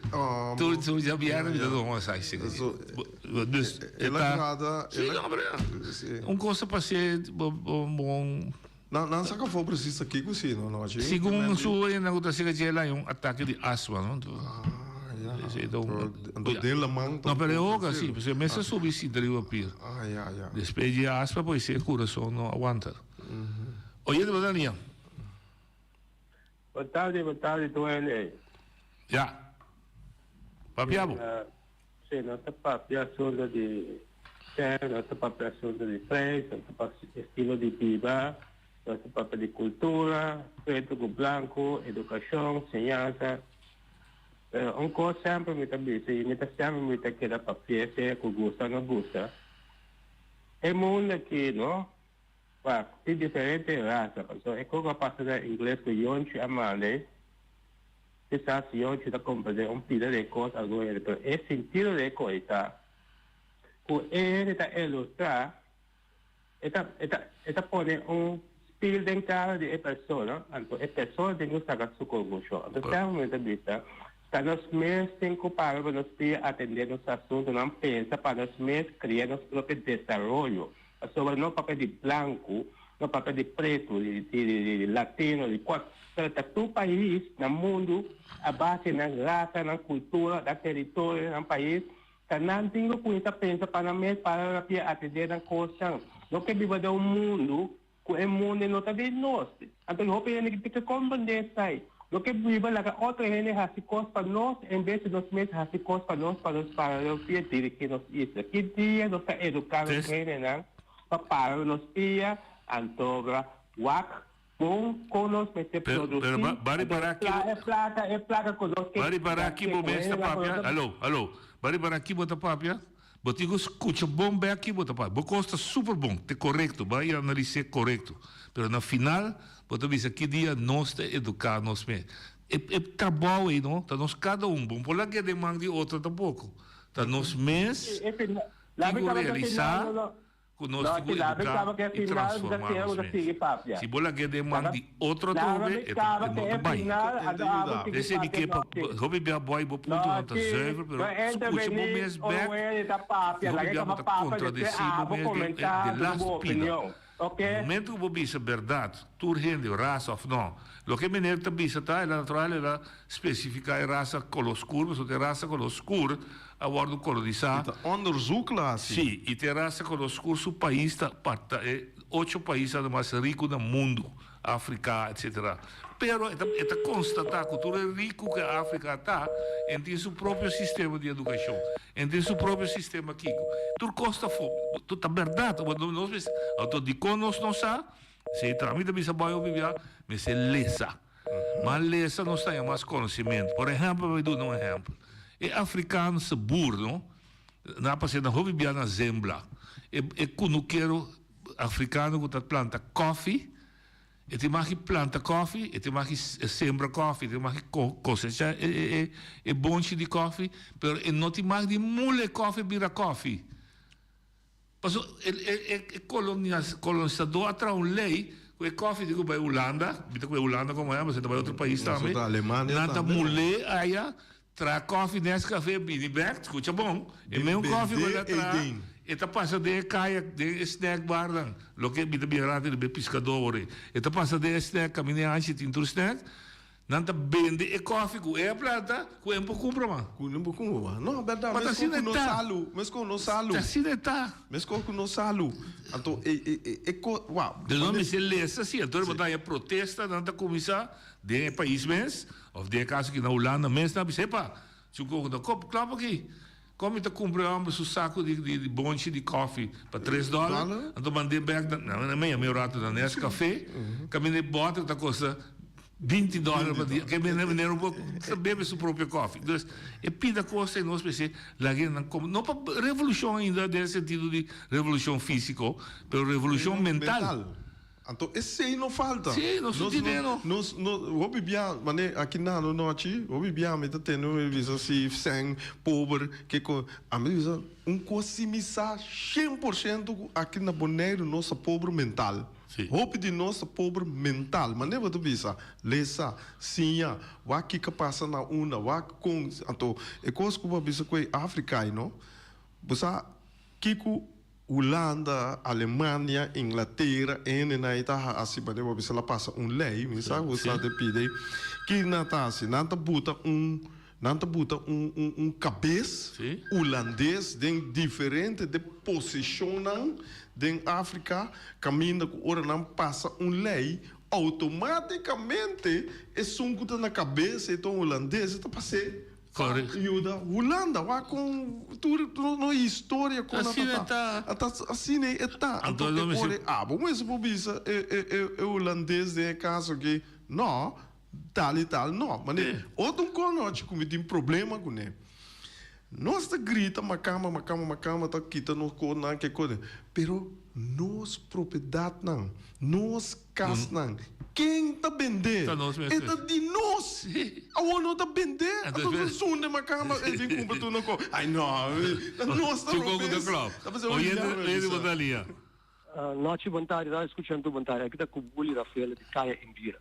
Speaker 15: Tur tur djabièrnè mi ta tuma masashi. Dus e ta. Sí, no, pero un kos ta pas'é bo bon.
Speaker 2: Nan nan saka afó precies ta kiko si no no achi.
Speaker 15: Segun su hende ku ta sega dje el a un atake di asma no.
Speaker 2: Ah ya.
Speaker 15: Esei ta un.
Speaker 2: Anto den laman
Speaker 15: No pero e hoga si pasobra e mester subi sinta riba pir.
Speaker 2: Ah ya ya.
Speaker 15: Despues di e asma pues e kurason no a wanta. Oyente bo ta nia.
Speaker 19: Bon tardi bon tardi tur hende.
Speaker 15: Ya. Papia bo.
Speaker 19: Si, nos ta papia asunto di sèn, nos ta papia asunto di preis, nos ta papia estilo di biba, nos ta papia di kultura, pretu ku blanku, edukashon, señansa. Pero un kos semper mi ta bisa i mi ta semper mi ta keda papia sea ku gusta o no gusta, e mundu aki no, wak, tin diferente rasa, pasobra e kos ku a pasa na ingles ku Yonchi a manda ei, Kisas Yonchi ta comprende un pida di e cos algun hende, pero e sentido di e coi ta cu e hende ta ilustra, e ta e ta e ta pone un spiel den cara di e persona, anto e persona tin cu saca su conclusion. Anto semper mi ta bisa, ta nos mes tin cu para pa nos pia atende nos asuntonan, pensa pa nos mes cria nos propio desaroyo. Pasobra no papia di blanku, no papia di pretu, di latino, di kua, pero ta tur pais na mundu a base nan rasa, nan kultura, nan teritorio, nan pais, ta nan tin ku kuminsá pensa pa nan mes para nan pia atendé nan kosnan. No ke biba den un mundu ku e mundu no ta di nos. Anto hopi hende tin ke komprendé esei. No ke biba laga otro hende hasi kos pa nos en bes di nos mes hasi kos pa nos pa nos para nos pia dirigí nos isla. Ki dia nos ta eduká nos hendenan pa para nos pia antogra wak bon kon nos mester
Speaker 15: Pero,
Speaker 19: produsí
Speaker 15: pero ba, bari
Speaker 19: anto
Speaker 15: para
Speaker 19: e pla
Speaker 15: ki
Speaker 19: e plaka e plaka ku nos ke
Speaker 15: Bari para ki
Speaker 19: gast'é
Speaker 15: bo
Speaker 19: ku
Speaker 15: mes ta
Speaker 19: hendenan ku
Speaker 15: papia?
Speaker 19: nos ta
Speaker 15: Aló, aló. Bari para ki bo ta papia? Bo tin ku skucha bon bek ki bo ta papia. Bo kos ta super bon, te korekto, bo a analis'é korekto. Pero na final bo ta bisa ki dia nos ta eduká nos mes. E e trabou ei no ta nos kada un, bo no por lag'é den man di otro tampoko. Ta nos mes
Speaker 19: Sí, e final,
Speaker 15: tin
Speaker 19: labi
Speaker 15: ku
Speaker 19: kaba ku e final
Speaker 15: realisá
Speaker 19: no no.
Speaker 15: Ku nos
Speaker 19: No,
Speaker 15: tin ku
Speaker 19: si labi
Speaker 15: eduká
Speaker 19: kaba ku e
Speaker 15: i
Speaker 19: final,
Speaker 15: transformá
Speaker 19: ta
Speaker 15: nos
Speaker 19: siga
Speaker 15: mes.
Speaker 19: sigui papia.
Speaker 15: Si bo lag'é den man
Speaker 19: Laga
Speaker 15: di otro
Speaker 19: laga
Speaker 15: atrobe,
Speaker 19: mi
Speaker 15: e ta
Speaker 19: kaba
Speaker 15: e
Speaker 19: ku
Speaker 15: no
Speaker 19: e
Speaker 15: ta bai.
Speaker 19: final, anto abo sigui
Speaker 15: Esei mi
Speaker 19: papia
Speaker 15: ke pa
Speaker 19: no.
Speaker 15: hopi bia bo ai bo
Speaker 19: No,
Speaker 15: puntonan ta
Speaker 19: si
Speaker 15: zuiver, pero
Speaker 19: no
Speaker 15: skucha bo
Speaker 19: intervení
Speaker 15: mes
Speaker 19: ora
Speaker 15: bèk
Speaker 19: un hende ta
Speaker 15: i
Speaker 19: papia,
Speaker 15: hopi
Speaker 19: laga e
Speaker 15: bia bo
Speaker 19: kaba
Speaker 15: ta
Speaker 19: papia, despues
Speaker 15: kontradesí bo
Speaker 19: abo
Speaker 15: mes den e
Speaker 19: komentá
Speaker 15: de
Speaker 19: duna
Speaker 15: last
Speaker 19: bo
Speaker 15: pida.
Speaker 19: opinion. Ok?
Speaker 15: Momento ku bo bisa bèrdat, tur hende, rasa òf no, loke meneer ta bisa ta, el a natural el a spesifiká e rasa koló skur, pasobra e rasa koló skur a wòrdu kolonisá.
Speaker 2: I ta onderzoek la hasi.
Speaker 15: Sí, i te rasa koló skur su pais ta parta e ocho paisnan mas riku na mundu. Afrika etcetera. Pero e ta e ta konstatá ku tur e riku ku e Afrika ta, en tin su propio sistema di edukashon, en tin su propio sistema kiko. Tur kos ta fo, ta bèrdat, nos mester, anto dikon nos no sa? Si e trami ta bisa bai hopi bia, mester lesa. Mas lesa nos ta haña mas konosementu. Por ehèmpel, mi duna un ehèmpel. E afrikaanse boer, no, nan a pas'é nan hopi bia na Zembla. E e kunukero afrikano ku ta planta kòfi, e tin mag di planta kòfi, e tin mag di sembra kòfi, e tin mag di kosechá e e e bonchi di kòfi, pero e no tin mag di mula e kòfi bira kòfi. Paso e e e kolonisadó a traha un lei ku e kòfi tin ku bai Hulanda, mi ta ku bai Hulanda komo aya, pasobra ta bai otro pais tambe, nan ta mul'é aya, traha kòfi Nescafé bini bèk, skucha bon, e meun kòfi ku el a traha, e ta pasa den e kaya, den e snack barnan, loke mi ta bira ratu riba e piskadó awor ei, e ta pasa den e snack kaminda e hanchi tin tur snack. Nan ta bende e koffie ku e a planta ku e no por kumpra mas.
Speaker 2: Ku no por kumpra mas. No, bèrdat.
Speaker 15: Ma ta
Speaker 2: Meskos
Speaker 15: asina
Speaker 2: ku
Speaker 15: e
Speaker 2: no
Speaker 15: ta.
Speaker 2: salu. Meskos ku no salu.
Speaker 15: Ta asina e ta.
Speaker 2: Meskos ku no salu. Anto e e e e ko wou.
Speaker 15: Dus nan mester lesa si. Anto bo ta haña protesta nan ta kuminsá den e pais mes òf den e kaso aki na Hulanda mes nan a bisa epa si un koko ta kop klap aki. Kon mi ta kumpra e hòmber su saku di di bonchi di kòfi pa tres dòler, anto mand'é bèk na na mei a mei ratu na Nescafé, kaminda e bòter ta kosta 20 dòler pa dia, ke meneer no por ta bebe su propio kòfi. Dus e pida kos ei nos mester laga nan kome, no pa revolushon ainda den e sentido di revolushon físiko, pero revolushon mental.
Speaker 2: Anto esei no falta.
Speaker 15: Sí, nos no tin deno.
Speaker 2: Nos, nos, hopi bia, mane aki na no nochi, hopi bia mi ta tende mi bisa si sèn pober ke ko, ami ta bisa un kos si mi sa 100% ku aki na Boneiru nos ta pober mental.
Speaker 15: Sí.
Speaker 2: Hopi di nos ta pober mental. Mane bo ta bisa, lesa, siña, wak kiko pasa na unda, wak kon, anto e kos ku bo a bisa ku e Afrika ei no, bo sa kiko Hulanda, Alemania, Inglatera, hende nan ei ta hasi manera bo bisa la pasa un lei, mi sa ku sa ta pidi ki nan ta hasi, nan ta buta un nan ta buta un un un kabes hulandes den diferente de posishonnan den Afrika kaminda ku ora nan pasa un lei outomatikamente esun ku ta na kabes e ta un hulandes e ta pas'é.
Speaker 15: Correct.
Speaker 2: Yuda Hulanda wak kon tur no historia kon a
Speaker 15: Asina
Speaker 2: ta
Speaker 15: e ta.
Speaker 2: Ata asina e ta.
Speaker 15: Anto
Speaker 2: Anto
Speaker 15: lo
Speaker 2: e
Speaker 15: mester.
Speaker 2: ora abo mester por bisa e e e e hulandes den e kaso aki no tal i tal no. Mane otro un konochi ku mi tin problema kuné. Nos ta grita makamba makamba makamba ta kita nos konan ke kos pero nos propiedatnan nos Kasnan. Ken ta bendé?
Speaker 15: Ta nos
Speaker 2: E
Speaker 15: mester.
Speaker 2: ta di nos. Awor no ta bendé.
Speaker 15: Anto
Speaker 2: Anto
Speaker 15: es
Speaker 2: zunde makamba e bin kumpra tur no ko. Ai no, ta nos ta
Speaker 15: Su koko ta
Speaker 2: robes.
Speaker 15: klop.
Speaker 2: Ta pasá un
Speaker 15: Oyente,
Speaker 2: diablo
Speaker 15: oyente
Speaker 2: bisa.
Speaker 15: bo ta lia.
Speaker 19: Nochi bon tardi, radio escuchando bon tardi. Aki ta cu Bully Rafael di Kaya Indira.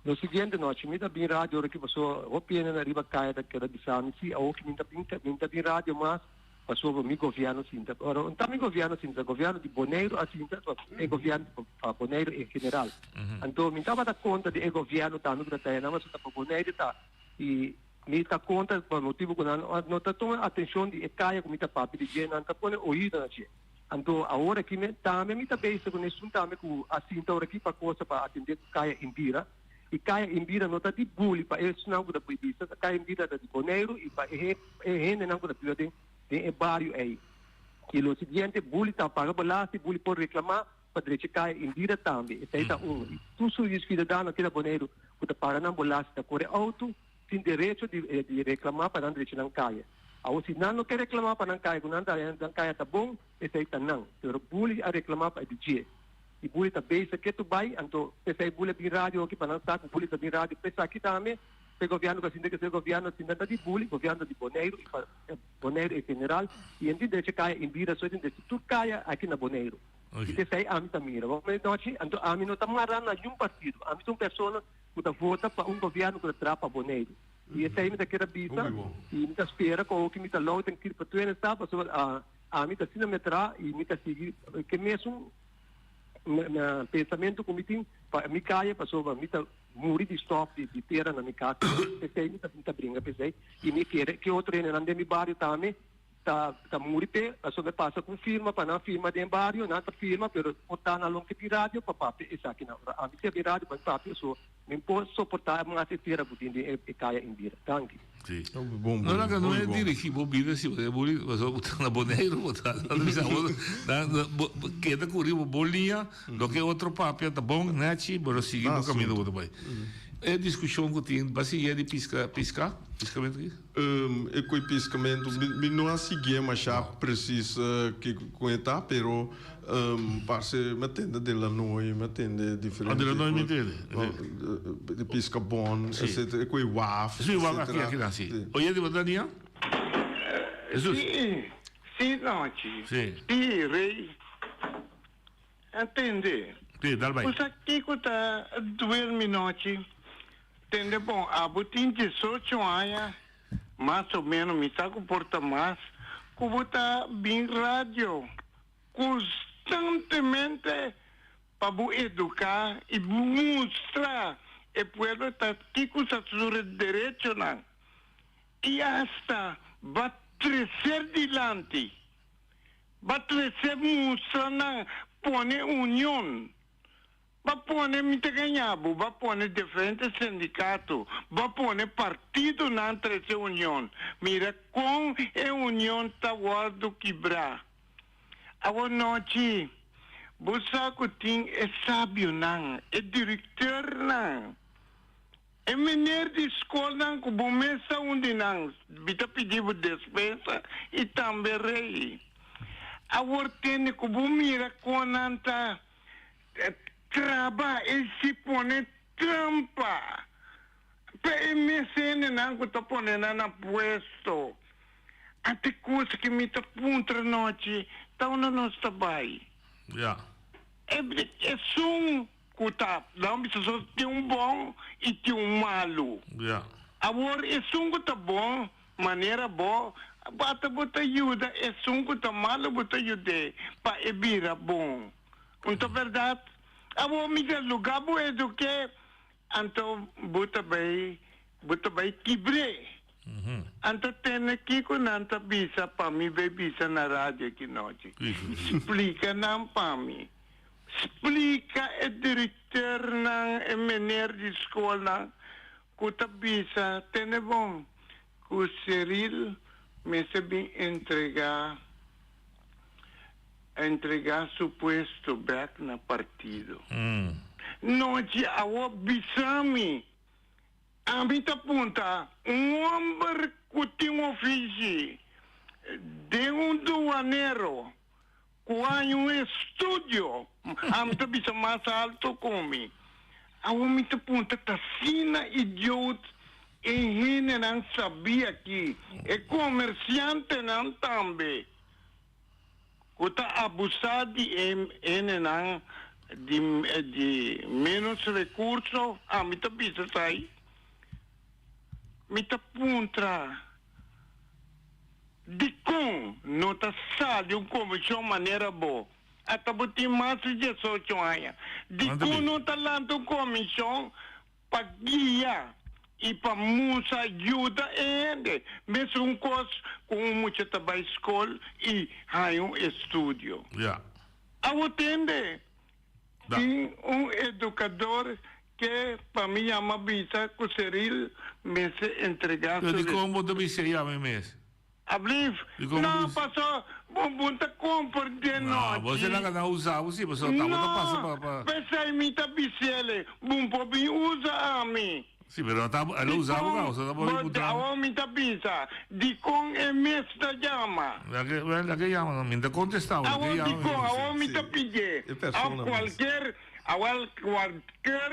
Speaker 19: Lo siguiente nochi, mi ta bin radio ora ki paso hopi hende na riba kaya ta keda bisa mi si awoki mi ta bin mi ta bin radio mas Pasobra mi gobièrnu sinta. Ora un ta mi gobièrnu sinta, gobièrnu di Boneiru a sinta, e gobièrnu pa Boneiru en general. Anto mi tabata kontra di e gobièrnu tambe ku ta traha nan, pasobra ta pa Boneiru ta. I mi ta kontra pa motibu ku nan no ta tuma atenshon di e kaya ku mi ta papia di dje, nan ta pone oido na dje. Anto awor aki mi tambe mi ta bezig ku esun tambe ku a sinta ora aki pa kosa pa atendé ku kaya Indira. I kaya Indira no ta di buli pa esnan ku ta bisa, kaya Indira ta di Boneiru i pa e e hendenan ku ta biba den den e bario ei. I lo siguiente, buli ta paga belasting, buli por reklamá pa drecha kaya Indira tambe. Esei ta un. I tur su siudadano aki na Boneiru ku ta paga nan belasting ta kore outo tin derecho di di reklamá pa nan drecha nan kaya. Awor si nan no ke reklamá pa nan kaya ku nan ta nan kaya ta bon, esei ta nan. Pero buli a reklamá pa e di dje. I buli ta bezig ke tur bai, anto p'esei buli a bin radio aki pa nan sa ku buli ta bin radio p'esaki tambe. P'e gobièrnu ku a sinta kese gobièrnu a sinta ta di buli, gobièrnu ta di Boneiru i pa Boneiru en general i en tin derecho kaya in bida so tin derecho tur kaya aki na Boneiru. I p'esei ami ta mira. Bo mei nochi anto ami no ta mará na niun partido. Ami ta un persona ku ta vota pa un gobièrnu ku ta traha pa Boneiru. I esei mi ta keda bisa i mi ta spera ku awoki mi ta lou den kir pa tuene sa pasobra ami ta asina mi a traha i mi ta sigui ke mesun pensamentu ku mi tin pa mi kaya pasobra mi ta Muri di stof di di tera na mi kas, p'esei mi ta mi ta bringa p'esei i mi kere ke otro hendenan den mi bario tambe.
Speaker 20: ta ta muri p'e, pasobra e pasa ku un firma pa nan firma den bario, nan ta firma pero por ta nan lo ke bin radio pa papia esakinan. Ora ami si a bin radio pa mi papia so mi por soporta mas e tera ku tin den e kaya Indira. Danki.
Speaker 15: Sí. No laga no e dirigi bo bida si bo ta buri pasobra bo ta na Boneiru bo ta ta bisa bo bo keda ku riba bo liña loke otro papia ta bon nechi bo lo sigui bo kaminda bo ta bai. E diskushon ku tin ba sigui di piska piska piskamentu ki?
Speaker 2: E ku e piskamentu mi no a siguié masha presis kiko ku e ta pero Parse mi a tende de Lanoy, mi a tende diferente.
Speaker 15: Ah, de Lanoy mi tende.
Speaker 2: De Piscabon, etcetera, e cu e waf,
Speaker 15: Sí, waf aki, aki nan, sí. Oye, di bo Dania?
Speaker 21: Jesus. Sí, sí, Nochi.
Speaker 15: Sí.
Speaker 21: Sí, Rey. A tende.
Speaker 15: Sí, dal bai.
Speaker 21: Bo sa kico ta duel mi, Nochi? Tende bon, abo tin diesocho aña, mas o menos, mi sa cu por ta mas, cu bo ta bin radio. Constantemente pa bo educa y mustra e pueblo ta kico sa su derechonan y hasta ba trecer dilanti, ba trecer mustra nan pone union. Ba pone mi ta gaña bo, ba pone diferente sindicato, ba pone partidonan trece union. Mira con e union ta wordo kibra. Awor nochi, bo sa cu tin e sabionan, e directeurnan, e meneer di scolnan cu bo mes ta un di nan, mi ta pidi bo despensa y tambe rey. Awor tende cu bo mira con nan ta Traba e si pone trampa pa e mes hendenan ku ta pone nan na puesto. Ante kos ki mi ta puntra nochi ta unda nos ta bai.
Speaker 15: Ja.
Speaker 21: Esun ku ta, nan bisa so tin un bon i tin un malu.
Speaker 15: Ja.
Speaker 21: Awor esun ku ta bon manera bo, bata bo ta yuda esun ku ta malu bo ta yud'é pa e bira bon. Un ta berdad? Awor mi ta luga bo eduke, anto bo ta bay, bo ta bay kibr'é. Anto tene kiko nan ta bisa pa mi bay bisa na radio aki nochi. Splika nan pa mi. Splika e direkteurnan, e meneer di skolnan ku ta bisa, tene bon, ku Cyril mester bin entrega. A entregá su puesto bèk na partido. Nochi awo bisa mi, ami ta punta un homber ku tin ofishi den un duanero ku haña un estudio, ami ta bisa mas alto ku mi. Awo mi ta punta ta asina idioot e hendenan sabí aki, e komersiantenan tambe. Ku ta abusá di e hendenan di di ménos rekurso, ami ta bisa esei. Mi ta puntra dikon no ta sali un komishon manera bo ata bo tin mas di diesocho aña? Dikon no ta lanta un komishon pa guia i pa musa yuda e hende, mesun kos ku un mucha ta bai skol i haña un estudio.
Speaker 15: Ja.
Speaker 21: Awo tende, tin un edukador ke pa mi yama bisa ku Cyril mester entregá
Speaker 15: Pero
Speaker 21: su
Speaker 15: dikon bo ta bisa e yama e mes?
Speaker 21: Ablief, no paso bo bo ta comprende
Speaker 15: No, bo se laga nan usa bo si, paso ta bo ta pasa pa pa.
Speaker 21: No, pesey mi ta bisele, bo por bin usa ami.
Speaker 15: Si, pero ta el a usa bo causa, ta bo bin puntra mi.
Speaker 21: Awor mi ta bisa, dicon e mes ta yama?
Speaker 15: Laga, wel, laga e yama, no, mi ta contesta bo, laga e yama.
Speaker 21: Awor dicon, awor mi ta pidie, of cualkier Awel cualkier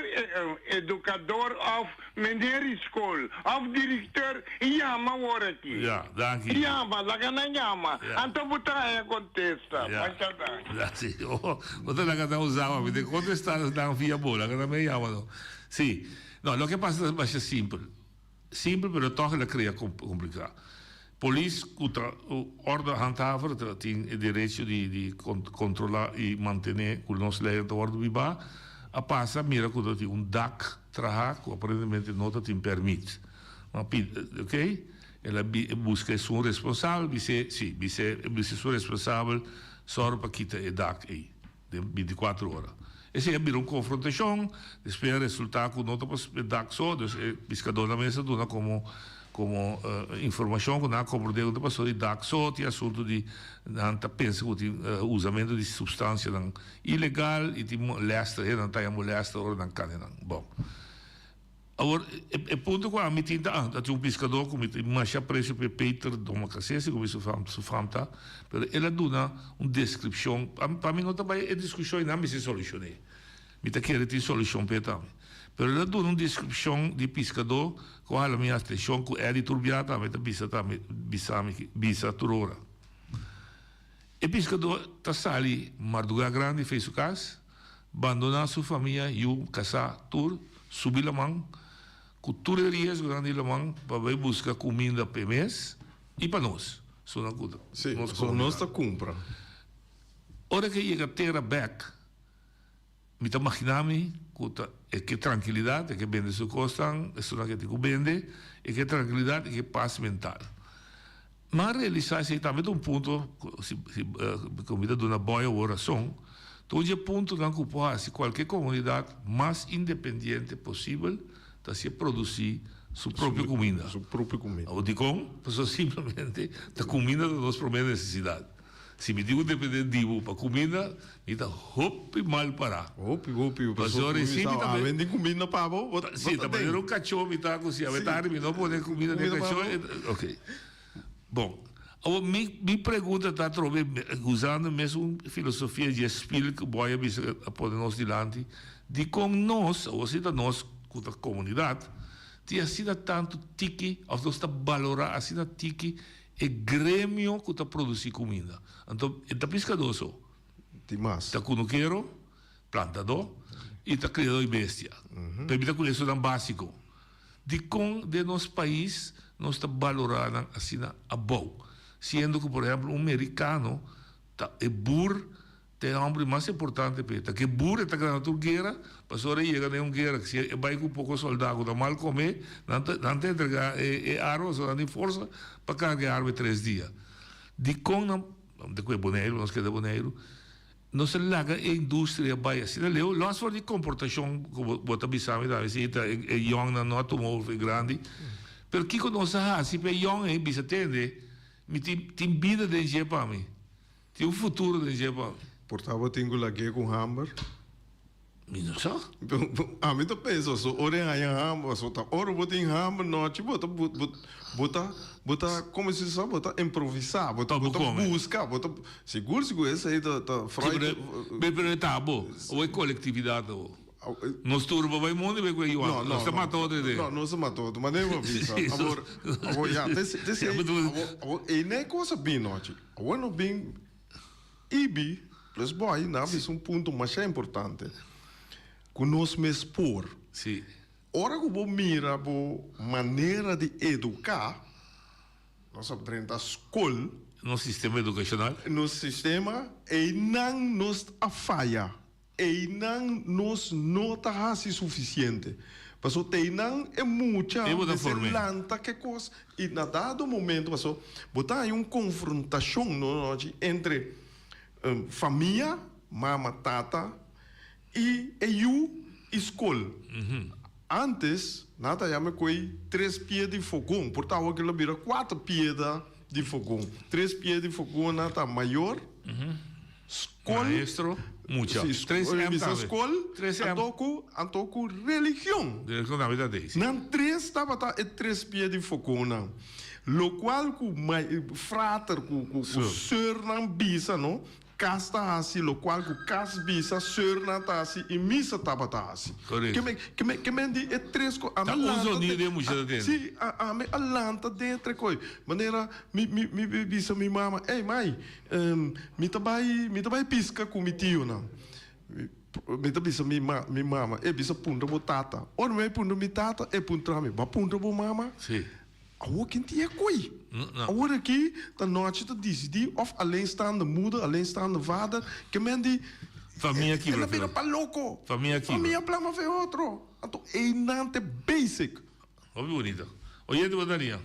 Speaker 21: educador of meneer di school of directeur yama awor aki.
Speaker 15: Ja, danki.
Speaker 21: Yama, laga nan yama.
Speaker 15: Ja.
Speaker 21: Anto bo ta haya contesta.
Speaker 15: Ja.
Speaker 21: Masha danki.
Speaker 15: Ja, si. Oh, bo ta laga nan usa mi ta contesta nan via bo, laga nan me yama no. Si. No, loke pasa ta masha simpel. Simpel pero toch el a crea complica. Polis cu ta orde handhaver ta tin e derecho di di controla y mantene cu nos leynan ta wordo biba, a pasa mira cu ta tin un dak traha cu aparentemente no ta tin permit. Ma pidi, ok? El a buska esun responsabel, bis'é, sí, bis'é, bisa esun responsabel sòru pa kita e dak ei den bintikuater ora. Esei a bira un konfrontashon, despues a resultá ku no ta pa e dak so, dus e piskadónan mes a duna komo komo informashon ku nan a komprondé ku no ta pasobra di dak so, tin asuntu di nan ta pensa ku tin usamentu di supstansianan ilegal i tin molèster, hende nan ta haña molèster ora nan kane nan. Bon. Awor, e punto ku ami tin ta, ah, ta tin un piskadó ku mi tin masha apresio p'e, Peter Domacassé, segun mi su fam, su fam ta, pero el a duna un deskripshon, pa, pa mi no ta bai e diskushon ei nan mester solushoné. Mi ta kere tin solushon p'e tambe. Pero el a duna un deskripshon di piskadó ku a hala mi atenshon, ku Eddie tur bia tambe ta bisa tambe, bisa mi, bisa tur ora. E piskadó ta sali mardugá grandi fei su kas. Bandoná su famia, yu, kasá, tur, subi laman, ku tur e riesgonan di laman pa bai buska kuminda p'e mes i pa nos. Suna ku nos
Speaker 2: Sí, pasobra nos ta kumpra.
Speaker 15: Ora ku e yega tera bèk, mi ta maginá mi ku ta e ke trankilidat, e ke bende su kosnan, esunnan ke tin ku bende, e ke trankilidat, e ke pas mental. M'a realisá esei tambe ta un punto, si ku mi ta duna Boy awor rason, ta un dje puntonan ku por hasi kualke komunidat mas independiente posibel ta si e produsí su propio kuminda.
Speaker 2: Su propio kuminda.
Speaker 15: Awor dikon? Pasobra simplemente ta kuminda ta nos promé nesesidat. Si mi tin ku dependé di bo pa kuminda, mi ta hopi mal pará.
Speaker 2: Hopi, hopi.
Speaker 15: Pasobra
Speaker 2: si mi ta bendi kuminda pa bo, bo ta den.
Speaker 15: Si, ta manera un kachó mi ta ku si awe tardi mi no pone kuminda den kachó, ok. Bon, awor mi mi pregunta ta atrobe, usando e mesun filosofia dje spil ku Boy a bisa a pone nos dilanti, dikon nos, awor si ta nos ku ta komunidat, tin asina tantu tiki òf nos ta balorá asina tiki E gremio ku ta produsí kuminda. Anto e ta piskadó so.
Speaker 2: Tin mas.
Speaker 15: Ta kunukero, plantadó i ta kriadó di bestia. Pero mi ta ku esonan básiko. Dikon den nos pais nos ta balorá nan asina abou? Siendo ku por ehèmpel un merikano ta e bur Ta e hombre mas importante p'e. Ta ke bur e ta gana tur guera, pasobra e yega den un guera, si e bai ku poko solda ku ta mal kome, nan ta nan ta entrega e e arma pasobra nan tin forsa pa karga e arma e tres dia. Dikon nan, ta ku e Boneiru, nos keda Boneiru, nos a laga e industria bai asina leu, los for di komportashon ku bo bo ta bisa mi tambe si ta e yòngnan no a tuma over e grandi, pero kiko nos a hasi pa e yòn ei bisa tende mi tin tin bida den dje pa mi. Tin un futuro den dje pa mi.
Speaker 2: Por ta bo tin ku lag'é ku hamber?
Speaker 15: Mi no sa.
Speaker 2: Ami ta pensa so ora e haña hamber, so ta ora bo tin hamber nochi bo ta bo ta bo ta komo si sa bo ta improvisá, bo ta bo ta buska, bo ta sigur sigur esei ta ta Freud.
Speaker 15: Pero e ta abo, abo e kolektividat abo. Nos tur bo bai mundo bai ku e yuan. Nos ta mata otro de.
Speaker 2: No, nos ta mata otro. Manera bo bisa. Awor, awor ya, te te awor, awor ei ne cosa bin nochi. Awor no bin Ibi plus Boy nan a bisa un punto masha importante ku nos mes por.
Speaker 15: Si.
Speaker 2: Ora ku bo mira bo manera di eduká, nos a drenta skol.
Speaker 15: Nos sistema edukashonal.
Speaker 2: Nos sistema, einan nos a faya. Einan nos no ta hasi sufisiente. Paso teinan e mucha mester lanta ke kos i na dado momento paso bo ta haña un konfrontashon no nochi entre famia, mama, tata, i e yu i skol. Antes nan ta yama koe tres pia di fogon, por ta awor ke lo bira kuater pieda di fogon. Tres pia di fogon nan ta mayor. Skol.
Speaker 15: Maestro, mucha.
Speaker 2: Si,
Speaker 15: Tres M
Speaker 2: bisa
Speaker 15: tambe.
Speaker 2: skol,
Speaker 15: Tres M.
Speaker 2: anto ku, anto ku religion.
Speaker 15: Religion tambe ta dei, si.
Speaker 2: Nan tres tabata e tres pia di fokonnan. Lokual ku mai, frater ku, ku, ku seurnan bisa, no, kas ta hasi, lokual ku kas bisa, seurnan ta hasi i misa tabata hasi.
Speaker 15: Korekto.
Speaker 2: Ke men, ke men, ke men di e tres ko, ami
Speaker 15: Ta un
Speaker 2: lanta
Speaker 15: zonido
Speaker 2: den,
Speaker 15: e mucha ta tende.
Speaker 2: si, a, ami a lanta den e tres koi. Manera mi, mi, mi bisa mi mama, ey, mai, Mi ta bai, mi ta bai pisca cu mi tionan. Mi ta bisa mi ma, mi mama, e bisa puntra bo tata. Ora mi bai puntra mi tata, e puntra mi, bo a puntra bo mama?
Speaker 15: Sí.
Speaker 2: Awor kin tin e coi?
Speaker 15: No, no.
Speaker 2: Awor aki ta nochi ta dicidi of alleenstaande moeder, alleenstaande vader, ke men di,
Speaker 15: Famia kibra
Speaker 2: el a bira
Speaker 15: fe.
Speaker 2: pa loco.
Speaker 15: Famia kibra.
Speaker 2: Famia plama fe otro. Anto einan ta e basic.
Speaker 15: Hopi bonito. Oyente bo ta ria.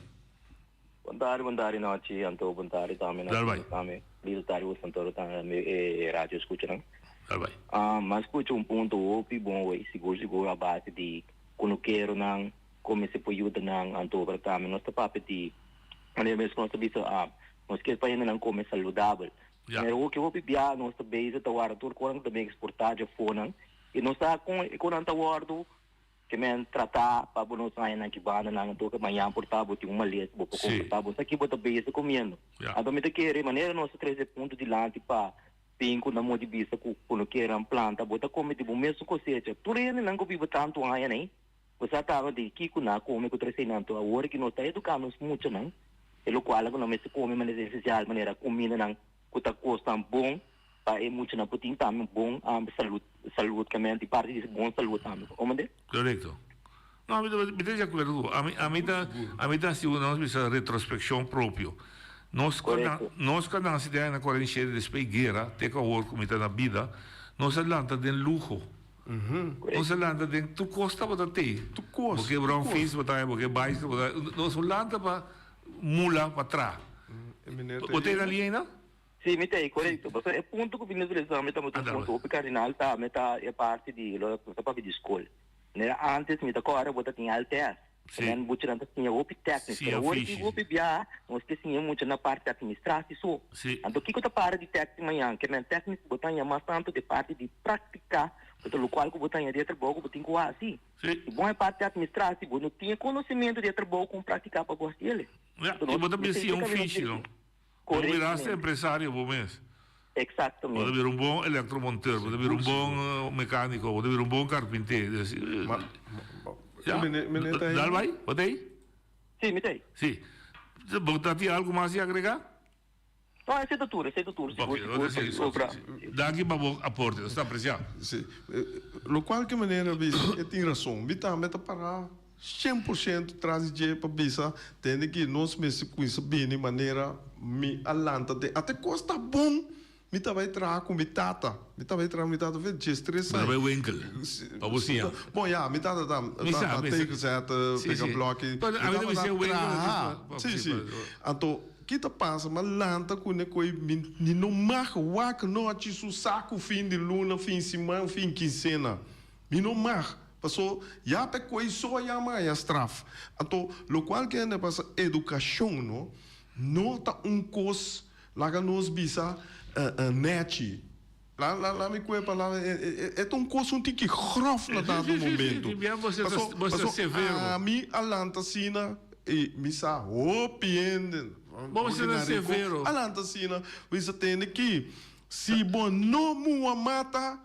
Speaker 4: Bon tardi, bon tardi nochi, anto bon tardi tambe na
Speaker 15: Dal bai.
Speaker 4: tambe lindo tardi bo Santoro tambe e radio escuchanan.
Speaker 15: Dal bai.
Speaker 4: Um, m'a scucha un punto hopi bon wey, sigur sigur a base di kunukeronan, kon mester por yuda nan, anto pero tambe nos ta papia di manera mes ku nos ta bisa ah, nos kier pa hendenan kome saludabel.
Speaker 15: Ja.
Speaker 4: Pero hopi hopi bia nos ta bezig ta warda tur konan ku ta bin eksportá djafonan i nos sa kon e konan ta wòrdu Ke men tratá pa bo no haña nan ki banda nan anto ke mañan por ta bo tin un malesa bo por komportá bo sa ki bo ta beza komiendo. Anto mi ta kere manera nos ta trese e punto dilanti pa bin ku nan moda di bista ku ku no kere nan planta bo ta kome di bo mesun kosecha. Tur hendenan ku biba tantu aña nei bo sa kaba di kiko nan a kome ku trese nan anto awor ki nos ta eduká nos muchanan e lokual ku nan mester kome manera esensial manera kumindanan ku ta kosnan bon pa e muchanan por tin tambe un bon salud, salud kamente parti di bon salud tambe, komende?
Speaker 15: Korekto. No, ami ta, mi ta di akuerdo ku bo. Ami, ami ta, ami ta hasi un, nos bisa retrospekshon propio. Nos ku a, nos ku a nase den añanan kuarenta i shete despues di guera, te ku awor ku mi ta na bida, nos a lanta den luho. Nos a lanta den tur kos tabata tei.
Speaker 2: Tur kos.
Speaker 15: Bo ke brònfis bo ta haña, bo ke baisikl bo ta haña. Nos a lanta pa mula pa traha. Bo ta e na liña ainda?
Speaker 4: Sí, mi ta ei, korekto. Pasobra e punto ku bini expresá mi ta un punto hopi kardinal ta mi ta e parti di lo nos ta papia di skol. Manera antes mi ta kòrda bo ta tin LTS.
Speaker 15: Sí.
Speaker 4: Nan muchanan ta siña hopi tèknis,
Speaker 15: Siña
Speaker 4: pero awor
Speaker 15: fishi,
Speaker 4: ki hopi biaha nos ke siña mucha na parti atministrasi so.
Speaker 15: Sí.
Speaker 4: Anto kiko ta para di tèknis mañan? Ke men tèknis bo ta haña mas tantu di parti di praktiká, bo ta lokual ku bo ta haña di e trabou ku bo tin ku hasi.
Speaker 15: Sí.
Speaker 4: Si bo haña parti atministrasi bo no tin e konosementu di e trabou kon praktiká pa bo hasi el.
Speaker 15: Ja, i bo ta bin siña un fishi, no? Bo bira hasta empresario bo mes.
Speaker 4: Exactamente.
Speaker 15: Bo ta bira un bon electromonteur, bo ta bira un bon mecanico, bo ta bira un bon carpinter. Ya, dal bai, bo ta ei?
Speaker 4: Si, mi ta ei.
Speaker 15: Si. Bo ta tin algo mas di agrega?
Speaker 4: No, esei ta tur, esei ta tur, sigur, sigur, sigur.
Speaker 15: Danki pa bo aporte, nos ta aprecia.
Speaker 2: Si. Locual ke manera bisa, e tin rason. Mi tambe ta para 100% tras di dje pa bisa tende ki nos mester cuminsa bini manera mi a lanta den ate cos ta bon mi ta bay traha cu mi tata mi ta bay traha cu mi tata fe diestres
Speaker 15: Bo ta bay winkel pa bo siña.
Speaker 2: Bon ya mi tata ta ta tegelzet pega bloki mi tabata traha si si anto ki ta pasa mi a lanta cune coy mi no mag wak nochi su saco fin di luna fin siman fin quincena. Mi no mag, paso ya p'e koe so a yama haya straf. Anto lokual ke hende pasa edukashon no, no ta un kos laga nos bisa nèchi. La la la mi koe palabra e ta un kos un tiki gròf na dado momento. Paso paso ami a lanta asina i mi sa hopi hende a lanta asina bisa tende ki si bo no mua mata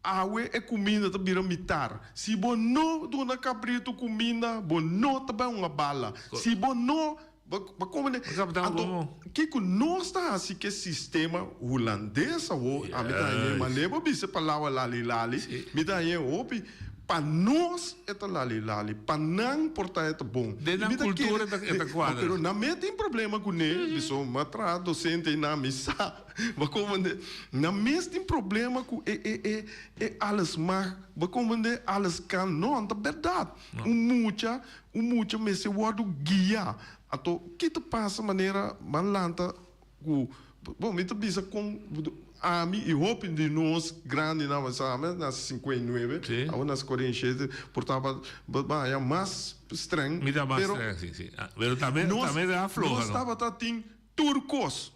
Speaker 2: Awe e kuminda ta bira mitar. Si bo no duna kabritu kuminda, bo no ta bai hunga bala. Si bo no, bo komende. Anto, kiko nos ta hasi ku e sistema hulandes awor? Ami ta hañ'é, manera bo bisa e palabra lali lali, mi ta hañ'é hopi. Pa nos e ta lali lali, pa nan por ta e ta bon.
Speaker 15: Den nan kultura e ta kuadra.
Speaker 2: Pero nan mes tin problema kuné, pasobra mi a traha dosente ei nan, mi sa. Bo comprende? Nan mes tin problema cu e e e e alles mag. Bo comprende? Alles kan. No, no ta berdad. Un mucha, un mucha mester wordo guia. Anto, ki ta pasa manera bo a lanta cu, bon, mi ta bisa con ami y hopi di nos grandinan, pasobra ami a nace 59, abo a nace 47, por ta bo a haya mas streng.
Speaker 15: Mi ta mas streng, si, si. Pero tambe, tambe ta afloha,
Speaker 2: no? Nos tabata tin tur kos.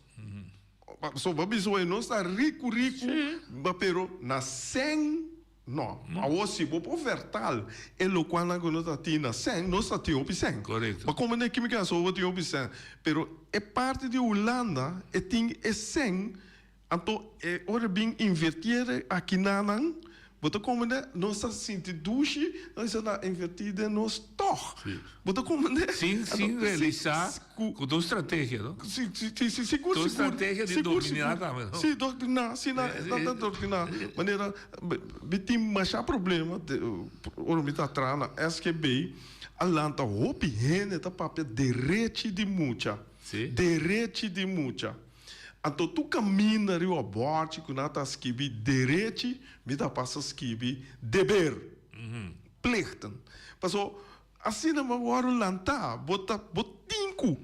Speaker 2: So bo bisa oye nos ta riku riku pero na sèn no. Awor si bo por vertaal e lokualnan ku nos ta tin na sèn nos ta tin hopi sèn. Bo komprende ki mi ke haci bo tin hopi sèn pero e parti di Hulanda e tin e sèn Anto e ora bin invertiere akinanan, bo ta komprende, nos ta sinti dushi, nos a ta inverti den nos tog. Bo ta komprende?
Speaker 15: Sin sin realisa ku ta un strategia, no?
Speaker 2: Si, si, si, si, sigur,
Speaker 15: Ta un
Speaker 2: sigur.
Speaker 15: strategia di
Speaker 2: Sigur,
Speaker 15: dominá
Speaker 2: sigur.
Speaker 15: tambe, no?
Speaker 2: Si, doktriná, si nan nan ta doktriná. Manera, mi tin masha problema, ora mi ta traha na SGB, a lanta hopi hende ta papia derechi di mucha. Derechi di mucha. Anto tur kaminda riba bòrchi ku nan ta skibi derechi, mi ta pasa skibi deber, plichten. Paso asina bo wòrdu lantá, bo ta bo tin ku.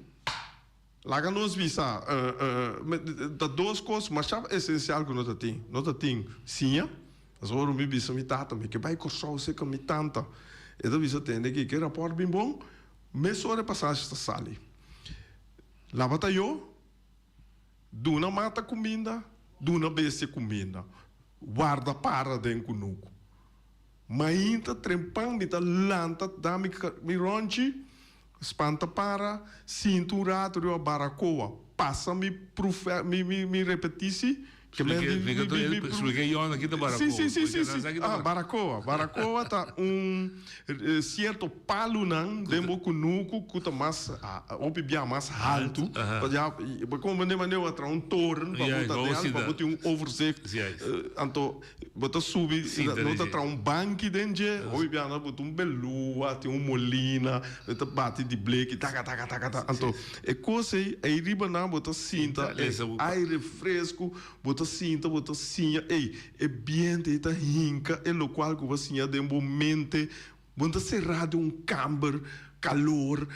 Speaker 2: Laga nos bisa, ta dos kos masha esensial ku no ta tin. No ta tin siña, pasobra ora mi bisa mi tata mi ke bai Kòrsou serka mi tanta, e ta bisa tende ki ke rapòrt bin bon, mesora e pasashi ta sali. Laba ta yo, duna mata kuminda, duna bestia kuminda, warda para den kunuku. Mainta trempan mi ta lanta da mi ronchi, spanta para, sinta un rato riba baracoa, pasa mi profe mi mi mi repetisi, ke men di mi mi mi
Speaker 15: Explica Yona kita baracoa.
Speaker 2: Si si si si si ah baracoa, baracoa ta un cierto palunan den bo cunucu cu ta mas hopi bia mas haltu, pa ya bo comprende manera bo a traha un toren pa bo ta den alto pa bo tin un overzicht, anto Bo ta subi, no ta traha un banki den dje, hopi biaha bo tin un belua, tin un molina, bo ta bati di bleki, taka taka taka taka, anto e kos ei, ei riba nan bo ta sinta e aire fresku, bo ta sinta, bo ta siña, ei, e biente ei ta hinka e lokual ku bo a siña den bo mente. Bo no ta será den un kamber kalor,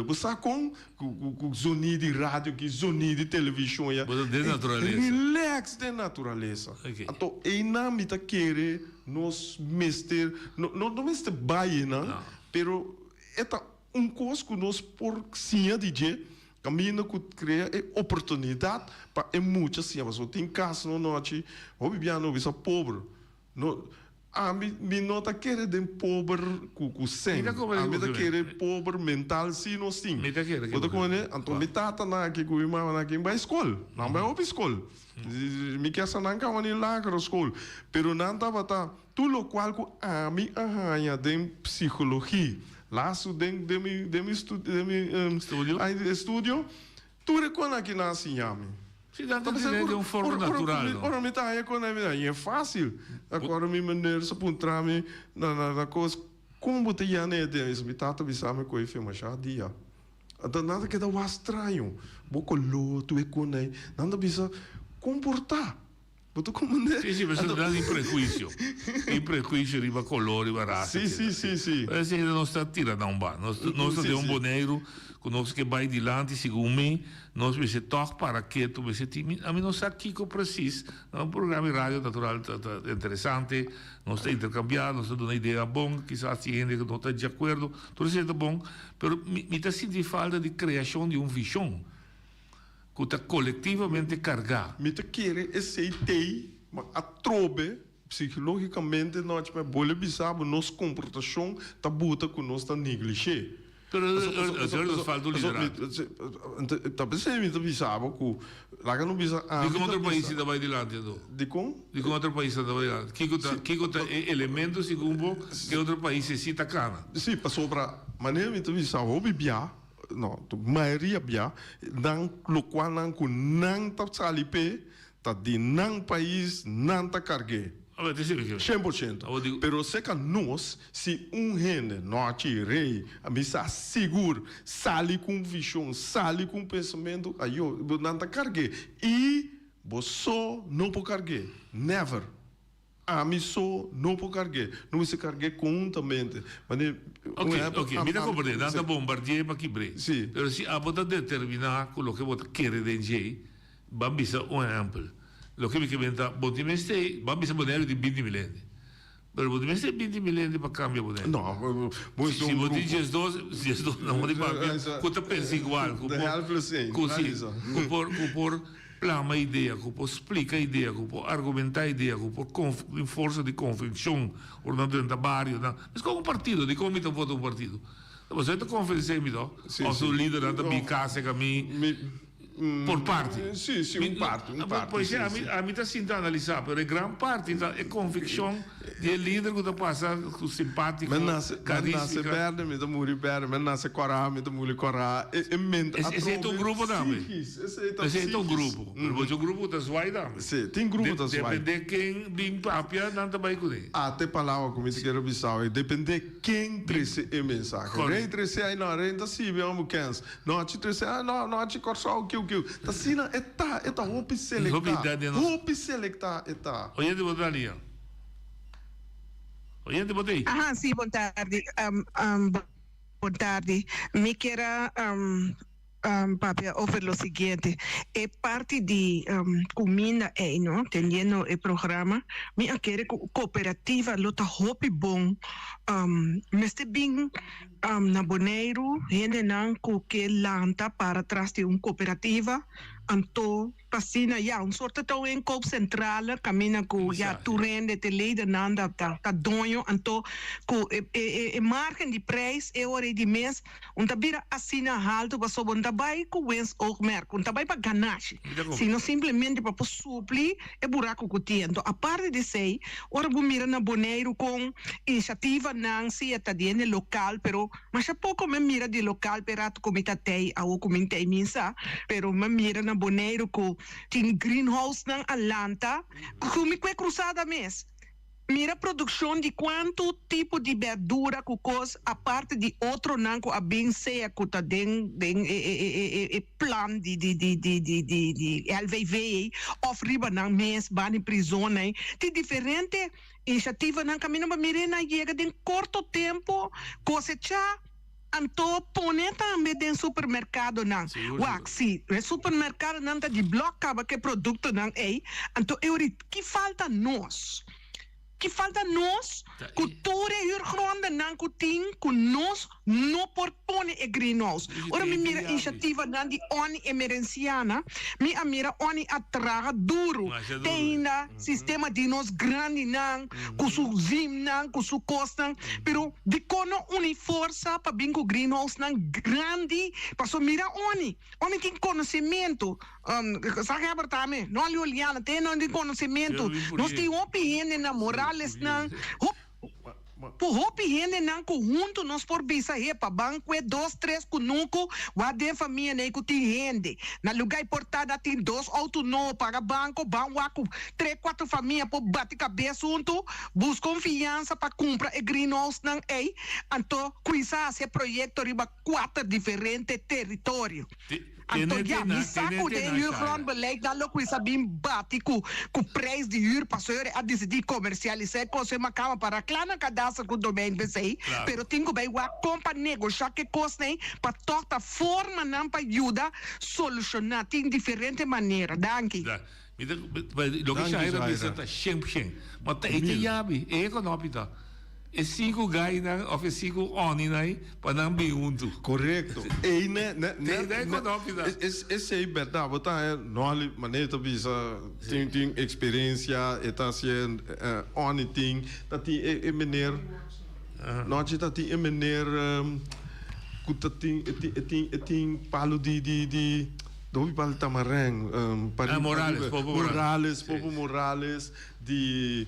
Speaker 2: bo sa kon ku zonido di radio aki, zonido di televishon ya.
Speaker 15: Bo ta den naturalesa.
Speaker 2: Relax den naturalesa. Anto einan mi ta kere nos mester, no no mester bai einan, pero e ta un kos ku nos por siña di dje, kaminda ku krea e oportunidat pa e mucha siña. Pasobra tin kas no nochi, hopi bia no bisa pober. No, ami mi no ta kere den pober ku ku sèn. Ami ta kere pober mental si nos tin. Bo ta komprende? Anto mi tatanan aki ku mi mamanan aki bai skol. Nan bai hopi skol. Mi kier sa nan kaba ni lagere skol. Pero nan tabata tur lokual ku ami a haña den psikologi, lastu den den mi den mi den mi estudio, Tur e konan aki nan a siña mi.
Speaker 15: Si nan ta siña den un forma natural no.
Speaker 2: Ora mi ta haña konan mi ta haña e fácil. Akorda mi meneer sa puntra mi na na kos, kon bo ta yena e den? Mi tata bisa mi ku e fe masha dia. Anto nan ta keda wak straño. Bo koló, tur e konan ei. Nan ta bisa, kon por ta? Bo ta komprendé?
Speaker 15: Sí, sí, pasobra nan tin prehuisio. Tin prehuisio riba koló, riba rasa.
Speaker 2: Sí, sí, sí, sí.
Speaker 15: Pero esei nos ta tira na un ban. Nos, nos ta den un Boneiru ku nos ke bai dilanti, segun mi, nos mester tòg para ketu, mester tin, mi, ami no sa kiko presis. Na un programa di radio natural ta, ta interesante, nos ta interkambiá, nos ta duna idea bon, kisas tin hende ku no ta di akuerdo, tur esei ta bon, pero mi, mi ta sinti falta di kreashon di un vishon. Ku ta kolektivamente kargá.
Speaker 2: Mi ta kere esei tei, ma atrobe psikologikamente nochi mi a bole bisa bo nos komportashon ta buta ku nos ta neglishé.
Speaker 15: Pero esei nos falta un liderato.
Speaker 2: Ta p'esei mi ta bisa bo ku laga no bisa ami
Speaker 15: ta bisa. Dikon otro pais ta bai dilanti anto?
Speaker 2: Dikon?
Speaker 15: Dikon otro pais ta bai dilanti? Kiko ta kiko ta e elemento segun bo ke otro pais si ta kana?
Speaker 2: Si, pasobra manera mi ta bisa hopi bia. No, mayoria bia nan locual nan cu nan ta sali p'e ta di nan pais nan ta cargu'e. Cien por ciento. Pero seca nos si un hende, nochi, rey, mi sa sigur sali cu un vision, sali cu un pensamento, ayo, nan ta cargu'e. Y bo so no por cargu'e. Never. Ami so no por cargu'é. No mester cargu'é conhuntamente. Mane un
Speaker 15: Ok,
Speaker 2: ehempel,
Speaker 15: ok, mi ta comprende. Nan ta bombardi'é pa kibr'é.
Speaker 2: Sí.
Speaker 15: Pero si abo ta determiná cu loke bo ta kere den djei, ban bisa un ehempel. Loke mi ke benta, bo tin mester, ban bisa Boneiru tin binti mil hende. Pero bo tin mester binti mil hende pa cambia Boneiru.
Speaker 2: No, bo mester
Speaker 15: Si
Speaker 2: un
Speaker 15: bo tin
Speaker 2: grupo.
Speaker 15: diesdos, diesdos, no bo di papia, cu ta pensa igual, cu
Speaker 2: The
Speaker 15: por,
Speaker 2: helpless een,
Speaker 15: cu si,
Speaker 2: Alisa.
Speaker 15: cu por, cu por. Plama idea, ku por splika idea, ku por argumentá idea, ku por tin forsa di konvenkshon ora nan drenta bario nan. Meskos un partido, dikon mi ta vota un partido? Ta pasobra e ta konvensé mi to, òf su lidernan ta bin kas serka mi por parti.
Speaker 2: Sí, sí, un parti, un parti.
Speaker 15: Por esei ami ami ta sinta analisá, pero e gran parti ta e konvikshon di e lider ku ta pasa ku simpátiko,
Speaker 2: Mi nase, mi nase bèrdè, mi ta muri bèrdè, mi nase kòrá, mi ta muri kòrá. E e mente atrobe.
Speaker 15: Esei ta un grupo tambe.
Speaker 2: Psíkis, esei ta
Speaker 15: Esei ta un
Speaker 2: psíkis.
Speaker 15: grupo. Pero bo un grupo ku ta zwai tambe.
Speaker 2: Sí, tin grupo ta zwai.
Speaker 15: Dependé ken bin papia, nan ta bai kuné.
Speaker 2: Ate palabra ku mi ta kere bisa awe, dependé ken trese e mensahe. Rei trese ai no, rei ta sibi amo kens. Nochi trese ai no, nochi Kòrsou kiu kiu. Ta asina e ta, e ta hopi selektá. Hopi selektá e ta.
Speaker 15: Oyente bo ta lia. Oyente bo ta ei.
Speaker 3: Aha, sí, bon tardi. Bon tardi. Mi kier a. papia over lo siguiente. E parti di cuminda ey no, tendiendo e programa, mi a kere cu cooperativa lo ta hopi bon. Mester bin na Boneiru hendenan cu ke lanta para tras di un cooperativa, anto P'asina ya un sorte ta un inkoopcentrale caminda cu ya tur hende te ledennan ta ta doño anto cu e e e margen di prijs e ora ei di mes un ta bira asina halto pasobra un ta bay cu winstoogmerk un ta bay pa ganashi sino simplemente pa por supli e buraco cu tin. Anto aparte di esey ora bo mira na Boneiru con iniciativanan si e ta di hende local pero Masha poko mi a mira di lokal p'e rato ku mi ta tei, awo ku mi tei minsa, pero mi a mira na Boneiru ku tin greenhousenan a lanta ku mi kue krusada mes. Mira produkshon di kuantu tipo di bèrdura ku kos aparte di otronan ku a bin sea ku ta den den e e e e plan di di di di di di di LVV ei òf riba nan mes bani prizon ei. Tin diferente Inisiativanan kaminda pa mira nan yega den korto tempu kosechá anto pone tambe den supermerkadonan. Wak, si e supermerkadonan ta di blòk kaba ku e produktonan ei, anto e ora ki falta nos? Ki falta nos ku tur e huurgrondennan ku tin ku nos no por pone e greenhouse? Ora mi mira inisiativanan di Oni Emerenciana, mi a mira Oni a traha duru te ainda sistema di nos grandinan ku su zimnan, ku su kosnan, pero dikon no uni forsa pa bin ku greenhousenan grandi? Pasobra mira Oni, Oni tin konosementu, sa Herbert tambe, no Juliana, te no tin konosementu, nos tin hopi hendenan, Moralesnan, hopi. Ku hopi hendenan ku huntu nos por bisa hepa ban kue dos tres kunuku wak den famia nei ku tin hende. Na luga i por ta na tin dos outo nobo paga banko ban wak ku tres kuater famia por bati kabes huntu buska un fiansa pa kumpra e greenhousenan ei anto kuinsa hasi e proyekto riba kuater diferente teritorio. Anto ya, mi sa ku den huurgrondbeleid nan lo kuinsa bin bati ku ku prijs di huur pasobra a disidí komersialisá e kos e makama pa rakla nan kadaster ku domein p'esei, pero tin ku bai wak kon pa negoshá ku e kosnan pa tòg ta formanan pa yuda solushoná. Tin diferente manera. Danki.
Speaker 15: Mi ta, loke Shaira bisa ta shen shen. Ma ta e ta yabi, e ekonopi ta. E sinku gainan of e sinku oninan pa nan bin huntu.
Speaker 2: Korekto. Ei ne, ne, ne,
Speaker 15: Ei ta ekonopi ta.
Speaker 2: Esei bèrdat. Bo ta haña Nolly, manera ta bisa, tin tin eksperensia, e ta hasié oni tin, ta tin e e meneer, nochi ta tin e meneer ku ta tin e tin e tin e tin palu di di di. Dobi pal tamareng
Speaker 15: ah, Morales, Popo Morales.
Speaker 2: Morales, Popo Morales di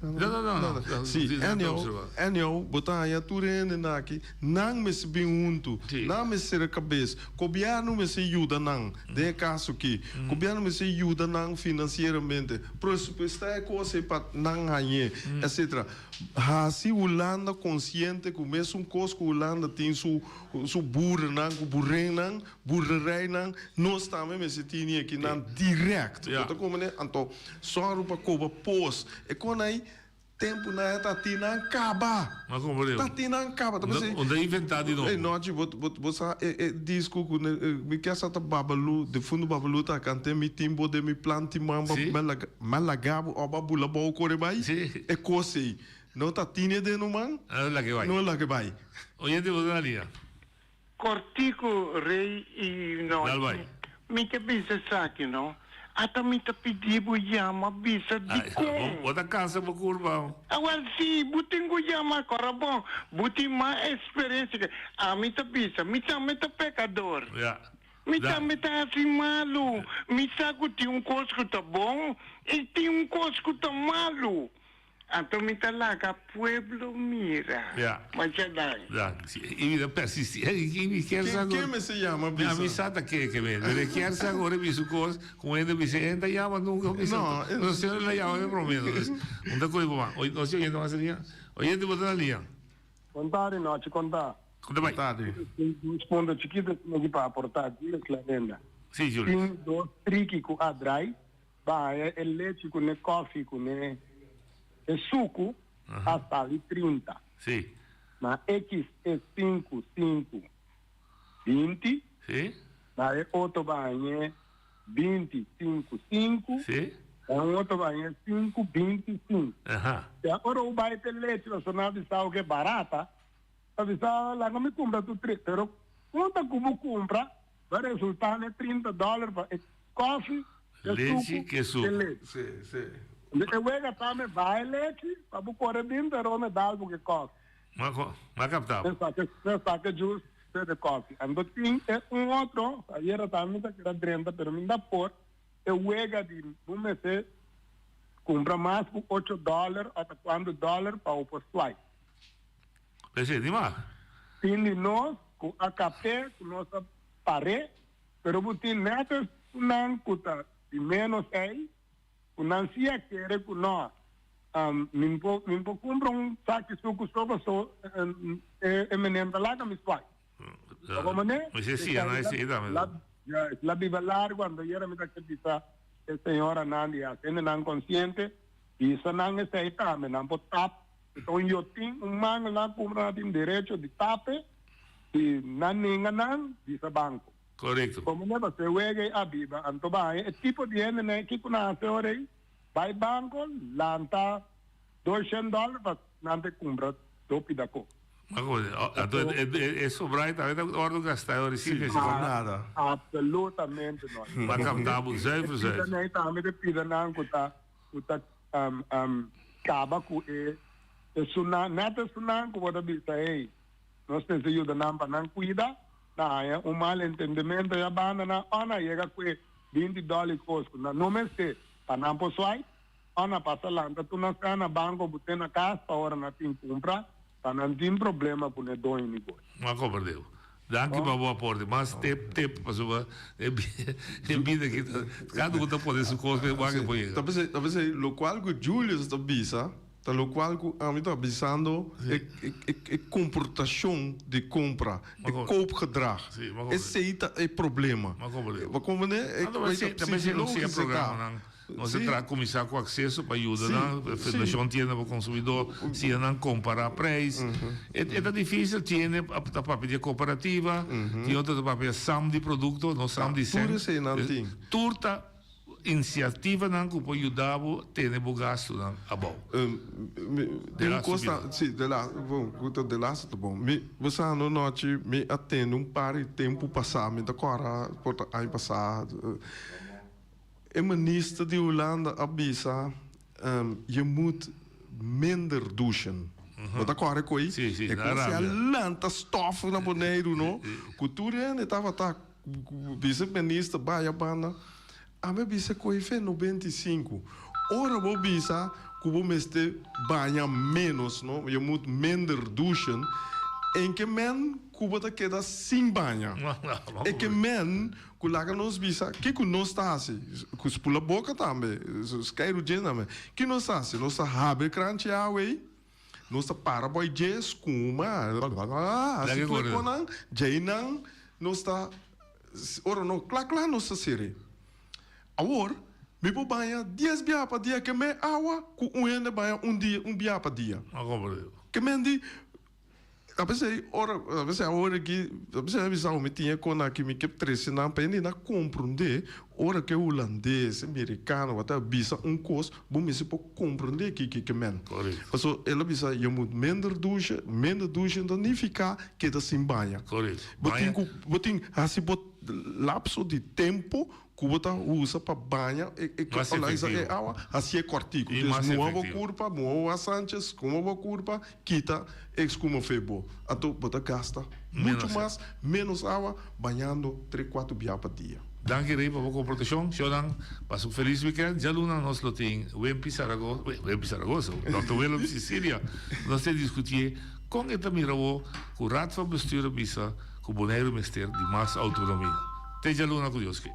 Speaker 15: No, no, no, no.
Speaker 2: Si, anyhow, anyhow, bo ta haña tur hende na aki, nan mester bin huntu, nan mester sera kabes. Gobièrnu mester yuda nan den e kaso aki. Gobièrnu mester yuda nan finansieramente, presupuestá e kos ei pa nan hañ'é, etcetera. Hasi Hulanda konsiente ku mesun kos ku Hulanda tin su Su boernan ku boerennan, boerderijnan, nos tambe mester tini ekinan direct. Bo ta komprende? Anto sòru pa koba pos. E kon ai tempunan e ta tin nan kaba.
Speaker 15: Ma komprende.
Speaker 2: Ta tin nan kaba. Ta
Speaker 15: p'esei. Un ta inventá di nobo.
Speaker 2: Ey nochi bo bo sa e e disco ku mi ke sa ta Babalu, defuntu Babalu ta kant'é mi tin bo den mi plan tin mamba mi a laga bo òf a bula bou kore bai. E kos ei. No ta tine den no man.
Speaker 15: No laga bai.
Speaker 2: No laga bai.
Speaker 15: Oyente bo ta na liña.
Speaker 21: Kortiku rei i
Speaker 15: Dal
Speaker 21: nochi.
Speaker 15: bai.
Speaker 21: Mi ta bisa esaki no. Ata mi ta pidi bo yama bisa dikon.
Speaker 15: Bo ta kansa bo kurpa.
Speaker 21: Awel si bo tin ku yama kora bon. Bo tin mas eksperensia ke ami ta bisa. Mi tambe ta pekador.
Speaker 15: Ya.
Speaker 21: Mi tambe ta hasi malu. Mi sa ku tin un kos ku ta bon i tin un kos ku ta malu. Anto mi ta laga pueblo mira.
Speaker 15: Ja.
Speaker 21: Masha dank.
Speaker 15: Dank. Si, i mi ta persisti. Hey, i mi kier sa
Speaker 2: Ken mester yama
Speaker 15: bisa? Mi sa ta ke ke men. Pero e kier sa ora mi su kos, ku hende bisa, e ta yama nunka bisa.
Speaker 2: No,
Speaker 15: No se la yama mi prome. Entonces, un ta kohe bo man. Oye, no si oyente mas liña. Oyente bo ta na liña.
Speaker 22: Bon tardi, nochi kon ta?
Speaker 15: Kon ta bai?
Speaker 2: Tardi.
Speaker 22: Tin dos punto chikito ku mi pa aportá. Julius Clarenda.
Speaker 15: Si, Julius.
Speaker 22: Tin dos triki ku a drai. Baña e lechi ku ne kòfi ku ne e suku a sali trinta.
Speaker 15: Sí.
Speaker 22: Ma ekis e sinku sinku. 20.
Speaker 15: Si.
Speaker 22: Na e otro bo a hañ'é 20, 5, 5.
Speaker 15: Si.
Speaker 22: Na un otro bo a hañ'é 5, 20, 5.
Speaker 15: Aha.
Speaker 22: Ya ora bo bai te lechi pasobra nan a bisa bo ke barata, ta bisa laga mi kumpra tur tres. Pero konta ku bo kumpra bo a resulta ne 30 dòler pa e kòfi, e
Speaker 15: Lechi
Speaker 22: suku,
Speaker 15: ke suku.
Speaker 22: e lechi.
Speaker 2: Si, si.
Speaker 22: E wega ta me bai lechi pa bo kore bin pero me dal bo ke kòfi.
Speaker 15: M'a kapta.
Speaker 22: Esaki juist te de koffie. Anto tin e un otro, ayera tambe mi ta keda drenta pero mi ta por e wega di bo mester kumpra mas ku ocho dollar o ta kuantu dollar pa bo por swipe.
Speaker 15: P'esei di mas.
Speaker 22: Tin di nos ku a kap'é ku nos a par'é pero bo tin nèt esunnan ku ta di ménos ei. Ku nan si a kere ku no. Mi por mi por kumpra un saki suku so paso e meneer ta laga mi swai. Abo mane?
Speaker 15: Mesé si a nan esei tambe.
Speaker 22: La la biba largu anto yera mi ta ke bisa e señoranan di hasiendo nan konsiente bisa nan esei tambe nan por tap si ta un yotin un mangel nan kumpra nan tin derecho di tape si nan nenga nan bisa banko.
Speaker 15: Korekto.
Speaker 22: Komo ne pasé wega i a biba, anto ba haña e tipo di hende nan kiko nan hasi ora ei, bai banko, lanta doshen dòler pa nan te kumpra dopi dako.
Speaker 15: Ma komo di, anto e sobra ei tambe ta wòrdu gastá e ora ei sin necesidad.
Speaker 2: Nada.
Speaker 22: Absolutamente no.
Speaker 15: Ba kapta bo zuiver
Speaker 22: E
Speaker 15: zuiver.
Speaker 22: pida nan tambe ta pida nan ku ta ku ta kaba ku e esunnan, nèt esunnan ku bo ta bisa hey nos mester yuda nan pa nan kuida. Ta haña un mal entendimento ya banda nan ò na yega kue 20 dòler kos ku nan no mester pa nan por swipe ò na pasa lanta tur nan sta na banko bu te na kas pa ora nan tin kumpra pa nan tin problema ku ne doño negoshi.
Speaker 15: M'a komprendé bo. Danki pa bo aporte. Mas tep tep pasobra e bida aki ta kada un ta pone su kos pa e wak e por yega.
Speaker 2: Ta p'esei ta p'esei lokual ku Julius ta bisa Ta locual cu ami ta bisando e comportacion di compra, e koopgedrag. Esey ta e problema. Bo comprende?
Speaker 15: Ta mester nos siña programanan. Nos a traha cuminsa cu acceso pa yuda nan, Fundacion Tienda pa Consumidor, siña nan compara prijs. E ta dificil, tiene ta papia di e cooperativa, tin otro ta papia sam di producto, no sam di cent.
Speaker 2: Tur eseynan tin.
Speaker 15: Tur ta. Inisiativanan ku por yuda bo tene bo gastunan abou.
Speaker 2: De un kos ta, si, de la, bon, ku ta de laatste ta bon. Mi, bo sa anochi mi a tende un par di tempu pasá, mi ta kòrda por ta aña pasá, e minister di Hulanda a bisa, je moet minder douchen. Bo ta kòrda ku ei?
Speaker 15: Si, si,
Speaker 2: E
Speaker 15: na
Speaker 2: kos a
Speaker 15: rabia.
Speaker 2: lanta stòf na Boneiru, no? Ku tur hende tabata Bisa minister baya banda, ami a bisa cu efe 95. Ora bo bisa cu bo mester baña menos, no, je moet minder douchen, en ke men cu bo ta keda sin baña. E ke men cu laga nos bisa, kico nos ta haci? Cu spula boca tambe, skeiru dje tambe. Ki nos ta haci? Nos ta habri kranchi awe ei. Nos ta para boy dje skuma, hasi tur e konan, djeinan nos ta, ora no kla kla nos ta sere. Awor, mi por baña dies biaha pa dia ke me awa ku un hende baña un dia, un biaha pa dia. Ke men di, a pesey ora, a pesey awor aki, a pesey mi a bisa mi tin e konan aki mi ke trese nan pa hende na komprondé ora ke hulandes, merikano, whatever bisa un kos, bo mester por komprondé kiko ke men. Paso el a bisa je moet minder douche, minder douche no ta nifiká keda sin baña. Bo tin ku, bo tin hasi bo lapso di tempo Ku bo ta usa pa baña e e
Speaker 15: Mas
Speaker 2: e
Speaker 15: efectivo.
Speaker 2: awa hasié kòrtiku.
Speaker 15: I
Speaker 2: Dus
Speaker 15: mas
Speaker 2: muha bo
Speaker 15: efectivo.
Speaker 2: kurpa, muha bo asanches, skuma bo kurpa, kita e skuma fe bo. Anto bo ta gasta muchu
Speaker 15: Menos.
Speaker 2: mas, ménos awa, bañando tre kuatu bia pa dia.
Speaker 15: Danki Rey pa bo komportashon. Shownan, pasa un felis weekend. Djaluna nos lo tin Wimpy Saragoza, Wimpy Saragoza, Dòkter Willem Cicilia. Nos ta diskutié kon e ta mira bo ku Raad van Bestuur a bisa ku Boneiru mester di mas outonomia. Te djaluna ku Dios ke.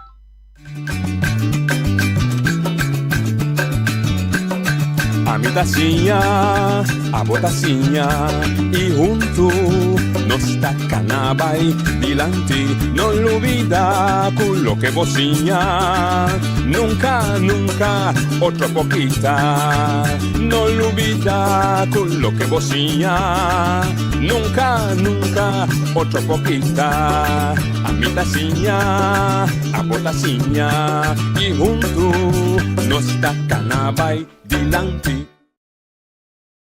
Speaker 14: Ami ta siña, abo ta siña y huntu nos ta cana bay dilanti. No lubida cu loke bo siña nunca, nunca otro por kita. No lubida cu loke bo siña nunca, nunca. Otro por kita. Ami ta siña, abo ta siña, i huntu nos ta kana bai dilanti.